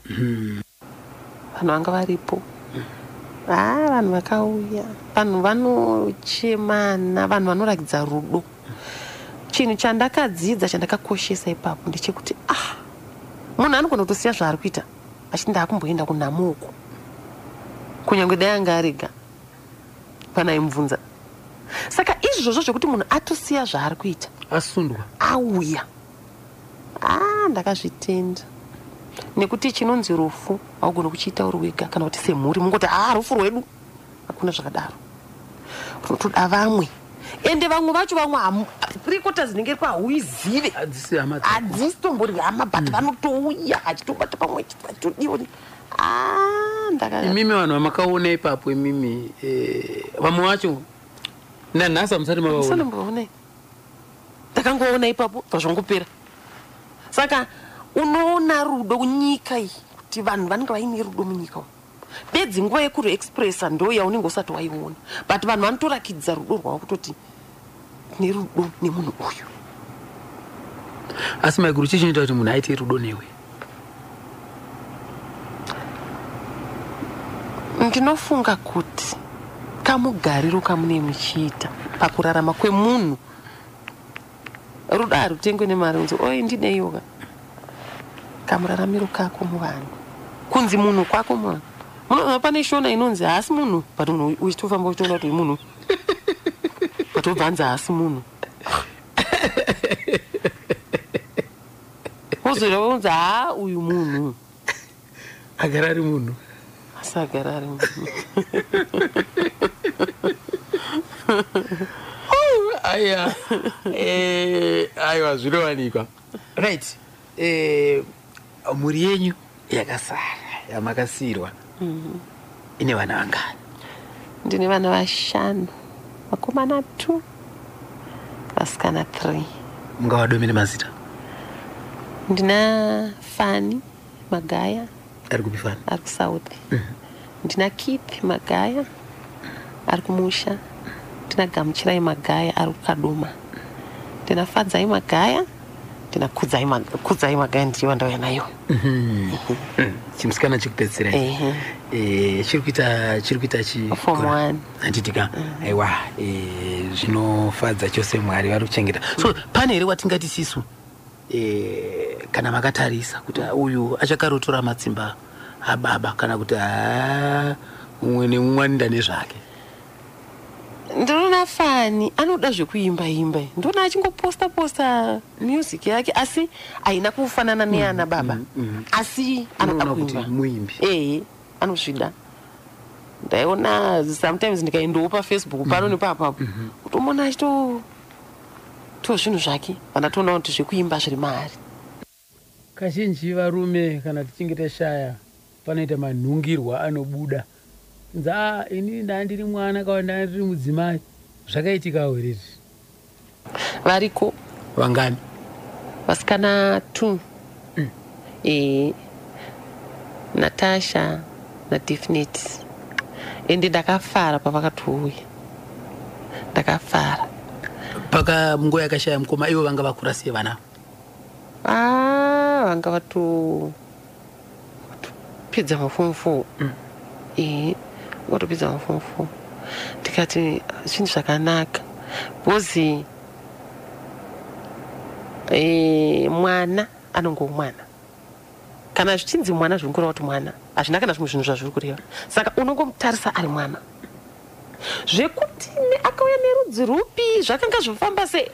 Vanhu vanga varipo, ha, vanhu vakauya, vanhu vanochemana, vanhu vanoratidza rudo. Chinhu chandakadzidza, chandakakoshesa ipapo ndechekuti, ah, munhu anogona kutosiya zvaari kuita achiti, "Ndaakumboenda kunhamo uku," kunyange dai anga arega panaimubvunza. Saka izvozvo zvekuti munhu atosiya zvaari kuita, asundwa, auya, ah, ndakazvitenda, nekuti chinonzi rufu haugoni kuchiita uri wega kana kuti semhuri mungoti, "Ah, rufu rwedu." Hakuna zvakadaro, runotoda vamwe. Ende vamwe vacho, vamwe three quarters inenge iri hauizive. Hadzisi hama dzako. Hadzisi tombori hama, but vanotouya achitobata pamwe achitodiwa. Ah, ndaka Imimi vanhu vamakaona ipapo imimi, vamwe vacho nanhasi hamusati mavaona? Musanambovaonai, ndakangoona ipapo, bva zvangopera. Saka unoona rudo kunyika iyi, kuti vanhu vanenge vaine rudo munyika umu. Bedzi nguva yekuruexpressa ndo yaunenge usati waiona, but vanhu vanotorakidza rudo rwavo kutoti nerudo nemunhu uyu. Asi maiguru, chii chinoita kuti munhu aite rudo newe? Ndinofunga kuti kamugariro kamune muchiita pakurarama kwemunhu. Rudo harutengwe nemari unzi, "Oi, ndideiwo." Ka kamuraramiro kako muvanhu, kunzi munhu kwako muvanhu. Munoona pane Shona inonzi haasi munhu, but munhu uchitofamba uchitoona kuti uyu munhu, but wobva anzi haasi munhu, wozoita unzi, "Haa, uyu munhu." Agara ari munhu. Asi agara ari munhu. Aiwa, aiwa, zvinowanikwa. Right, mhuri yenyu yakasara yamakasiyirwa ine vana vangani? Ndine vana vashanu, vakomana 2, vasikana 3. Mungavadomene mazita? Ndina Fani Magaya. Ari kupi Fani? Ari kuSouth. Ndina Keith Magaya ari kumusha, ndina Gamuchirai Magaya ari kuKadoma, ndina Fadzai Magaya, ndina Kudzai Kudzai Magaya, ndiyo ndauya nayo. Chimusikana chekupedzisira? Ehe. Chiri kuita chi Form one. Handitika? Aiwa, zvinofadza chose, Mwari vari kuchengeta. So pane here watingati sisu, kana makatarisa kuti ah, uyu achakarotora matsimba ababa, kana kuti ha, mumwe nemumwe anoenda nezvake? Ndinoona Fani anoda zvekuimba imba, ndinoona achingoposta posta music yake, asi haina kufanana neyana baba, asi anoda Unoona kuti kuimba. Muimbi. Ehe, anozvida. Ndaiona sometimes ndikaendawo paFacebook pano nepapapo, kutomona achito to zvinhu zvake, vandatoona kuti zvekuimba zviri maari. Kazhinji varume kana tichinge tashaya panoita manhungirwa anobuda nzi, a ini ndandiri mwana kana ndandiri mudzimai. Zvakaitikawo here izvi? Variko. Vangani? Vasikana 2, Natasha naDefinite. Ende ndakafara pavakatouya, ndakafara. Paka munguva yakashaya mukoma, ivo vanga vakura sei vana? Ah, vanga vatopedza maform 4. Ehe, vatopedza maform 4. Ndikati zvinhu zvakanaka because mwana anongova mwana. Kana zvichinzi mwana, zviri kureva kuti mwana hazvina kana zvimwe zvinhu zvazviri kureva. Saka unongomutarisa ari mwana, zvekuti akauya nerudzi rupi, zvakanga zvofamba sei.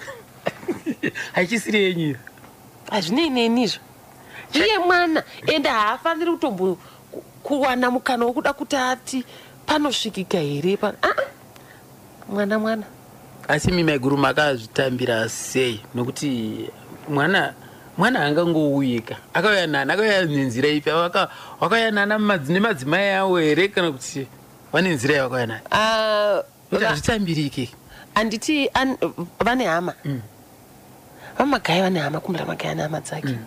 Haichisiri yenyu iyo. Hazvinei neni izvo, iye mwana, ende haafaniri kutombo kuwana mukana wekuda kuti ati panosvikika here pa aa, mwana mwana. Asi imi maiguru makazvitambira sei? Nokuti mwana mwana haangangouyika. Akauya nani? Akauya nenzira ipi? Wakauya nana nemadzimai avo here, kana kuti vane nzira yavakauya nayo? Ah, Kuti hazvitambiriki. Handiti vane hama, vaMagaya vane hama, kumbira Magaya nehama dzake.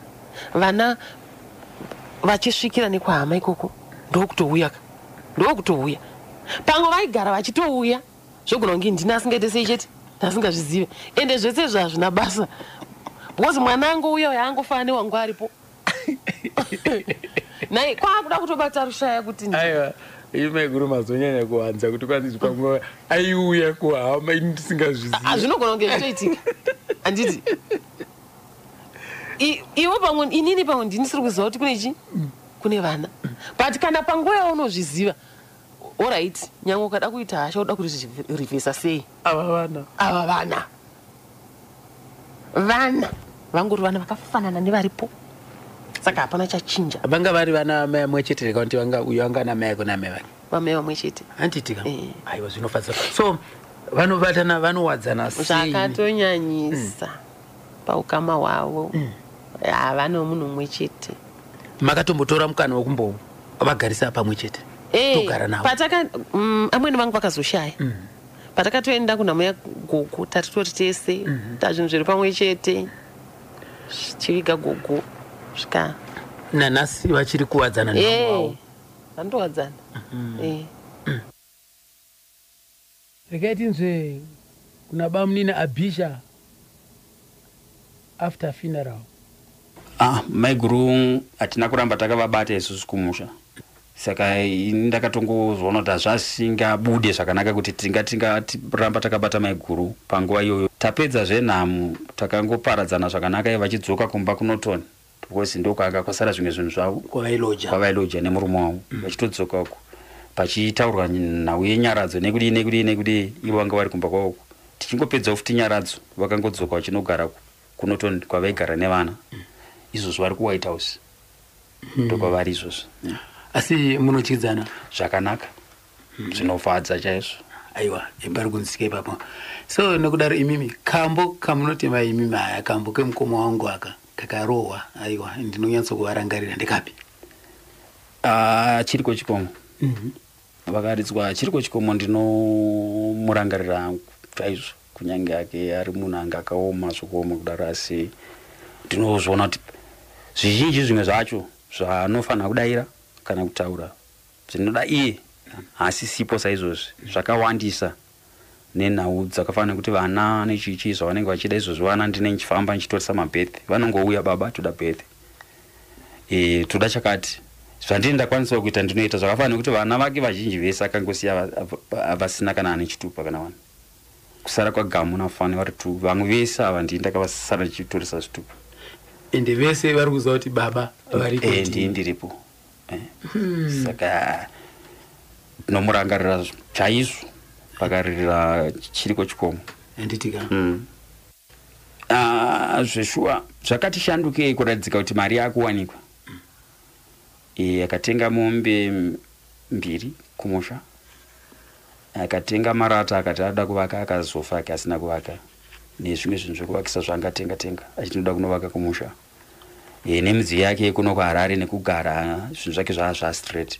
Vana vachisvikira nekuhama ikoko, ndokutouya ka, ndokutouya. Pamwe vaigara vachitouya, zvogona kunge ndini asingaite sei chete, ndasingazvizive. Ende zvese izvo hazvina basa because mwana angouya uyo angofana newangu aripo nai, kwakuda kutobata rushaya kuti Aiwa, imi maiguru mazonyanya kuwanza kuti kwanzi pamwe aiuya kuhama, ini ndisingazvizivi. Zvinogona kunge zvitoitika, handiti? Iwe pamwe, inini pamwe ndini siri kuziva kuti kune chi kune vana, but kana panguva yaunozviziva, alright, nyange ukada kuita hasha, uda kuririvhesa sei? Ava vana. Ava vana, vana vangori vana vakafanana nevaripo, saka hapana chachinja. Vanga vari vana mai mumwe chete here, kana kuti vanga uyu anga ana mai ako namai vake? Vamai vamwe chete. Handitika? Eh. Aiwa, zvinofadza. So vanobatana, vanowadzana sei? Zvakatonyanyisa paukama hwavo, havana munhu mumwe chete. Makatombotora mukana wekumbo vagarisa pamwe chete? Togara navo. Pataka amweni vangu vakazoshaya, patakatoenda kunhamo yagogo, tatitori tese, tazvinhu zviri pamwe chete, chiviga gogo svika. Nanhasi vachiri kuwadzana nevamwe vavo? Vanotowadzana. Regai tinzwe kuna bamunini Abhisha after funeral. Ah, maiguru hatina kuramba takavabata isusu kumusha, saka ini ndakatongozoona kuti hazvasingabude zvakanaka kuti tingatiramba takabata maiguru panguva iyoyo. Tapedza zvenhamu, takangoparadzana zvakanaka, ivo vachidzoka kumba kuNorton because ndokwanga kwasara zvimwe zvinhu zvavo. Kwavailoja. Kwavailoja nemurume wavo. Vachitodzoka uko pachitaurwa nhau yenyaradzo nekudii nekudii nekudii, ivo vanga vari kumba kwavo uko. Tichingopedzawo futi nyaradzo, vakangodzoka vachinogara kuNorton kwavaigara nevana. Izvozvo vari kuWhite House, ndokwavari izvozvo. Asi munodyidzana? Zvakanaka, zvinofadza chaizvo. Aiwa, pari kunzwisika ipapo. So nokudaro imimi kambo kamunotema imimi aya kambo kemukoma wangu aka kakarohwa, aiwa, ndinonyatsokuvarangarira ndekapi? Ah, chiriko chikomo. Vakaridzwa chiriko chikomo, ndinomurangarira chaizvo, kunyange ake ari munhu anga akaoma zvokuoma kudaro, asi ndinozviona kuti zvizhinji zvimwe zvacho zvaanofanira kudayira kana kutaura zvinoda iye haasisipo saizvozvi, zvakawandisa nenhau dzakafanana nekuti vana nechichi zvavanenge vachida izvozvi. Vana ndine ndichifamba ndichitoresa mabirth, vanongouya, "Baba, toda birth, toda chakati." Zvandini ndakwanisawo kuita ndinoita. Zvakafanana nekuti vana vake vazhinji vese akangosiya vasina kana ane chitupa kana vana, kusara kwaGamu naFani vari tu. Vamwe vese ava ndini ndakavasara ndichitoresa zvitupa. Ende vese vari kuziva kuti baba variko? Ndini ndiripo. Saka ndinomurangarira chaizvo pakaririra chiriko chikomo. Handitika? Ah, zveshuwa zvakati shandukei kuratidzika kuti mari yakuwanikwa. Akatenga mombe mbiri kumusha, akatenga marata, akati ada kuvaka, akazofa ake asina kuvaka, nezvimwe zvinhu zvekuvakisa zvaangatenga tenga achinoda kunovaka kumusha, nemidziyo yake yekuno kuHarare nekugara, zvinhu zvake zvaa zvastraight.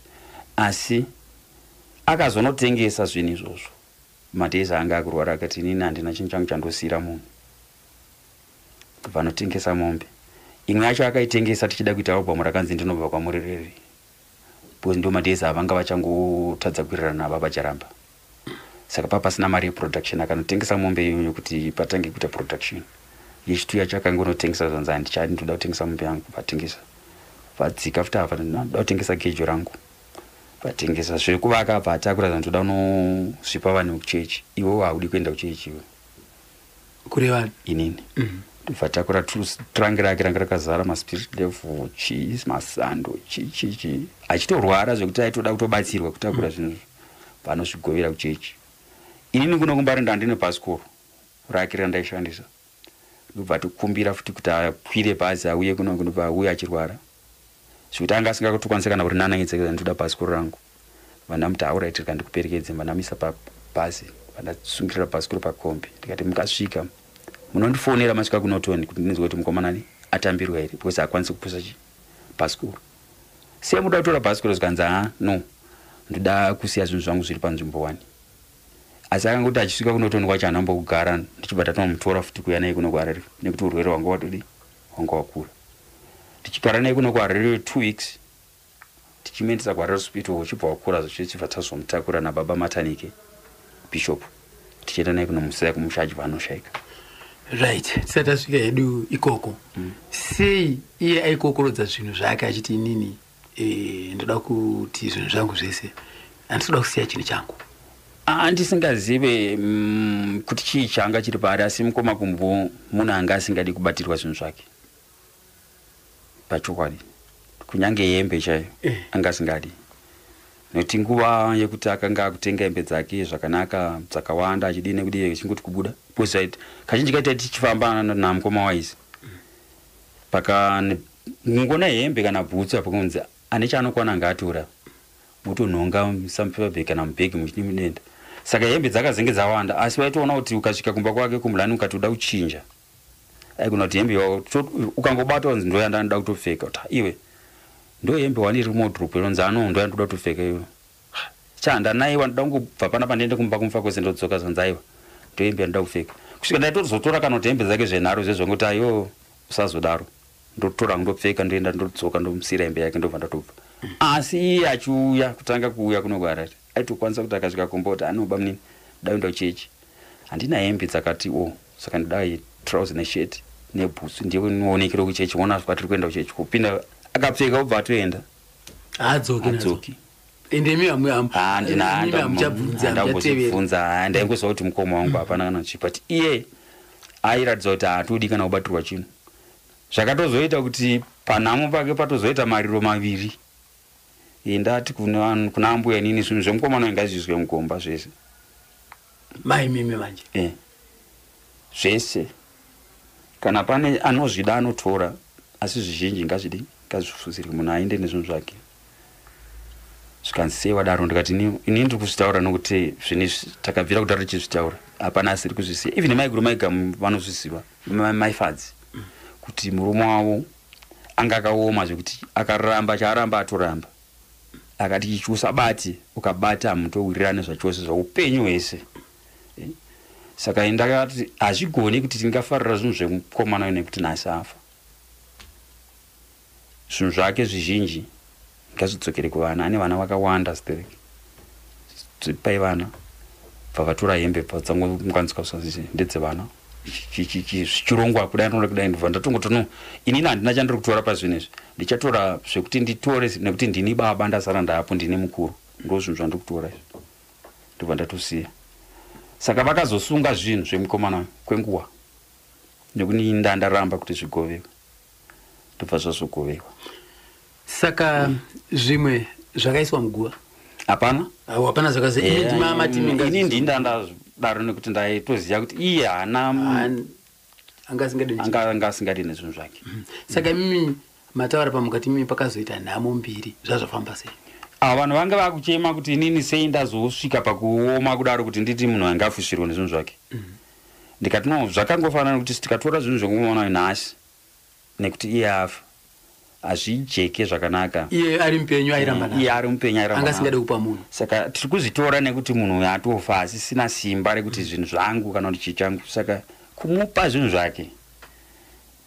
Asi akazonotengesa zvinhu izvozvo madays anga akurwara. Akati, "Inini handina chinhu changu chandosiyira munhu." Vanotengesa mombe imwe yacho akaitengesa tichida kuita album rakanzi "Ndinobva Kwamurereri", because ndo madays avanga vachangotadza kuwirirana nababa Jaramba, saka pa pasina mari yeproduction. Akanotengesa mombe iyoyo kuti patange kuita production yechitu yacho. Akangonotengesa, zvanzi, "Handichadi, ndoda kutengesa mombe yangu." Vatengesa, vadzika futi apa, "Ndoda kutengesa gejo rangu." Vatengesa zvekuvaka, abva atakura, "Zvandoda unozvipa vanhu vekuchechi." Iwewo haudi kuenda kuchechi iwe. Kurevani? Inini. Ndobva takura trangi rake ranga rakazara maspirit level, chii, masando, chii chii chii, achitorwara zvekuti aitoda kutobatsirwa kutakura zvinhu. Vanozvigovera kuchechi. Inini kuno kuMbare ndandine bhasikoro rake randaishandisa. Ndobva tikumbira futi kuti akwire bhazi auye kuno. Ndobva auya achirwara zvekuti anga asingakutokwanisa kana kurinanaidza. "Ndoda bhasikoro rangu." Vandamuti, "Alright, rega ndikuperekedze." Vandamisa pabhazi, vandasungirira bhasikoro pakombi. Ndikati, "Mukasvika munondifonera masvika kuNorton kuti ndinzwe kuti mukomanani atambirwa here, because haakwanisi kupusa chi bhasikoro. Sei muda kutora bhasikoro?" Zvikanzi, "Ha, no, ndoda kusiya zvinhu zvangu zviri panzvimbo wani." Asi akangoti achisvika kuNorton kwacho haana ndichibva tatomutora futi kuuya naye kuno kuHarare, nekuti urwere hwanga watodi hwanga hwakura. Tichigara naye kuno kuHarare 2 weeks, tichimuendesa kuHarare Hospital, uchibva wakura zvichibva tazomutakura nababa Matanike, bishop, tichienda naye kunomusiya kumusha, achibva anoshayika. Right, tisati tasvika hedu ikoko, sei iye aikokorodza zvinhu zvake achiti, "Inini ndoda kuti zvinhu zvangu zvese, handisi kuda kusiya chinhu changu"? Handisingazive kuti chii changa chiri paari, asi mukoma Kumbu munhu anga asingadi kubatirwa zvinhu zvake pachokwadi, kunyange hembe chaiyo. Anga asingadi, nokuti nguva yekuti akanga akutenga hembe dzake zvakanaka dzakawanda, achidii nekudii, achingoti kubuda, because kazhinji kaita tichifamba namukoma Waisi, paka ngona hembe kana bhutsu apo, kunzi ane chaanokwana ngaatora, motonhonga samupaper kana mubhegi muchidenda. Saka hembe dzakazenge dzawanda, asi waitoona kuti ukasvika kumba kwake kumulani ukati uda kuchinja, aikona kuti hembe ukangobata wanzi, "Ndo yandanoda kutopfeka." Kuti, "Iwe, ndo hembe wani iri muwardrobe inonzi ano, ndo yandoda kutopfeka iwe." Chandanaiwa, ndoda kungobva panapa ndiende kumba kumufa kwese, ndodzoka. Zvanzi, "Aiwa, ndo hembe yandoda kupfeka." Kusvika ndaitozotora kana kuti hembe dzake zvenharo zvezvo, aiwo usazodaro, ndotora ndopfeka, ndoenda, ndodzoka, ndomusiyira hembe yake, ndobva ndatobva. Asi iye achiuya, kutanga kuuya kuno kuHarare, aitokwanisa kuti akasvika kumba kuti, "Anoba munini, ndoda kuenda kuchechi, handina hembe dzakati o, saka ndoda trouser neshirt nebhutsu, ndiyo inoonekera kuchechi, ona kwatiri kuenda kuchechi." Kupinda akapfeka, obva atoenda. Haadzoki nadzo? Adzoki. Ende imi hamuchabvunzi, hamuchateveri? Handambozibvunza. Ndaingoziva kuti mukoma wangu hapana kana chii, but iye airatidza kuti haatodi kana kubatirwa chinhu. Zvakatozoita kuti panhamo pake patozoita mariro maviri. Ndati kuna ambuya, "Inini zvinhu zvemukomana uyu ngazviiswe mugomba zvese." Mai mimi manje? Zvese, kana pane anozvida anotora, asi zvizhinji ngazvidi ngazvifusirwe, munhu aende nezvinhu zvake. Zvikanzi, "Sei wadaro?" Ndikati, "Ini ndiri kuzvitaura nokuti zvinhu izvi takabvira kudaro tichizvitaura, hapana asiri kuzviziva. Even maiguru maigamu vanozviziva, maifadzi, kuti murume wavo anga akaoma zvekuti akaramba chaaramba atoramba. Akati ichi usabati, ukabata hamutowirirane zvachose zvaupenyu hwese." Saka ini ndakati hazvigoni kuti tingafarira zvinhu zvemukomana uyu nekuti nhasi afa. Zvinhu zvake zvizhinji ngazvidzokere kuvana, ane vana vakawanda stereki, pai vana. Bva vatora hembe, bva dzangounganidzwa ndedzevana, zvichirongwa kudai noda kudai. Ndobva ndatongoti no, inini handina chandiri kutora pazvinhu izvi. Ndichatora zvekuti nditore nekuti ndini baba, ndasara ndapo, ndini mukuru, ndo zvinhu zvandiri kutora izvi. Ndobva ndatosiya. Saka vakazosunga zvinhu zvemukomana uyu kwenguva nekuti ndandaramba kuti zvigovewe, ndobva zvazogovewa. Saka zvimwe zvakaiswa muguva? Hapana. Au, hapana zvakazi Ini ndini ndandadaro nekuti ndaitoziva kuti iye haana anga asingadi. Anga asingadi nezvinhu zvake. Saka imimi mataura pamukati imimi pakazoita nhamo mbiri, zvazvafamba sei? Ava vanhu vanga vakuchema kuti inini sei ndazosvika pakuoma kudaro kuti nditi munhu anga afushirwa nezvinhu zvake. Ndikati no, zvakangofanana nekuti tikatora zvinhu zvekumuona nhasi nekuti iye afa hazvijeke zvakanaka. Iye ari mupenyu airamba Iye nazvo. ari mupenyu airamba Anga nazvo. asingadi kupa munhu. Saka tiri kuzvitora nekuti munhu uyu atofa, asisina simba rekuti zvinhu zvangu kana kuti chii changu. Saka kumupa zvinhu zvake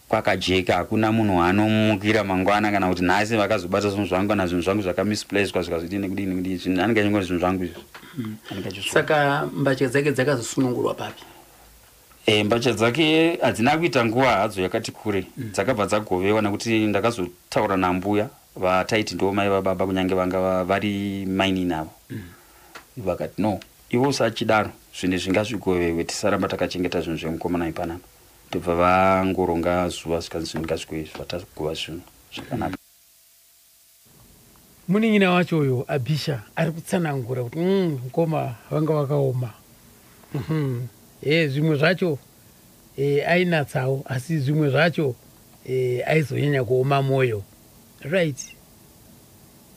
kwakajeka, hakuna munhu anomukira mangwana kana kuti nhasi vakazobata zvinhu zvangu kana zvinhu zvangu zvakamisplacwa zvikazodii nekudii nekudii. Zvinhu anenge achingoti zvinhu zvangu izvi. Anenge achisvora. Saka mbatya dzake dzakazosunungurwa papi? Mbatya dzake hadzina kuita nguva hadzo yakati kure, dzakabva dzagovewa nekuti ndakazotaura nambuya vataiti ndo mai vababa, kunyange vanga vari mainini avo. Vakati no, ivo usachidaro, zvinhu izvi ngazvigovewe, tisaramba takachengeta zvinhu zvemukomana ipanapa. Ndobva vangoronga zuva, zvikanzi zvinhu ngazvigovewe, vatagova zvinhu zvakanaka. Munin'ina wacho uyu Abhisha ari kutsanangura kuti mukoma vanga vakaoma. Zvimwe zvacho ainatsawo, asi zvimwe zvacho aizonyanya kuoma mwoyo. Right,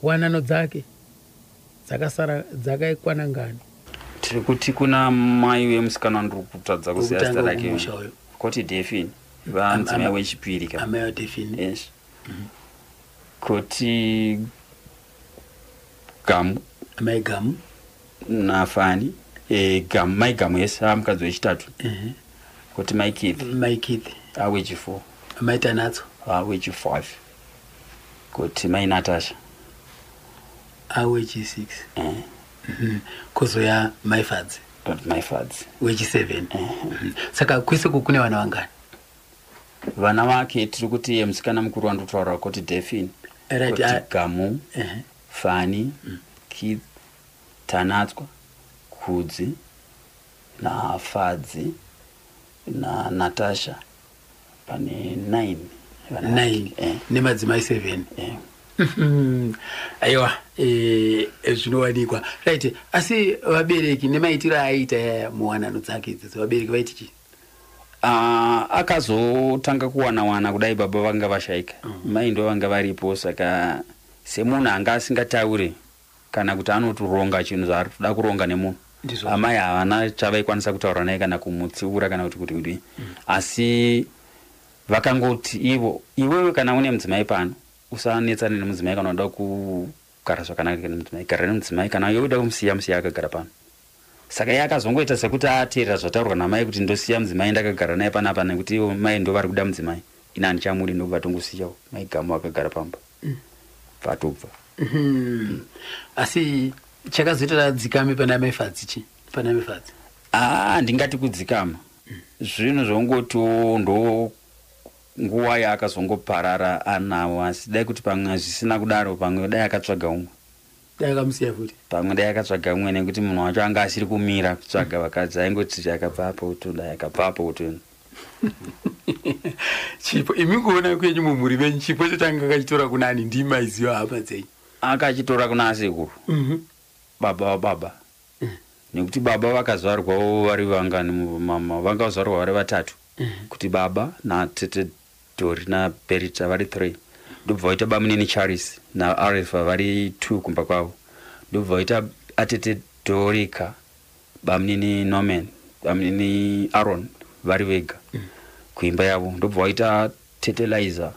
wanano dzake dzakasara dzakaikwana ngani? Tiri kuti kuna mai wemusikana, ndiri kutadza kuziva zita Wekutanga rake. wekumusha uyo. Koti Defin, vamudzimai wechipiri ka. Amai vaDefini. Yes. Koti Gamu. Amai Gamu. Nafani, Gamu, mai Gamu yese amukadzi wechitatu. Koti mai Keith. Mai Keith. Awechi4. Amai Tanadzo. Awechi5. Koti mai Natasha. Awechi6. Kozoya mai Fadzi. Koti mai Fadzi. Wechi7. Saka kwese uku kune vana vangani? Vana vake tiri kuti iye musikana mukuru wandotaura koti Defin, Right, koti Gamu, Fani, Keith, Tanatswa, Kudzi naFadzi naNatasha, pane 9 vana vake. 9 nemadzimai 7. Aiwa, zvinowanikwa. Right, asi vabereki nemaitiro aaita yaya muwanano dzake idzodzo, vabereki vaiti chii? Ah, akazotanga kuwana wana kudai baba vanga vashaika, mai ndo vanga varipo. Saka semunhu anga asingatauri kana kuti anotoronga chinhu zvaari kuda kuronga nemunhu, Ndizvo. amai havana chavaikwanisa kutaura naye kana kumutsiura kana kuti kudii. Asi vakangoti ivo, "Iwewe kana une mudzimai pano, usanetsane nemudzimai. Kana uda kugara zvakanaka nemudzimai, gara nemudzimai. Kana iwe uda kumusiya, musiya akagara pano." Saka iye akazongoita sekuti ateerera zvataurwa namai kuti ndosiya mudzimai ndakagara naye panapa nekuti ivo mai ndo vari kuda mudzimai, ini handichamudi. Ndobva tongosiyawo mai Gamu akagara pamba, bvatobva. Asi chakazoita radzikame pana mai Fadzi chi, pana mai Fadzi? Aa, ndingati kudzikama zvinhu zvongotiwo ndo nguva yaakazongoparara anawo. Asi dai kuti pamwe zvisina kudaro, pamwe dai akatsvaga umwe. Dai akamusiya futi. Pamwe dai akatsvaga umwe, nekuti munhu wacho anga asiri kumira kutsvaga vakadzi, aingoti akabva apo kutodai, akabva apo kutoenda. Chipo imi kuona kwenyu mumhuri menyu, chipo chotanga kachitora kunani? Ndimaiziva hama dzenyu. Akachitora kuna asekuru, baba vababa, nekuti baba vakazvarwawo vari vangani? Mama vangazvarwa vari vatatu, kuti baba natete Dori naBerita vari three, ndobva vaita bamunini Charis naArifa vari two kumba kwavo. Ndobva vaita atete Dorika, bamunini Norman, bamunini Aron vari vega kuimba yavo. Ndobva vaita tete Liza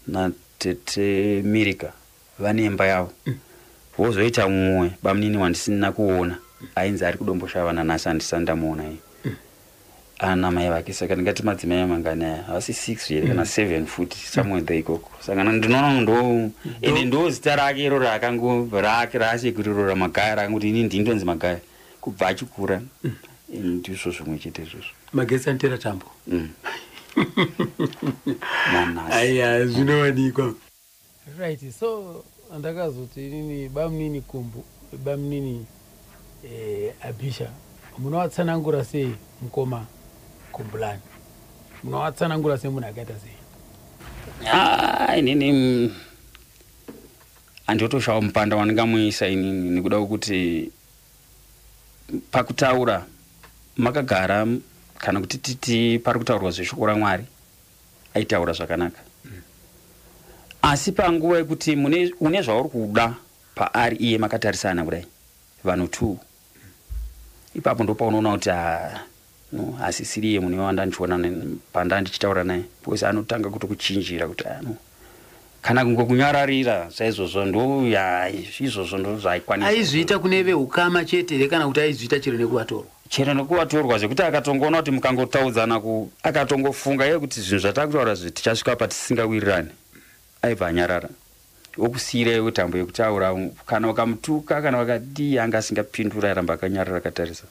natete Mirika vane imba yavo. Vozoita mumwe bamunini wandisina kuona, ainzi ari kuDomboshava nanhasi, handisati ndamuona iye ana mai vake. Saka ndingati madzimai mangani aya? Havasi 6 here kana 7 futi, somewhere there ikoko. Saka ndinoona ndo ende ndo zita rake iro rakango rake raasekuriro raMagaya, rakanguti ini ndindonzi Magaya kubva achikura. Ndizvo zvimwe chete izvozvo. Magetsi anotera tambo. Nanhasi. Aiya, zvinowanikwa. Right, so ndakazoti inini bamunini Kumbu, bamunini Abisha, munovatsanangura sei mukoma Kumbulani? Munovatsanangura sei, munhu akaita sei? Ah, inini handitoshawa mupanda wandingamuisa inini, nekuda kwekuti pakutaura makagara kana kuti titi pari kutaurwa zveshoko raMwari, aitaura zvakanaka. Asi panguva yekuti mune une zvauri kuda paari iye, makatarisana kudai vanhu two, ipapo ndo paunoona kuti ah, no, asisiriye munhu wandandichiona pandandichitaura naye, because anotanga kutokuchinjira kuti ah, no, kana kungokunyararira saizvozvo, ndo ya izvozvo ndo zvaikwanisa. Aizviita kune veukama chete here, kana kuti aizviita chero nekuvatorwa? Chero nekuvatorwa, zvekuti akatongoona kuti mukangotaudzana ku akatongofunga iye kuti zvinhu zvatakutaura zvi tichasvika patisingawirirani, aibva anyarara, okusiyira iwe tambo yekutaura. Kana ukamutuka kana wakadii, anga asingapindura, airamba akanyarara akatarisa.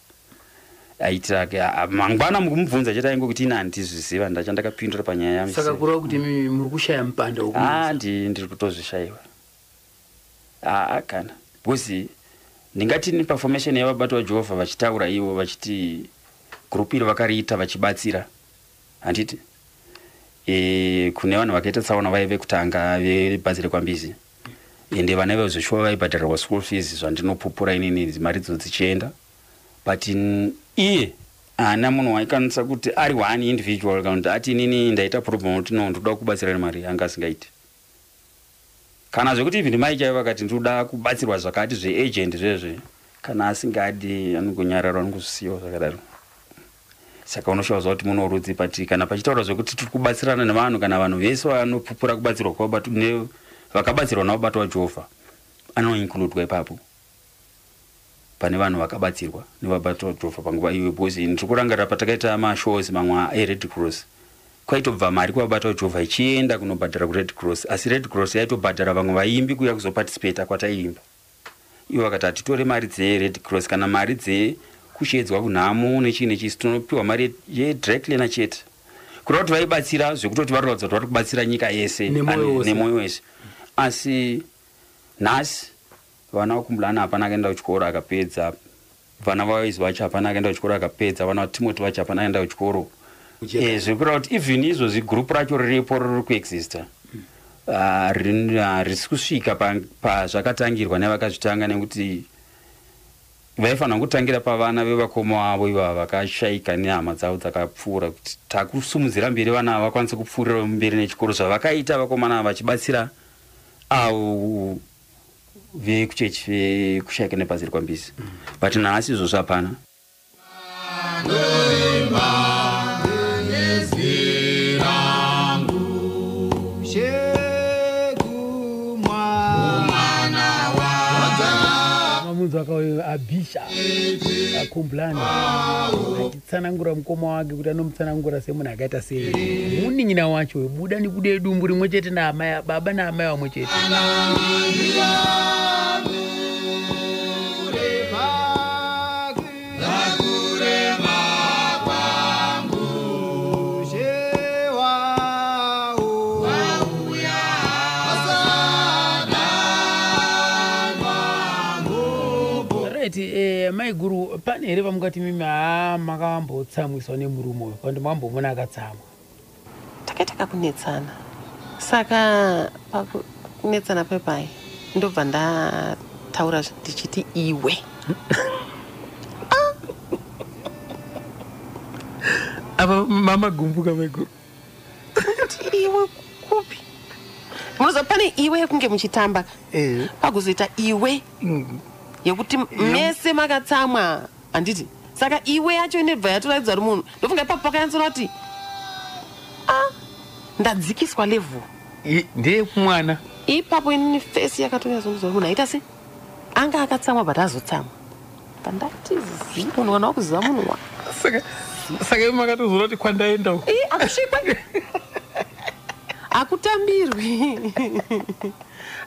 Aitira mangwana mukumubvunza chete aingokuti ina handizviziva, ndachandakapindura panyaya yami. Saka kureva kuti imi muri kushaya mupanda Ah, wokumuisa? Ndiri kutozvishayiwa aa kana, because ndingati nepaformation yavabati vaJehovha vachitaura ivo vachiti gurupu iri vakariita vachibatsira, handiti? Kune vanhu vakaita tsaona vaive kutanga vebazi rekwaMbizi, ende vana vezvishuwa vaibhadharirwa school fees, zvandinopupura inini, mari dzo dzichienda. But iye haana munhu waikwanisa kuti ari one individual kana kuti ati inini ndaita problem kuti no, ndoda kubatsira nemari, anga asingaiti. Kana zvekuti even mai chaivo vakati ndinoda kubatsirwa zvakati zveagent zvezve, kana asingadi anongonyarara, anongozvisiyawo zvakadaro. Saka unoshawa kuti muno rudzi, but kana pachitaura zvekuti tiri kubatsirana nevanhu, kana vanhu vese vanopupura kubatsirwa vakabatsirwa navabati vaJehovha, anoincludwa ipapo pane vanhu vakabatsirwa nevabati vaJehovha panguva iyoyo. Because ndiri kurangarira patakaita mashows mamwe eRed Cross, kwaitobva mari kuvabata vaJehovha ichienda kunobhadhara kuRed Cross, asi Red Cross yaitobhadhara vamwe vaimbi kuuya kuzoparticipata kwataiimba. Ivo vakati hatitore mari dzeRed Cross kana mari dzekushedzwa kunhamo nechii nechii, tinopiwa mari yedry cleaner chete. Kureva kuti vaibatsira zvekutoti varoratidza kuti vari kubatsira nyika yese. Nemwoyo wose. Nemwoyo wese. Asi nhasi vana vaKumbulana hapana akaenda kuchikoro akapedza, vana vaIzi vacho hapana akaenda kuchikoro akapedza, vana vaTimoti vacho hapana akaenda kuchikoro. Zvekureva kuti even izvozvi gurupu racho riripo, riri kuexista, ah, harisi kusvika pazvakatangirwa nevakazvitanga, nekuti vaifanira kutangira pavana vevakoma vavo ivava vakashayika nehama dzavo dzakapfuura, kuti takusumudzira mberi vana ava vakwanise kupfuurira mberi nechikoro, zvavakaita vakomana ava vachibatsira avo vekuchechi vekushayika nebhazi rekwaMbizi. But nhasi izvozvo hapana. Ndoimba nezwi rangu shekumwa Mamunzi akauya Abhisha Akumbulani achitsanangura mukoma wake kuti anomutsanangura semunhu akaita sei, munin'ina wacho webuda nekude dumbu rimwe chete naamai, baba naamai vamwe chete. Kurema kwangu shewau wauya asadanwa. Right, maiguru, pane here pamungati mimi haa makambotsamwiswa nemurume uyu, kana kuti makambomona akatsamwa? Takaita kakunetsana, saka pakunetsana pepai ndobva ndataura ndichiti iwe. Apa mamagumbuka, maiguru? Kuti iwe kupi? Munoziva pane iwe yekunge muchitamba, pakuzoita iwe. Yekuti mese makatsamwa, handiti? Saka iwe yacho inobva yatoratidza kuti munhu, ndofunga ipapo pakanyatsona kuti a ndadzikiswa level. Ndeyekumwana. Ipapo inini fesi yakatonyatsokuza kuti munhu aita se anga akatsamwa, but azotsamwa pandati zi munhu kana wakuziva munhu wa Saka imi makatozoona kuti kwandaenda uku. Ii, akusvikwe, akutambirwi.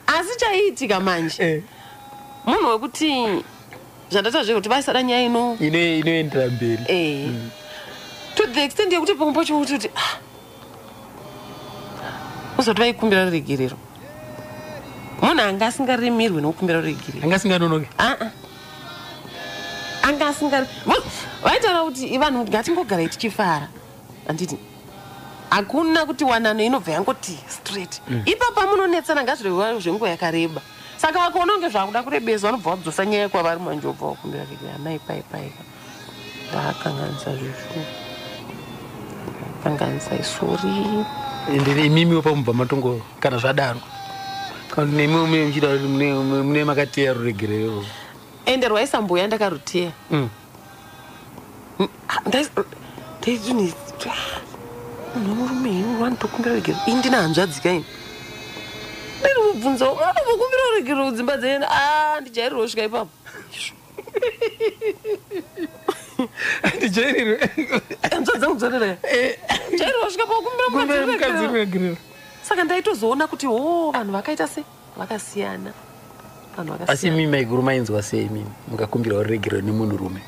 Asi chaiitika manje, munhu wekuti zvandata zvekuti vaisada nyaya ino Inoendera mberi. To the extent yekuti pamwe pacho kuti kuti ah, uzoti vaikumbira ruregerero, munhu anga asingaremerwi nokukumbira ruregerero. Anga asinganonoki. Aa, anga asingari vaitaura kuti vanhu ngatingogarai tichifara, handiti? Hakuna kuti wanano inobva yangoti straight. Ipapa munonetsana, ngazvireva zvenguva yakareba. Saka vakaona kunge zvakuda kurebesa, vanobva vadzosa nyaya kwavari manje, obva wakumbira rege, amai, pai paika ndakanganisa zvishu, kanganisa, isori. Ende imimiwo pamubva matongo kana zvadaro, kana kuti nemiwo mune muchida kuti mune makateya ruregerero? Ende rwaisamboya ndakaruteya. Munhu wemurume ini wanotokumbira regero, ini ndina hanzvadzi kaini, ndiri kubvunza unombokumbira regero kudzimba dzenyu? A, ndijairirwa kusvika ipapo. Ndijairirwe. Hanzvadzi dzangu dzorera, jairirwa kusvika pakukumbira mukadzi mukadzi ruregerero. Ruregerero. Saka ndaitozoona kuti ho, vanhu vakaita se vakasiyana, vanhu Asi vakasiyana. imimi maiguru mainzwa sei imimi mukakumbirwa ruregerero nemunhurume?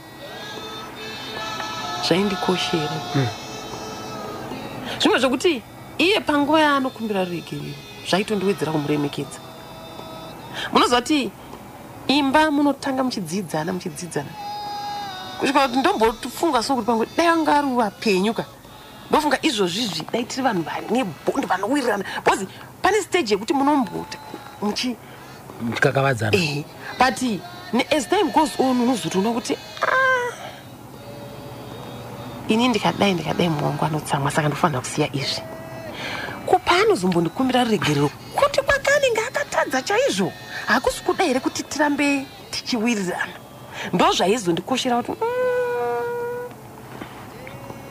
Zvaindikoshera zvimwe zvokuti iye panguva yaanokumbira ruregerero zvaitondiwedzera kumuremekedza. Munoziva kuti imba munotanga muchidzidzana, muchidzidzana kusvika kuti ndombofunga so kuti pamwe dai anga ari vapenyu ka, ndofunga izvozvizvi dai tiri vanhu vane bond, vanowirirana, because pane stage yekuti munombota muchi Muchikakavadzana. But as time goes on unozotoona kuti ah, ini ndikadai ndikadai mumwe wangu anotsamwa, saka ndofanira kusiya izvi. Kupa anozombondikumbira ruregerero kuti kwakanenge akatadza chaizvo, hakusi kuda here kuti tirambe tichiwirirana? Ndo zvaizondikoshera kuti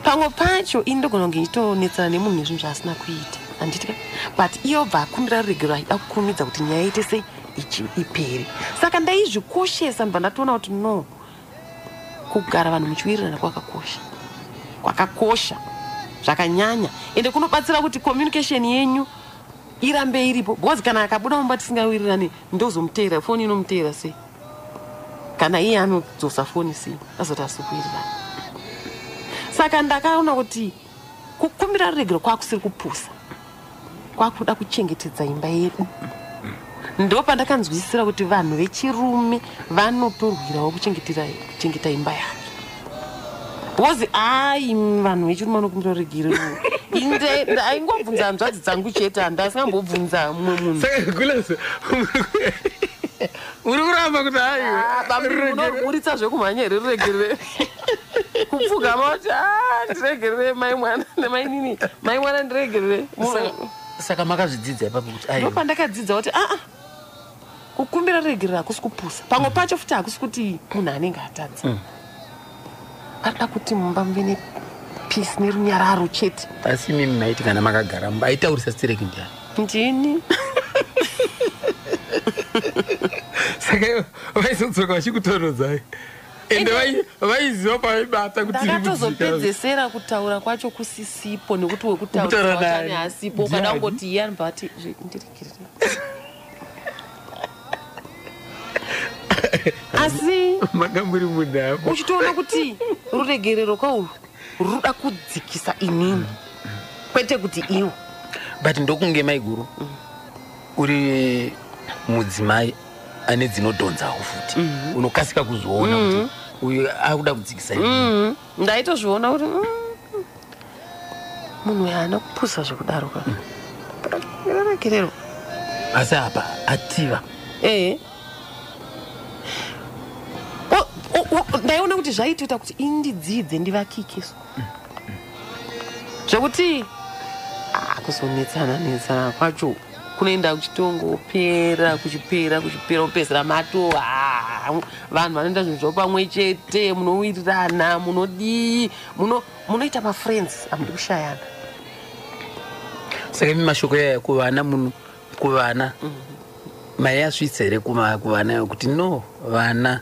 pamwe pacho ini ndogona kunge ndichitonetsana nemunhu nezvinhu zvaasina kuita, handiti ka? But iye obva akumbira ruregerero achida kukurumidza kuti nyaya ite sei, ipere. Saka ndaizvikoshesa, ndobva ndatoona kuti no, kugara vanhu muchiwirirana kwakakosha, kwakakosha zvakanyanya, ende kunobatsira kuti communication yenyu irambe iripo, because kana akabuda mumba tisingawirirani, ndozomuteera, foni inomuteera sei? Kana iye anodzosa foni sei? Azoti asi kuwirirana. Saka ndakaona kuti kukumbira ruregero kwakusiri kupusa, kwakuda kuchengetedza imba yedu. Ndo pandakanzwisisira kuti vanhu vechirume vanotorwirawo kuchengeta imba yake, because ai, vanhu vechirume vanokumbira ruregerero. Aingobvunza hanzvadzi dzangu chete, handasingambobvunza mumwe munhu. Saka gules uri kuramba kuti Ah, bambi, munoburitsa zvekumhanya here ruregerere? Kupfugama kuti a ndiregerere mai mwana nemainini, mai mwana ndiregerere. Saka makazvidzidza ipapo kuti aiwa? Ndopandakadzidza kuti aa, kukumbira ruregerero hakusi kupusa. Pamwe pacho futi hakusi kuti munhu anenge atadza, arida kuti mumba muve nepeace nerunyararo chete. Asi imimi maiti kana makagara mumba aitaurisa stereki ndiani? Ndini. Saka vaizodzoka vachikutonodzai, ende vaiziva pavaibata kuti iri kudzika. Ndakatozopedzesera kutaura kwacho kusisipo, nekuti Kutaura wekutaura nani? wachane asipo. Ukada Ndiani? kungoti iye anobva ati ndiregerere. Asi Manga muri munhamo. Uchitoona kuti ruregerero kwauru ruda kudzikisa inini, kwete kuti iwo. But ndokunge maiguru uri mudzimai ane dzinodhonzawo futi, unokasika kuzoona kuti uyu akuda kudzikisa inini. Ndaitozviona kuti munhu uyu haana kupusa zvekudaro ka, ruregerero. Asi apa ativa. Ehe. Ndaiona kuti zvaitoita kuti indidzidze, ndivakike so zvekuti ah, kuzonetsana netsana kwacho kunoenda kuchitongopera, kuchipera, kuchipera, kupedzisira mato ah, Vanhu vanoita zvinhu zvavo pamwe chete, munowirirana, munodii, munoita mafriends, hamudi kushayana. Saka imi mashoko yaya kuvana, muno kuvana maiasvitsa here kuvana kuti no, vana,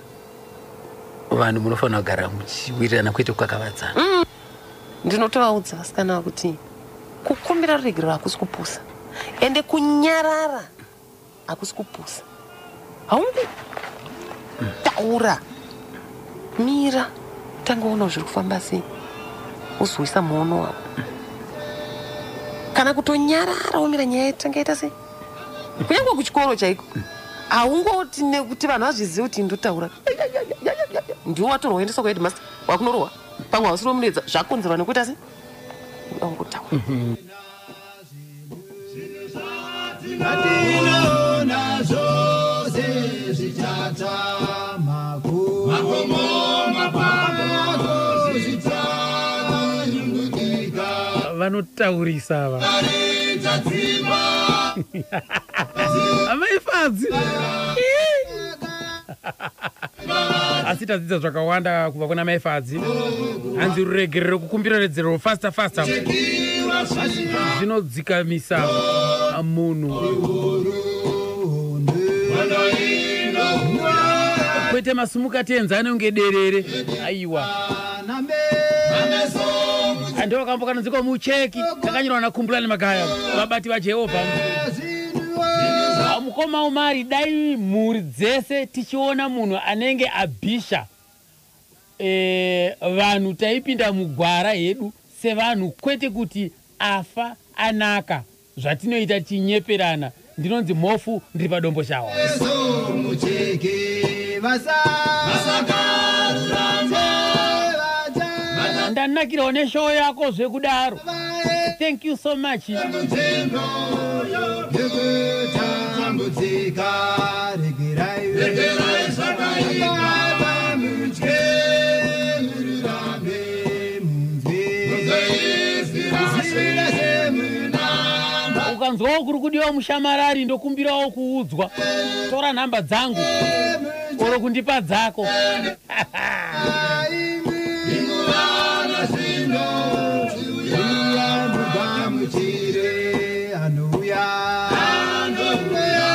vanhu munofanira kugara muchiwirirana kwete kukakavadzana? Ndinotovaudza vasikana kuti kukumbira ruregerero hakusi kupusa, ende kunyarara hakusi kupusa. Haungotaura, mira, tanga uona zviri kufamba sei, uzoisa muono wako, kana kutonyarara womira nyaya tanga yaita sei. Kunyange kuchikoro chaiko, haungoti nekuti vanhu vazvizive kuti ndotaura, ndiwo watorwa uendeswa kuheadmaster, wakunorohwa, pamwe hausiri wemunetsa, zvakonzerwa nekuita sei, ungotaura. Atinoona zvose zvichatsva makomo mapango zvichanyungudika. Vanotaurisa ava amaifadzi, asi tadzidza zvakawanda kubva kuna Maifadzi. Hanzi ruregerero, kukumbira redzerero faster faster, zvinodzikamisa munhu, kwete masumuka tenzi anonge derere. Aiwa, ando kambo kanonzikwa Mucheki, kakanyorwa naKhumbulani Magaya, vabati vaJehovha. Mukoma Umari, dai mhuri dzese tichiona munhu anenge abhisha, vanhu taipinda mugwara hedu sevanhu, kwete kuti afa anaka zvatinoita tichinyeperana. Ndinonzi Mhofu, ndiri paDombo Shawa. Mucheke Ndanakirawo neshow yako zvekudaro. Thank you so much. Yekutambudzika, regerai zvakaipa, mutye, mururambe, munzwe izwi semunamba. Ukanzwawo kuri kudiwa mushamarari, ndokumbirawo kuudzwa. Tora nhamba dzangu oro kundipa dzako. Inguvana zvino, uya mugamuchire, anouya, anouya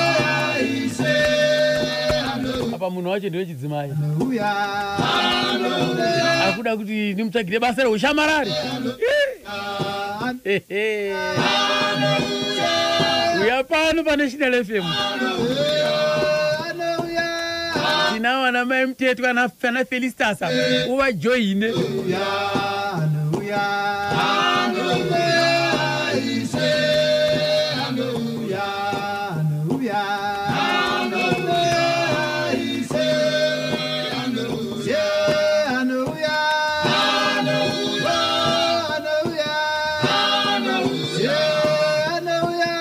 Ishe. Apa munhu wacho ndewechidzimai. Anouya. Akuda kuti ndimutsvagire basa reushamarari. Ehe. Uya pano paNational FM, tinavo ana mai Mutetwa, ana Felistasa, uvajoine. Anouya, anouya Ishe, anouya, anouya, anouya Ishe, anouya, anouya, anouya, anouya, anouya,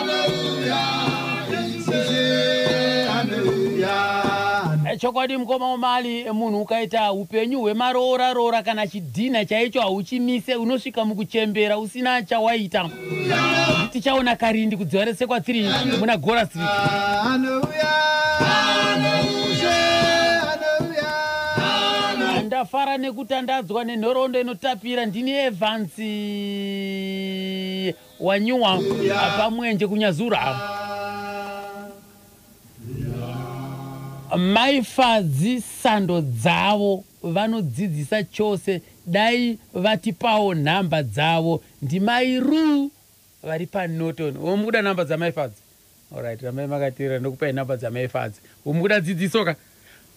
anouya, Ishe, anouya. Chokwadi mukoma Umali, munhu ukaita upenyu hwemaroora roora kana chidhina chaicho hauchimise, unosvika mukuchembera usina chawaita. Tichaona Karindi kudziva resekwa 3 muna Gora Street. Anouya, anouya, anouya. Ndafara nekutandadzwa nenhoroondo inotapira. Ndini Evans wanyuwa pamwenje kuNyazura. Maifadzi, sando dzavo, vanodzidzisa chose. Dai vatipawo nhamba dzavo. Ndimai Ru vari paNorton. Womukuda nhamba dzamaifadzi? Alright, ramai makateerera, ndokupai nhamba dzamaifadzi. Womukuda dzidziso ka,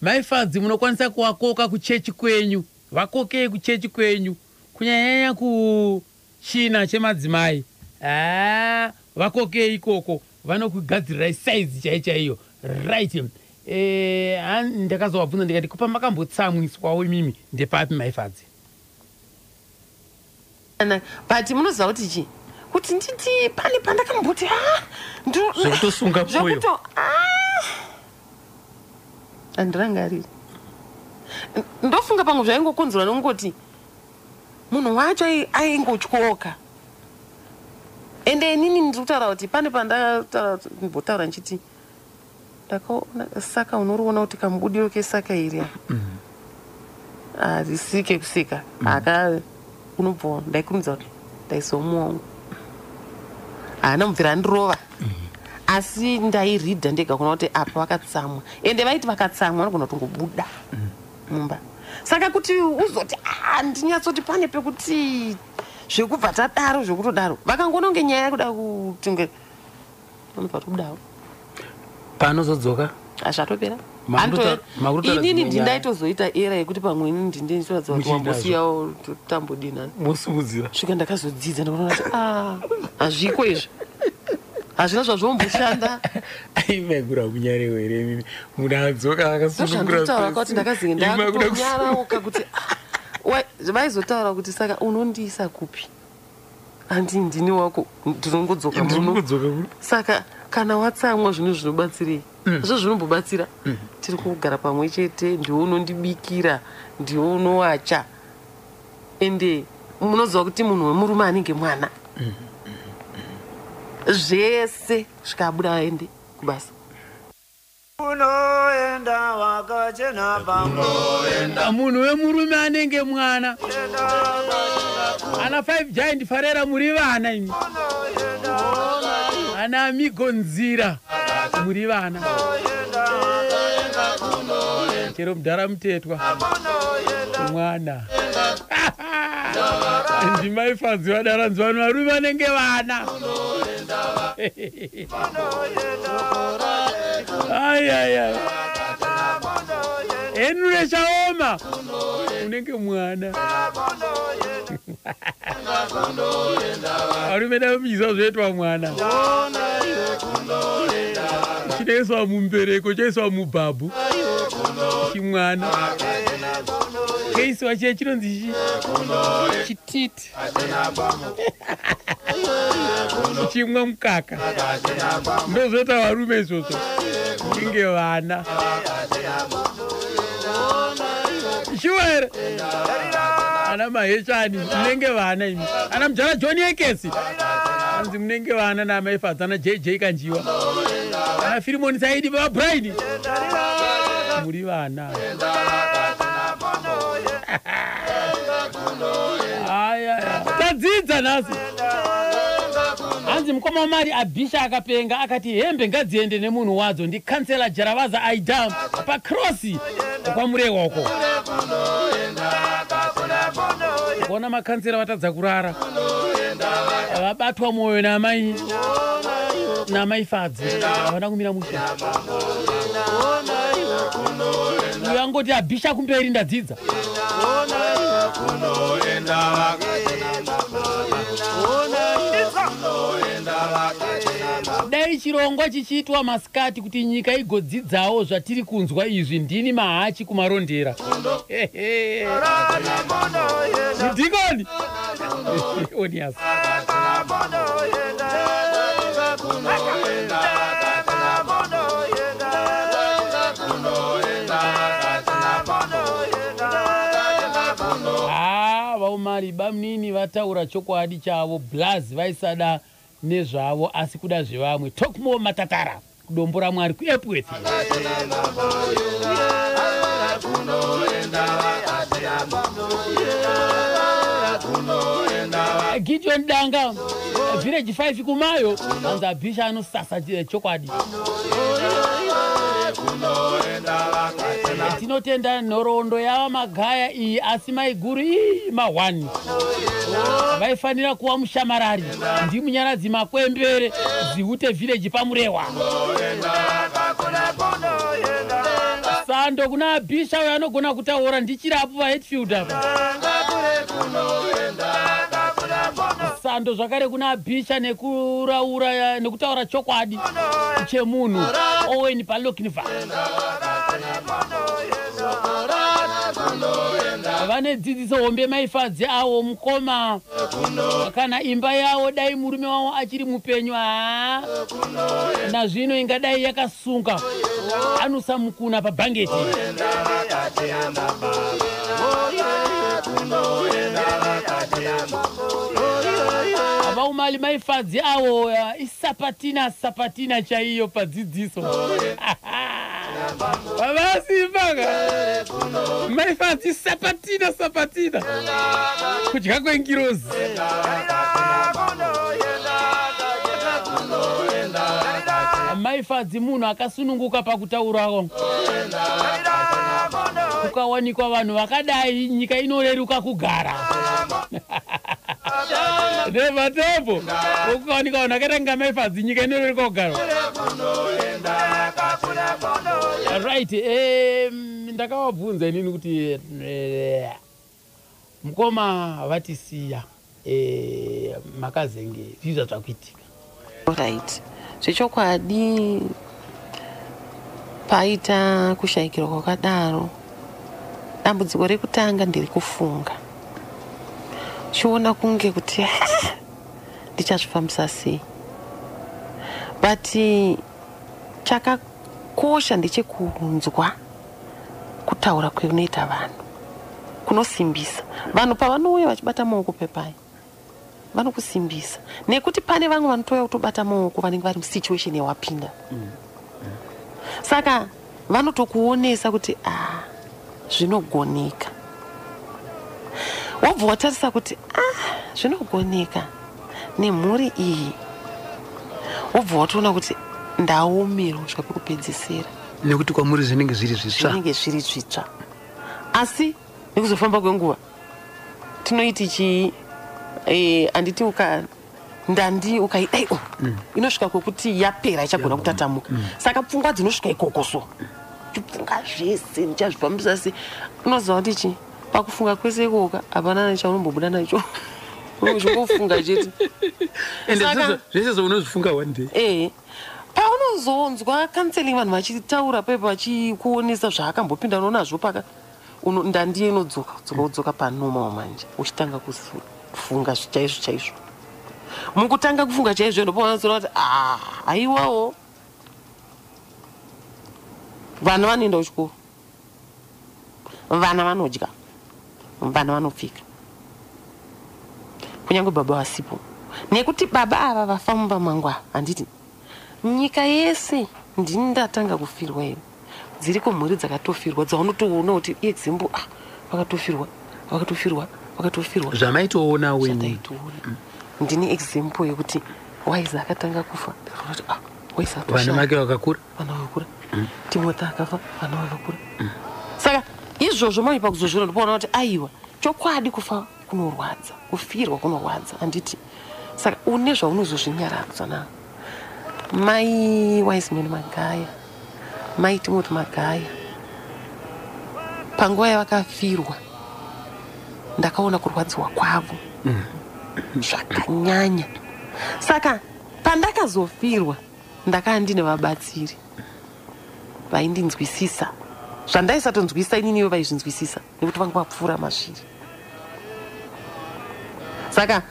Maifadzi munokwanisa kuvakoka kuchechi kwenyu. Vakokei kuchechi kwenyu, kunyanyanya kuchina chemadzimai. Aa, vakokei ikoko, vanokugadzirirai saizi chai chaiyo. Right. Ndakazovabvunza ndikati, kupa makambotsamwiswawo imimi ndepapi, Maifadzi? But munoziva kuti chii, kuti nditi pane pandakamboti ah, Zvekutosunga mwoyo. Zvekuto ah. Handirangariri. Ndofunga pamwe zvaingokonzerwa nokungoti munhu wacho aingotyoka. Ende inini ndiri kutaura kuti pane pandambotaura ndichiti Ndakaona saka unoriona kuti kamubudiro kesaka iri harisi kekuseka. Aka unobva ndaikurumidza kuti ndaizomuwangu haana mubvira andirova, asi ndairidha ndega kuona kuti apa vakatsamwa. Ende vaiti vakatsamwa vanogona kutongobuda mumba. Saka kuti uzoti, "Ah, ndinyatsoti pane pekuti zvekubva tadaro zvekutodaro," vakangoona kunge nyaya yakuda kuti nge vanobva tobudawo. Paanozodzoka? Hazvatopera. Makutaura Inini dzimwe nyaya. Ndindaitozoita era yekuti pamwe inini ndinditoratidza kuti Muchiinazvo. wambosiyawo tambodinani. Mosimudzira. Svika ndakazodzidza, ndakaona kuti a hazviko izvi, hazvina zvazvomboshanda. Aimaigura kunyarewo here imimi? Munhu adzoka akasunungura. Ndozvandikutaura kuti ndakazinge ndakutonyarauka kuti ah, vaizotaura kuti saka unondiisa kupi? Handi ndini wako, ndinongodzoka muno. Ndinongodzoka kuno. Saka kana watsamwa zvinhu zvinobatsirei? Zvo zvinombobatsira? Tiri kugara pamwe chete, ndiwe unondibikira, ndiwe unowacha. Ende munoziva kuti munhu wemurume anenge mwana zvese, svika aende kubasa. Unoenda wakachena pamwe. Munhu wemurume anenge mwana. Ana 5 Giant Farera, muri vana imi. Ana Amigo Nzira, muri vana. Chero mudhara Mutetwa mwana. Ndimaifanzi vadaranzi vanhu varume vanenge vana. Ayaya, Henry Chaoma unenge mwana. Varume damuchiziva zvoitwa mwana, chinoiswa mumbereko, choiswa mubhabhu chimwana, keisiwa chiye chinonzi chi chititi, chimwa mukaka. Ndozvoita varume izvozvo, inge vana. Shuwa here? Ana Mahechani munenge vana imi. Ana mujara John Ekesi anzi munenge vana namaifadza. Ana JJ Kanjiwa, ana Firimoni Saidi, baba Braini, muri vana. Aya, tadzidza nhasi. Hanzi mukoma wamari Abhisha akapenga, akati hembe ngadziende nemunhu wadzo. Ndikansela Jaravaza Aidam pakrosi kwaMurewa uko. Kuona makansela vatadza kurara, vabatwa mwoyo namai namaifadzi, havana kumira musha. Uyo angoti Abhisha kumberi, ndadzidza. Dai chirongwa chichiitwa masikati kuti nyika igodzidzawo zvatiri kunzwa izvi. Ndini Mahachi kuMarondera. Mudhikoni Onias. Ha, vaUmari bamnini vataura chokwadi chavo. Blaz vaisada nezvavo asi kuda zvevamwe. Tokmo Matatara kuDombo raMwari kuEpworth. Gideon Danga, village 5 kumayo, anzi Abhisha anosasa chokwadi. Tinotenda nhoroondo yava Magaya iyi, asi maiguru ii ma1 vaifanira kuva mushamarari. NdiMunyaradzi Makwembere, Zihute village paMurewa. Sando kuna Abhisha uyo anogona kutaura. Ndichirapo paHatfield apa. Sando zvakare kuna Abhisha nekuraura nekutaura chokwadi chemunhu. Owen paLochneva. Vane dzidziso hombe maifadzi avo mukoma. Kana imba yavo, dai murume wavo achiri mupenyu, haa, nazvino ingadai yakasunga anosamukuna pabhangeti. Vaumali maifadzi avo. Isai. Sapatina sapatina chaiyo padzidziso. Baba Simba ka, Maifadzi sapatina sapatina, kudya kwengirozi. Maifadzi munhu akasununguka pakutaurawo. Kukawanikwa vanhu vakadai, nyika inoreruka kugara. Nevatepo, kukawanikwa vanhu vakaita kunga Maifadzi, nyika inoreruka kugara. Right, ndakavabvunza inini kuti mukoma vatisiya, makazenge zvii zvazvakuitika? Right, zvechokwadi paita kushayikirwa kwakadaro, dambudziko rekutanga nderekufunga, chiona kunge kuti ndichazvifambisa sei. But chakakosha ndechekunzwa kutaura kweunoita vanhu kunosimbisa. Vanhu pavanouya vachibata maoko pepai, vanokusimbisa, nekuti pane vamwe vanotouya kutobata maoko vanenge vari musituation yawapinda. Saka vanotokuonesa kuti a, zvinogoneka. Wobva watarisa kuti a, zvinogoneka nemhuri iyi, wobva watoona kuti ndaomerwa kusvika pekupedzisira. Nekuti kwamuri zvinenge zviri zvitsva. Zvinenge zviri zvitsva, asi nekuzofamba kwenguva tinoiti chii, handiti uka ndandi ukaidai o inosvika kwekuti yapera, ichagona kutatamuka. Saka pfungwa dzinosvika ikoko, so chipfunga zvese ndichazvifambisa sei. Unoziva kuti chi pakufunga kwese ikoka hapana nechaunombobuda nacho, uchingofunga chete. Ende zvese zvaunozvifunga one day. Ee, paunozonzwa counseling, vanhu vachitaura pepo vachikuonesa zvaakambopinda nazvo, paka ndandiye inodzoka dzoka kudzoka panormal. Manje uchitanga kufunga chaizvo chaizvo, mukutanga kufunga chaizvo ndopaunozoona kuti a, haiwawo, vana vanoenda kuchikoro, vana vanodya, vana vanopfeka, kunyange baba vasipo. Nekuti baba ava vafa mumba mangu ava, handiti nyika yese ndini ndatanga kufirwa here? Dziriko mhuri dzakatofirwa dzaunotoona kuti example, ah, vakatofirwa, vakatofirwa, vakatofirwa. Zvamaitoona wenyu. Zvataitoona. Ndini example yekuti Waiza akatanga kufa, ndikaona kuti ah, Waiza vana atoshaya. Vake vakakura. Vana vakakura. Timothy akafa, vana vakakura. Saka izvozvo manje pakuzozviona ndopaona kuti aiwa, chokwadi kufa kunorwadza, kufirwa kunorwadza, handiti? Saka une zvaunozozvinyaradza na mai Wiseman Magaya, mai Timothy Magaya. Panguva yavakafirwa ndakaona kurwadziwa kwavo zvakanyanya. Saka pandakazofirwa ndakanga ndine vabatsiri vaindinzwisisa zvandaisatonzwisisa ininiwo, vaizvinzwisisa nekuti vanga vapfuura mazviri. Saka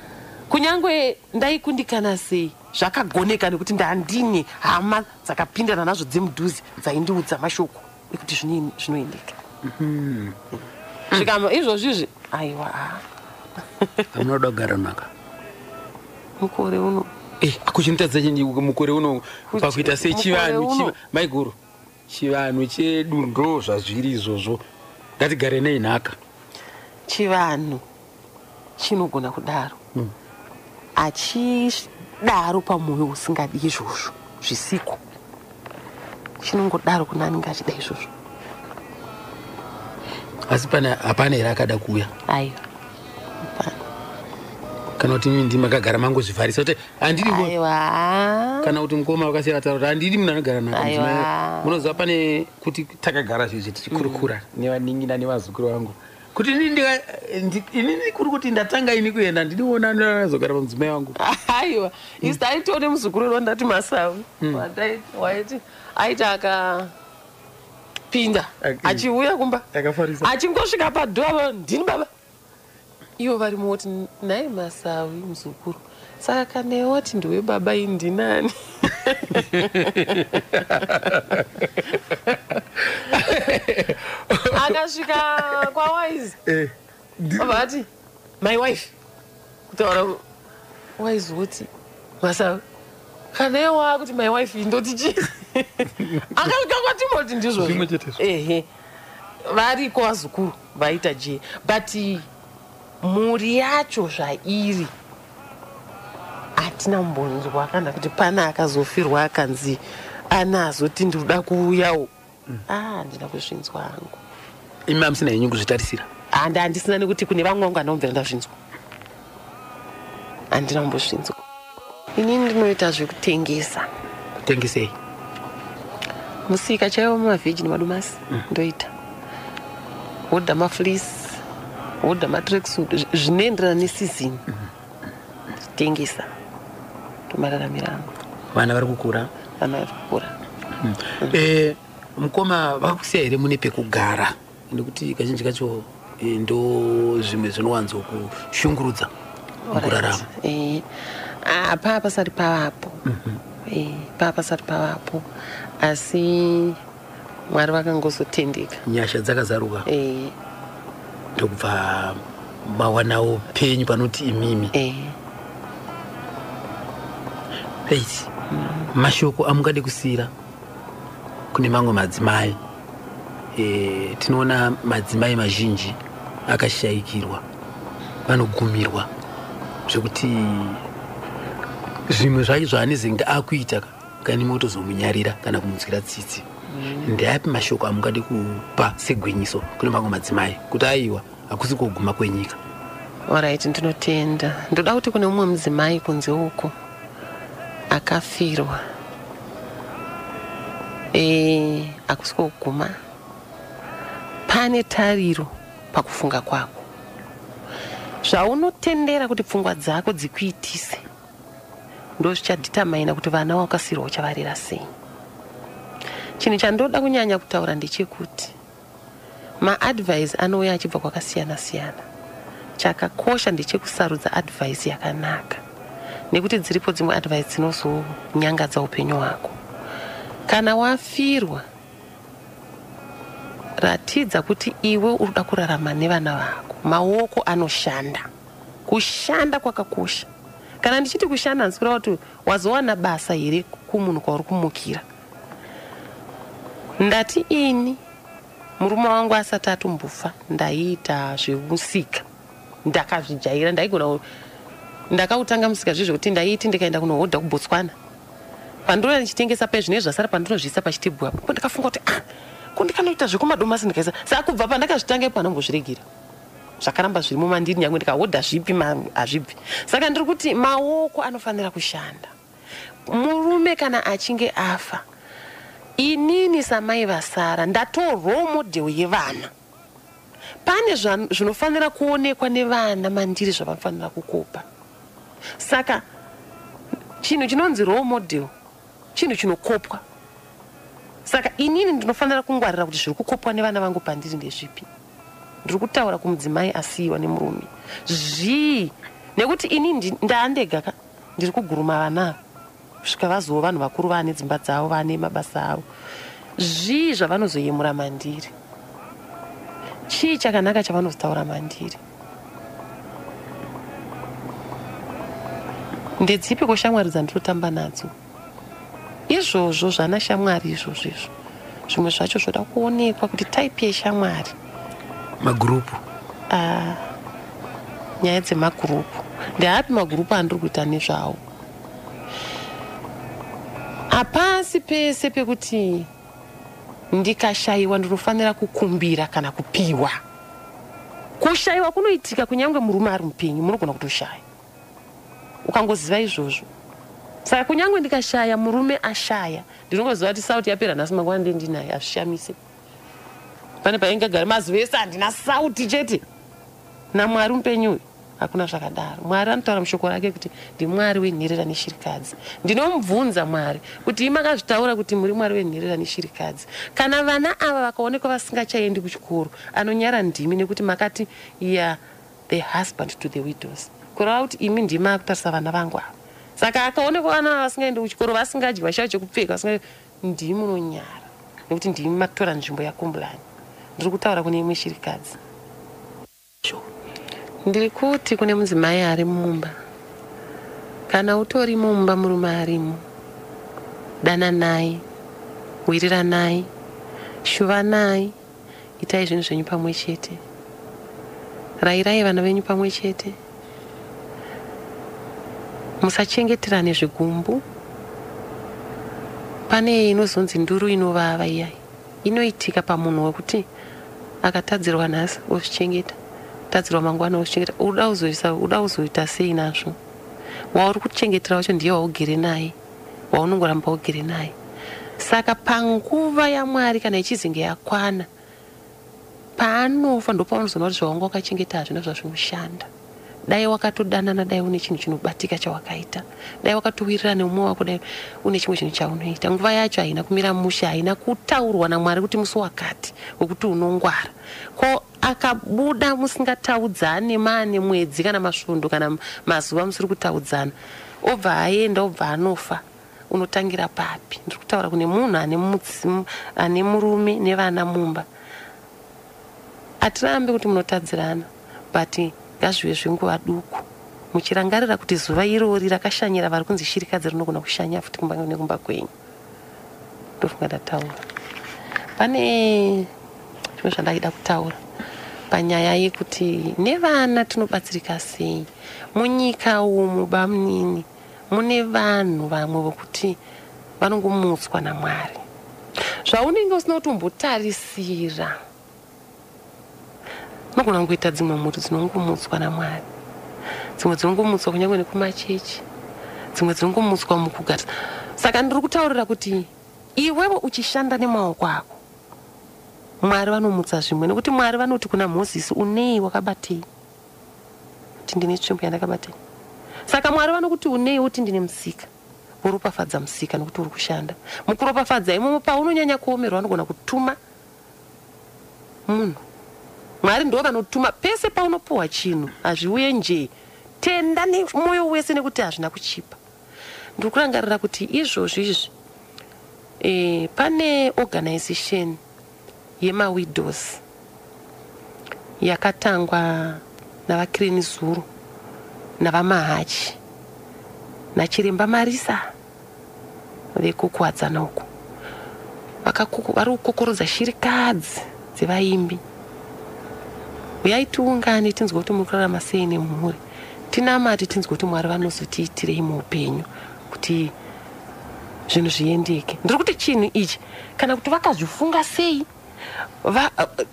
kunyange ndaikundikana sei, zvakagoneka nekuti ndandine hama dzakapindana nazvo dzemudhuze dzaindiudza mashoko ekuti zvinoendeka. Zvikama izvozvizvi, aiwa. Hamunoda kugara nhaka? Mukore uno. Kuchinotadza chinyi mukore uno pakuita sechivanhu? Mukore uno. Maiguru, chivanhu chedu ndo zvazviri izvozvo, ngatigare nei nhaka. Chivanhu chinogona kudaro, achidaro pamwoyo usingadi izvozvo zvisiko, chinongodaro kuna anenge achida izvozvo. Asi pane hapana here akada kuuya? Aiwa, hapana. Kana kuti imi ndimi makagara mangozvivharisa kuti handidi Aiwa. Kana kuti mukoma vakasiya vataura kuti handidi munhu anogara nhaka? Aiwa. Mudzimai, munoziva pane kuti takagara zvezvi tichikurukura nevanin'ina nevazukuru vangu kuti inini kuri kuti ndatanga ini kuenda, ndidiona anozogara pamudzimai wangu. Aiwa, isi taitione muzukuru wedu wandati Masawi. Waiti aiti akapinda achiuya kumba, Akafarisa. achingosvika padhuva, "Ndini baba." Ivo vari moti, "Nhai Masawi muzukuru, saka kana iwe wati ndiwe baba, ini ndinani?" Akasvika kwaWaizi, obva ati, "My wife." Kutaura Waizi woti, "Masawi." Kana iye waakuti my wife, ndoti chii? Akasvika kwaTimoti, ndizvozvo. Zvimwe chetezvo. Ehe, variko vazukuru vaita je, but mhuri yacho zvairi, hatina kumbonzwa kana kuti pana akazofirwa akanzi ana azoti ndinoda kuuyawo. Ah, handina kuzvinzwa hangu. Imi hamusina henyu kuzvitarisira? Handi, handisina, nekuti kune vamwe vangu handinombvira ndazvinzwa, handina kumbozvinzwa. Inini ndinoita zvekutengesa. Kutengesei? Musika chaiwo, mumavheji nemadomasi. Ndoita hodha mafleece, hodha matracksuit, zvinoenderana neseason. Tengesa, ndomararamiro angu. Vana vari kukura? Vana vari kukura. Mukoma vakusiya here mune pekugara? Nekuti kazhinji kacho ndo zvimwe zvinowanzokushungurudza mukurarama. Eh, ah, paa pasati pavapo. Paa pasati pavapo, asi Mwari vakangozotendeka. Nyasha dzakazaruka. Ndokubva mawanawo penyu panoti imimi. Right, mashoko amungade kusiyira kune mamwe madzimai? Tinoona madzimai mazhinji akashayikirwa vanogumirwa zvekuti zvimwe zvacho zvaanezenge akuita kani motozomunyarira kana kumunzwira tsitsi. Ndeapi mashoko amungade kupa segwinyiso kune mamwe madzimai kuti aiwa, hakusi kuguma kwenyika? Alright, ndinotenda. Ndoda kuti kune mumwe mudzimai kunze uko akafirwa, hakusi kuguma. Pane tariro pakufunga kwako. Zvaunotendera kuti pfungwa dzako dzikuitise ndo zvichadetermina kuti vana wakasirwa uchavarera sei. Chinhu chandoda kunyanya kutaura ndechekuti maadvice anouya achibva kwakasiyana siyana. Chakakosha ndechekusarudza advice yakanaka, nekuti dziripo dzimwe advice dzinozonyangadza upenyu hwako. Kana wafirwa, ratidza kuti iwe uri kuda kurarama nevana vako. Maoko anoshanda, kushanda kwakakosha. Kana ndichiti kushanda, handisi kureva kuti wazowana basa here kumunhu kwauri kumukira. Ndati ini murume wangu asati atombofa ndaiita zvemusika, ndakazvijaira, ndaigona. Ndakautanga musika zvezvekuti ndaiti ndikaenda kunohodha kuBotswana, pandouya ndichitengesa pai zvinenge zvasara pandinozviisa pachitebhu apo. Ndakafunga kuti, ah, ko ndikanoita zvekumadomasi ndikaisa? Saka kubva pandakazvitanga ipo handambozviregera, zvakaramba zvirimo mandiri. Nyange ndikahodha zvipi, hazvibvi. Saka ndiri kuti maoko anofanira kushanda. Murume kana achinge afa, inini samai vasara ndato role model yevana. Pane zvinofanira kuonekwa nevana mandiri zvavanofanira kukopa. Saka chinhu chinonzi role model chinhu chinokopwa. Saka inini ndinofanira kungwarira kuti zviri kukopwa nevana vangu pandiri ndezvipi. Ndiri kutaura kumudzimai asiyiwa nemurume zvii, nekuti ini ndaandega ka, ndiri kuguruma vana ava kusvika vazova vanhu vakuru, vaane dzimba dzavo, vaane mabasa avo. Zvii zvavanozoyemura mandiri? Chii chakanaka chavanozotaura mandiri? Ndedzipi shamwari dzandinotamba nadzo? Izvozvo zvana shamwari izvozvo, izvo zvimwe zvacho zvoda kuonekwa kuti type yeshamwari. Magurupu. Ah, nyaya dzemagurupu, ndeapi magurupu andiri kuita nezvawo? Hapasi pese pekuti ndikashayiwa ndinofanira kukumbira kana kupiwa. Kushayiwa kunoitika kunyange murume ari mupenyu, munogona kutoshaya ukangoziva izvozvo. Saka kunyange ndikashaya, murume ashaya, ndinongoziva kuti sauti yapera nhasi, mangwana ndiye ndinaye. Hazvishamise. Pane paingagara mazuva ese handina sauti chete. NaMwari mupenyu uyu, hakuna zvakadaro. Mwari anotaura mushoko rake kuti ndiMwari wenherera neshirikadzi. Ndinomubvunza Mwari kuti, imakazvitaura kuti muri Mwari wenherera neshirikadzi, kana vana ava vakaonekwa vasingachaendi kuchikoro, anonyara ndimi, nekuti makati ya the husband to the widows, kureva kuti imi ndimi akutarisa vana vangu ava. Saka akaonekwa vana ava vasingaendi kuchikoro, vasingadyi, vashaya chekupfeka, vasinga, ndimi munonyara, nekuti ndimi matora nzvimbo yakumbulani. Ndiri kutaura kune imwe shirikadzi. Ndiri kuti kune mudzimai ari mumba, kana utori mumba murume arimo. Dananai, wiriranai, shuvanai, itai zvinhu zvenyu pamwe chete, rayirai vana venyu pamwe chete, musachengeterane zvigumbu. Pane inozonzi nduru inovava iyai, inoitika pamunhu wekuti akatadzirwa nhasi ozvichengeta, tadzirwa mangwana ozvichengeta. Uda kuzoisa, uda kuzoita sei nazvo? Wauri kuchengetera wacho ndiye waugere naye, waunongoramba ugere naye. Saka panguva yaMwari kana ichizinge yakwana, paanofa ndopaunozoona kuti zvawanga wakachengeta hazvina zvazvinoshanda. Dai wakatodanana, dai une chinhu chinobatika chawakaita, dai wakatowirirana neumwe wako, dai une chimwe chinhu chaunoita. Nguva yacho haina kumira mushe, haina kutaurwa naMwari kuti musi wakati wekuti unongwara. Ko akabuda musingataudzane maane mwedzi kana masvondo kana mazuva musiri kutaudzana, obva aenda, obva anofa, unotangira papi? Ndiri kutaura kune munhu ane murume nevana mumba. Hatirambi kuti munotadzirana, but ngazvive zvenguva duku, muchirangarira kuti zuva irori rakashanyira vari kunzi shirikadzi rinogona kushanya futi kumba nekumba kwenyu. Ndofunga ndataura. Pane zvimwe zvandaida kutaura panyaya yekuti nevana tinobatsirika sei munyika umu. Bamunini, mune vanhu vamwe vokuti vanongomutswa naMwari zvaunenge usina kutombotarisira. Unogona kungoita dzimwe mhuri dzinongomutswa naMwari, dzimwe dzinongomutswa kunyange nekumachechi, dzimwe dzinongomutswa mukugarisa. Saka ndiri kutaurira kuti iwewe uchishanda nemaoko ako, Mwari vanomutsa zvimwe, nekuti Mwari vanoti kuna Mozisi, "Unei wakabatei?" Kuti, "Ndine tsvimbo yandakabatei." Saka Mwari vanokuti, "Unei?" Uti, "Ndine musika." Voropafadza musika nekuti uri kushanda. Mukuropafadza imomo, paunonyanya kuomerwa, vanogona kutuma munhu. Mwari ndo vanotuma. Pese paunopuhwa chinhu, hazviuye njee. Tenda nemwoyo wese nekuti hazvina kuchipa. Ndiri kurangarira kuti izvozvo izvi, pane organization yemawidows yakatangwa navaKirini Zuru, navaMahachi, nachiremba Marisa vekuKuwadzana uku. Vari kukokorodza shirikadzi dzevaimbi. Uyai tiungane, tinzwe kuti muri kurarama sei nemhuri, tinamate, tinzwe kuti Mwari vanozotiitirei muupenyu kuti zvinhu zviendeke. Ndiri kuti chinhu ichi, kana kuti vakazvifunga sei,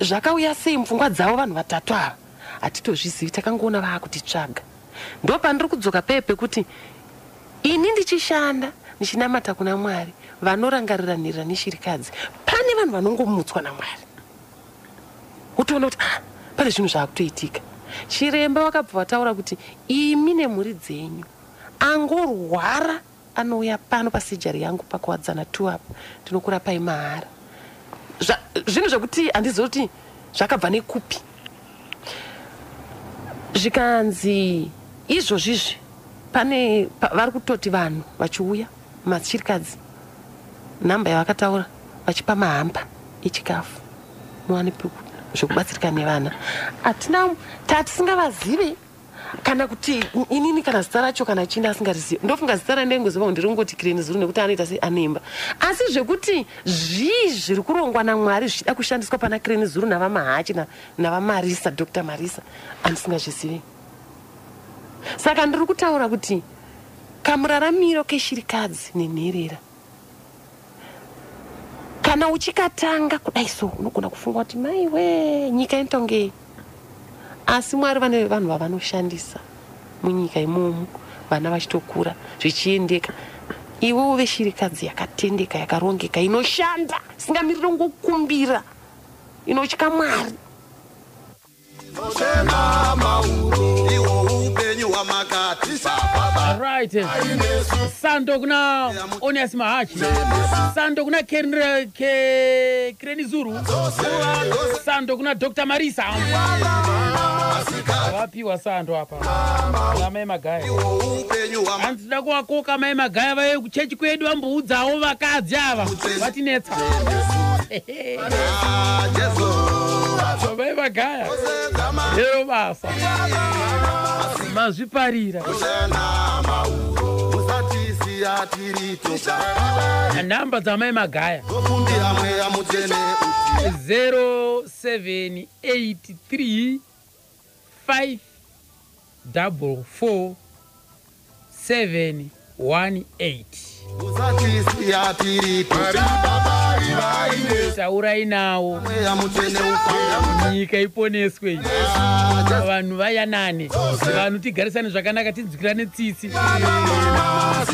zvakauya sei mupfungwa dzavo vanhu vatatu ava, hatitozvizivi. Takangoona vaakutitsvaga. Ndo pandiri kudzoka pee pekuti ini ndichishanda, ndichinamata kuna Mwari vanorangarira nherera neshirikadzi, pane vanhu vanongomutswa naMwari, wotoona kuti, ah, pane zvinhu zvaakutoitika. Chiremba vakabva vataura kuti imi nemhuri dzenyu, angorwara anouya pano pasurgery yangu paKuwadzana 2 apo, ndinokurapai mahara. Zvinhu zvekuti handizivi kuti zvakabva nekupi. Zvikanzi izvozvizvi pane vari kutoti vanhu vachiuya machirikadzi, nhamba yavakataura, vachipa mahampers echikafu, muwane zvekubatsirika nevana. Hatina tatisingavazive, kana kuti inini kana zita racho kana chinda asingarizivi. Ndofunga zita randingoziva ndiri kungoti Kireni Zuru, nekuti anoita sei, anoimba. Asi zvekuti zvii zviri kurongwa naMwari zvichida kushandiswa pana Kireni Zuru navaMahachi navaMarisa, Dr Marisa, handisingazvizivi. Saka ndiri kutaura kuti kamuraramiro keshirikadzi nenherera, kana uchikatanga kudai so, unogona kufunga kuti, "Maiwe, nyika inotongei?" Asi Mwari vane vanhu vavanoshandisa munyika imomo, vana vachitokura zvichiendeka. Iwe uve shirikadzi yakatendeka, yakarongeka, inoshanda, isingamiriri ngokumbira, inotya Mwari. Iwo upenyu hwamakati. Right, sando kuna Onias Mahachi, sando kuna Kireni Zuru, sando kuna Dr Marisa. Vapiwa sando apa namai Magaya. Upenyu. Hanzi tida kuvakoka mai Magaya vaive kuchechi kwedu, vamboudzawo vakadzi ava vatinetsa. Jesu. Mai Magaya, lero basa mazviparira. Musatisi. Usatisiya tiri toga. Nhamba dzamai Magaya: Tokumbira Mweya Mutsvene uti 0783 5 44 718. Usatisiya tiri toga. Taurai nawo. Mweya Mutsvene ufambe. Nyika iponeswe, vanhu vayanane, vanhu tigarisane zvakanaka, tinzwikirane tsitsi.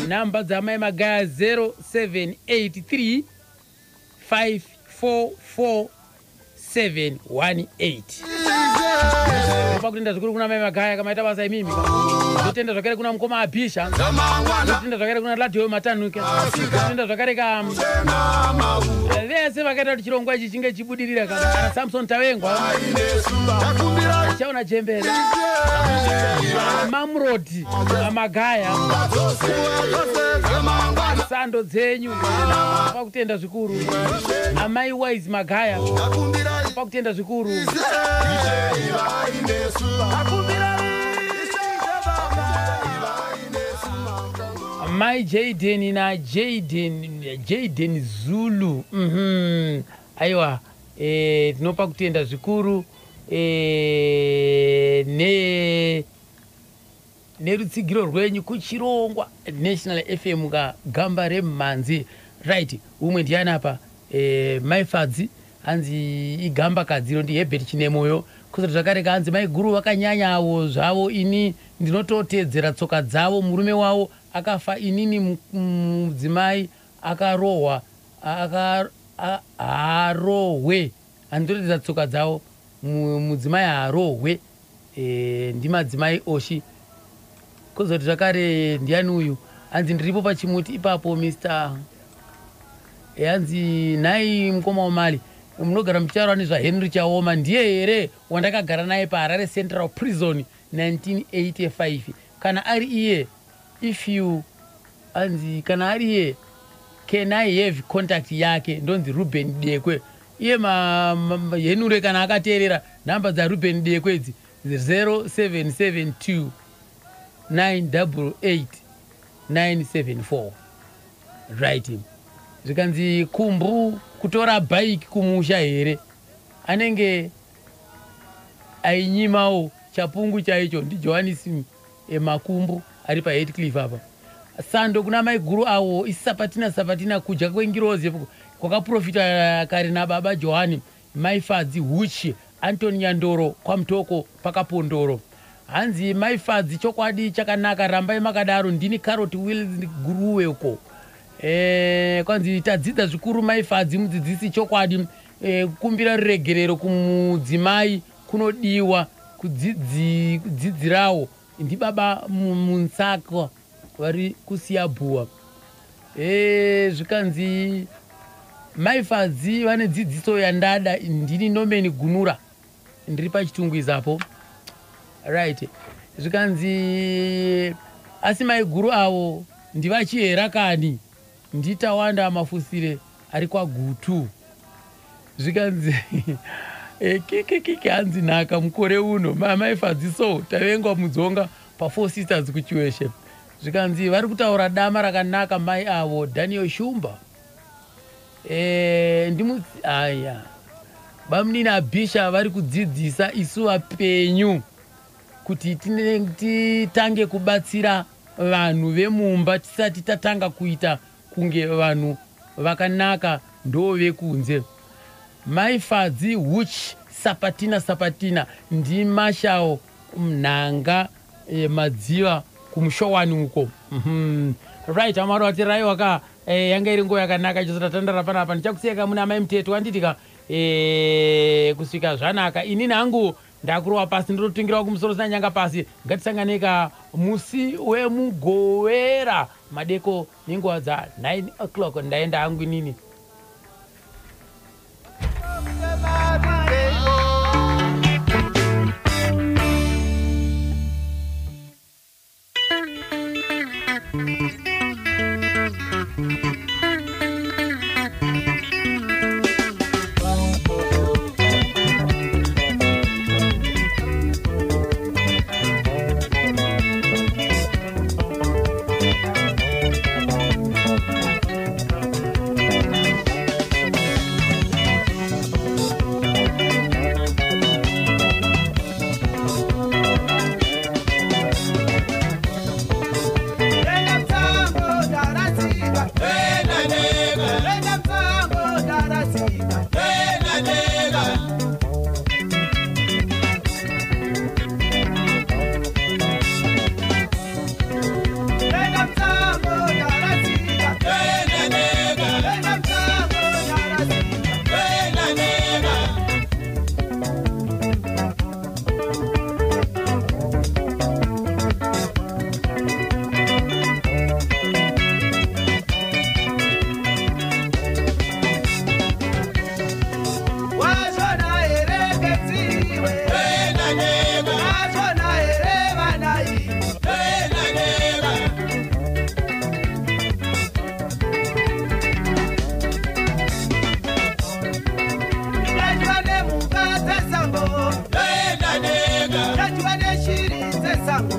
Nhamba dzamai Magaya: 0783 544 718. Pakutenda zvikuru kuna mai Magaya, kamaita basa imimi. Totenda zvakare kuna mukoma Abhisha. Totenda zvakare kuna Ladhiwe Matanuke. Totenda zvakare ka vese vakaita kuti chirongwa ichi chinge chibudirira, kana Samson Tavengwa, Chaona Chembere, Mamrodi Magaya, sando dzenyu. Pakutenda zvikuru amai Wise Magaya, pakutenda zvikuru. Mai Jaden na Jaden Zulu. Aiwa, tinopa kutenda zvikuru ne nerutsigiro rwenyu kuchirongwa National FM ka Gamba Remhanzi. Right, umwe ndiani apa? Maifadzi hanzi igamba kadziro, ndiHebert Chinemoyo. Kuzoti zvakare kanzi mai guru vakanyanyawo zvavo, ini ndinototedzera tsoka dzavo. Murume wavo akafa, inini mudzimai akarohwa haarohwe, handinototedzera tsoka dzavo. Mudzimai haarohwe. Ndimadzimai Oshi. Kuzoti zvakare ndiani uyu? Hanzi ndiripo pachimuti ipapo, Mr. Hanzi nhai mukoma wamali, munogara muchitaura nezvaHenry Chaoma, ndiye here wandakagara naye paHarare Central Prison 1985? Kana ari iye, if you, hanzi kana ari iye, can I have contact yake? Ndonzi Ruben Dekwe. Iye Henure kana akateerera, nhamba dzaRuben Dekwe idzi: 0772 988 974. Right, zvikanzi kumbu kutora bhaiki kumusha here? Anenge ainyimawo chapungu chaicho. NdiJohanisi Makumbu ari paHatcliff apa. Sando kuna mai guru avo. Isapatina sapatina kudya kwengirozi kwakaprofita kare nababa Johani. Maifadzi Huchi, Antony Nyandoro kwaMutoko pakapondoro. Hanzi maifadzi chokwadi chakanaka, rambai makadaro. Ndini Carot Wills Guruweko. Kwanzi tadzidza zvikuru, maifadzi mudzidzisi chokwadi. Kukumbira ruregerero kumudzimai kunodiwa kudzidzirawo. Ndibaba Munsaka vari kusiya bhuwa. Zvikanzi maifadzi vane dzidziso yandada. Ndini Nomeni Gunura, ndiri paChitungwizapo. Right, zvikanzi asi maiguru avo ndivachihera kani? Nditawanda Mafusire ari kwaGutu. Zvikanzi kikikiki, hanzi nhaka mukore uno maifadzi so tavengwa Mudzonga paFour Sisters kuChiweshe. Zvikanzi vari kutaura dama rakanaka mai avo. Daniel Shumba. Ndimu aya bamunini Abhisha vari kudzidzisa isu vapenyu kuti titange kubatsira vanhu vemumba tisati tatanga kuita kunge vanhu vakanaka ndo vekunze. Maifadzi Huchi, sapatina sapatina. Ndimashawo Mnhanga, Madziva kumushowani uko. Right, amwari vati raiwaka. Yanga iri nguva yakanaka chose. Tatandara panapa, ndichakusiyeka muna mai Muteto wanditika kusvika zvanaka. Inini hangu ndakurova pasi, ndinotungirawo kumusoro sina nyanga pasi. Ngatisanganeka musi weMugovera madeko nenguva dza 9 o'clock. Ndaenda hangu inini. iwe. Mazvona here vana imi? Ndadyiwa nemhuka dzesango, ndadyiwa neshiri dzesango.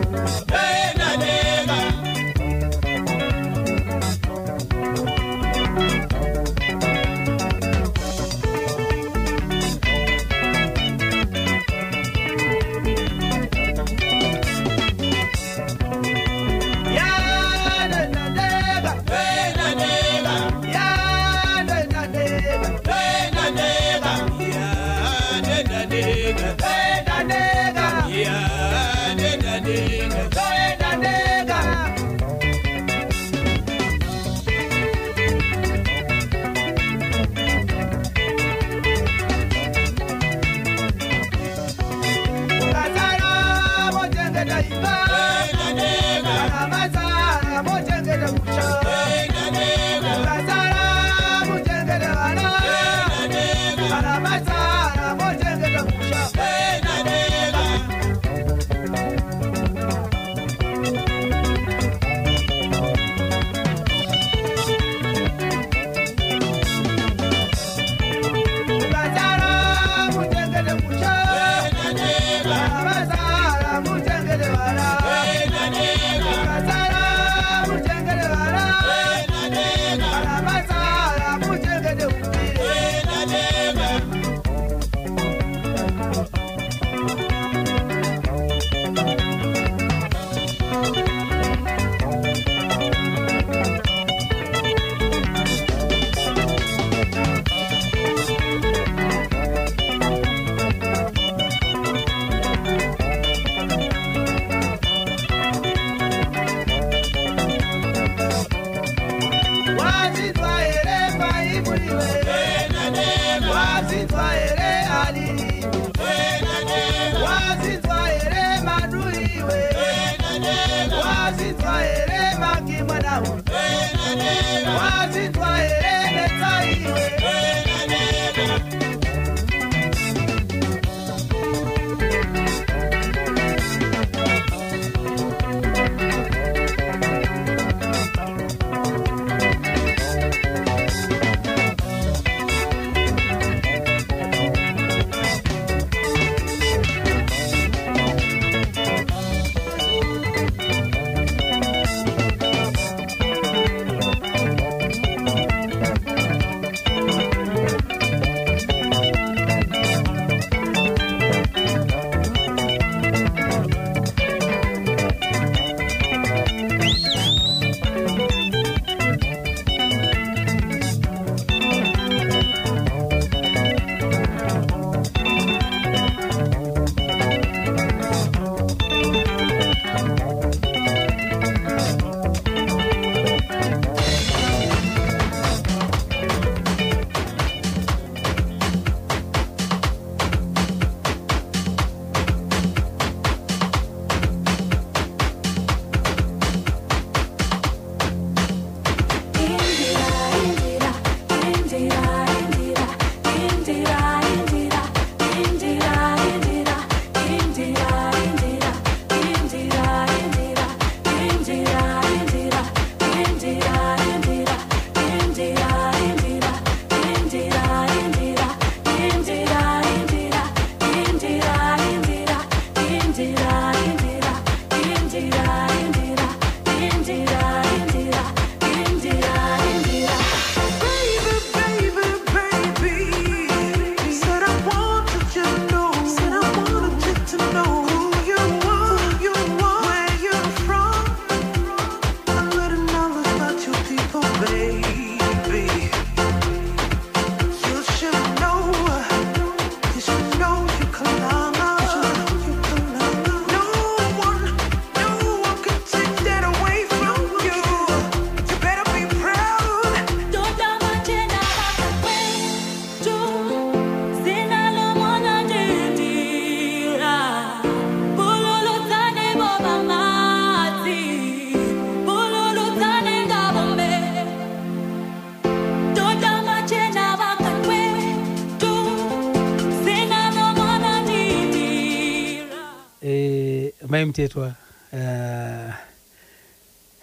Mai Mutetwa,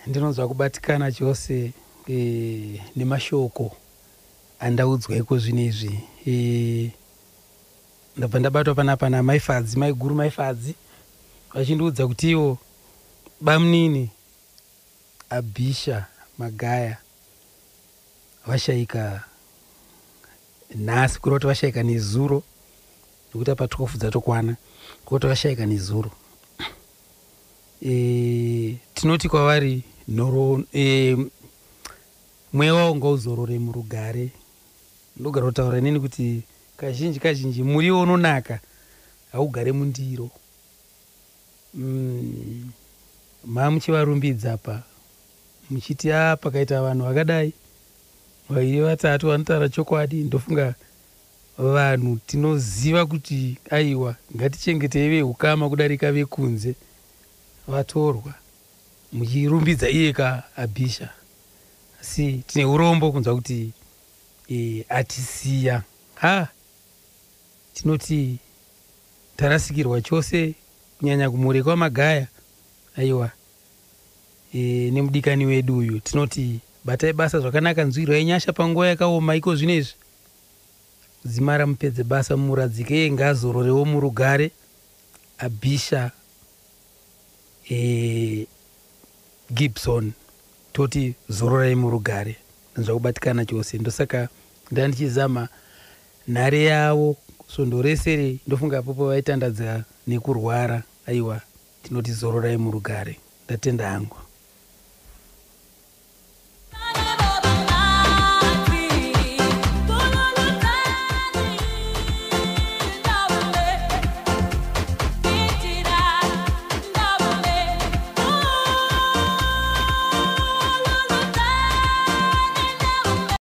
ndinonzwa kubatikana chose nemashoko andaudzwa iko zvino izvi. Ndabva ndabatwa panapa namaifadzi, maiguru Maifadzi, vachindiudza kuti ivo bamunini Abhisha Magaya vashaika nhasi, kureva kuti vashaika nezuro, nekuti apa 12 dzatokwana, kureva kuti vashaika nezuro. Tinoti kwavari nhoro, mweya wavo ngauzorore murugare. Ndogara kutaura inini kuti kazhinji kazhinji muriwo unonaka haugare mundiro. Mamuchivarumbidza pa muchiti a pakaita vanhu vakadai vaviri vatatu vanotaura chokwadi, ndofunga vanhu tinoziva kuti aiwa, ngatichengetei veukama kudarika vekunze vatorwa, muchirumbidza iye ka Abhisha. Asi tine urombo kunzwa kuti atisiya. Ha, tinoti tarasikirwa chose, kunyanya kumhuri kwaMagaya. Aiwa, nemudikani wedu uyu tinoti batai basa zvakanaka, nzwirwai nyasha panguva yakaoma iko zvino izvi. Dzimara mupedze basa, muradzike, iye ngaazororewo murugare. Abhisha Gibson, toti zororai murugare. Ndanzwa kubatikana chose, ndosaka ndandichizama nhare yavo svondo rese. Ndofunga popo vaitandadza nekurwara. Aiwa, tinoti zororai murugare. Ndatenda hangu.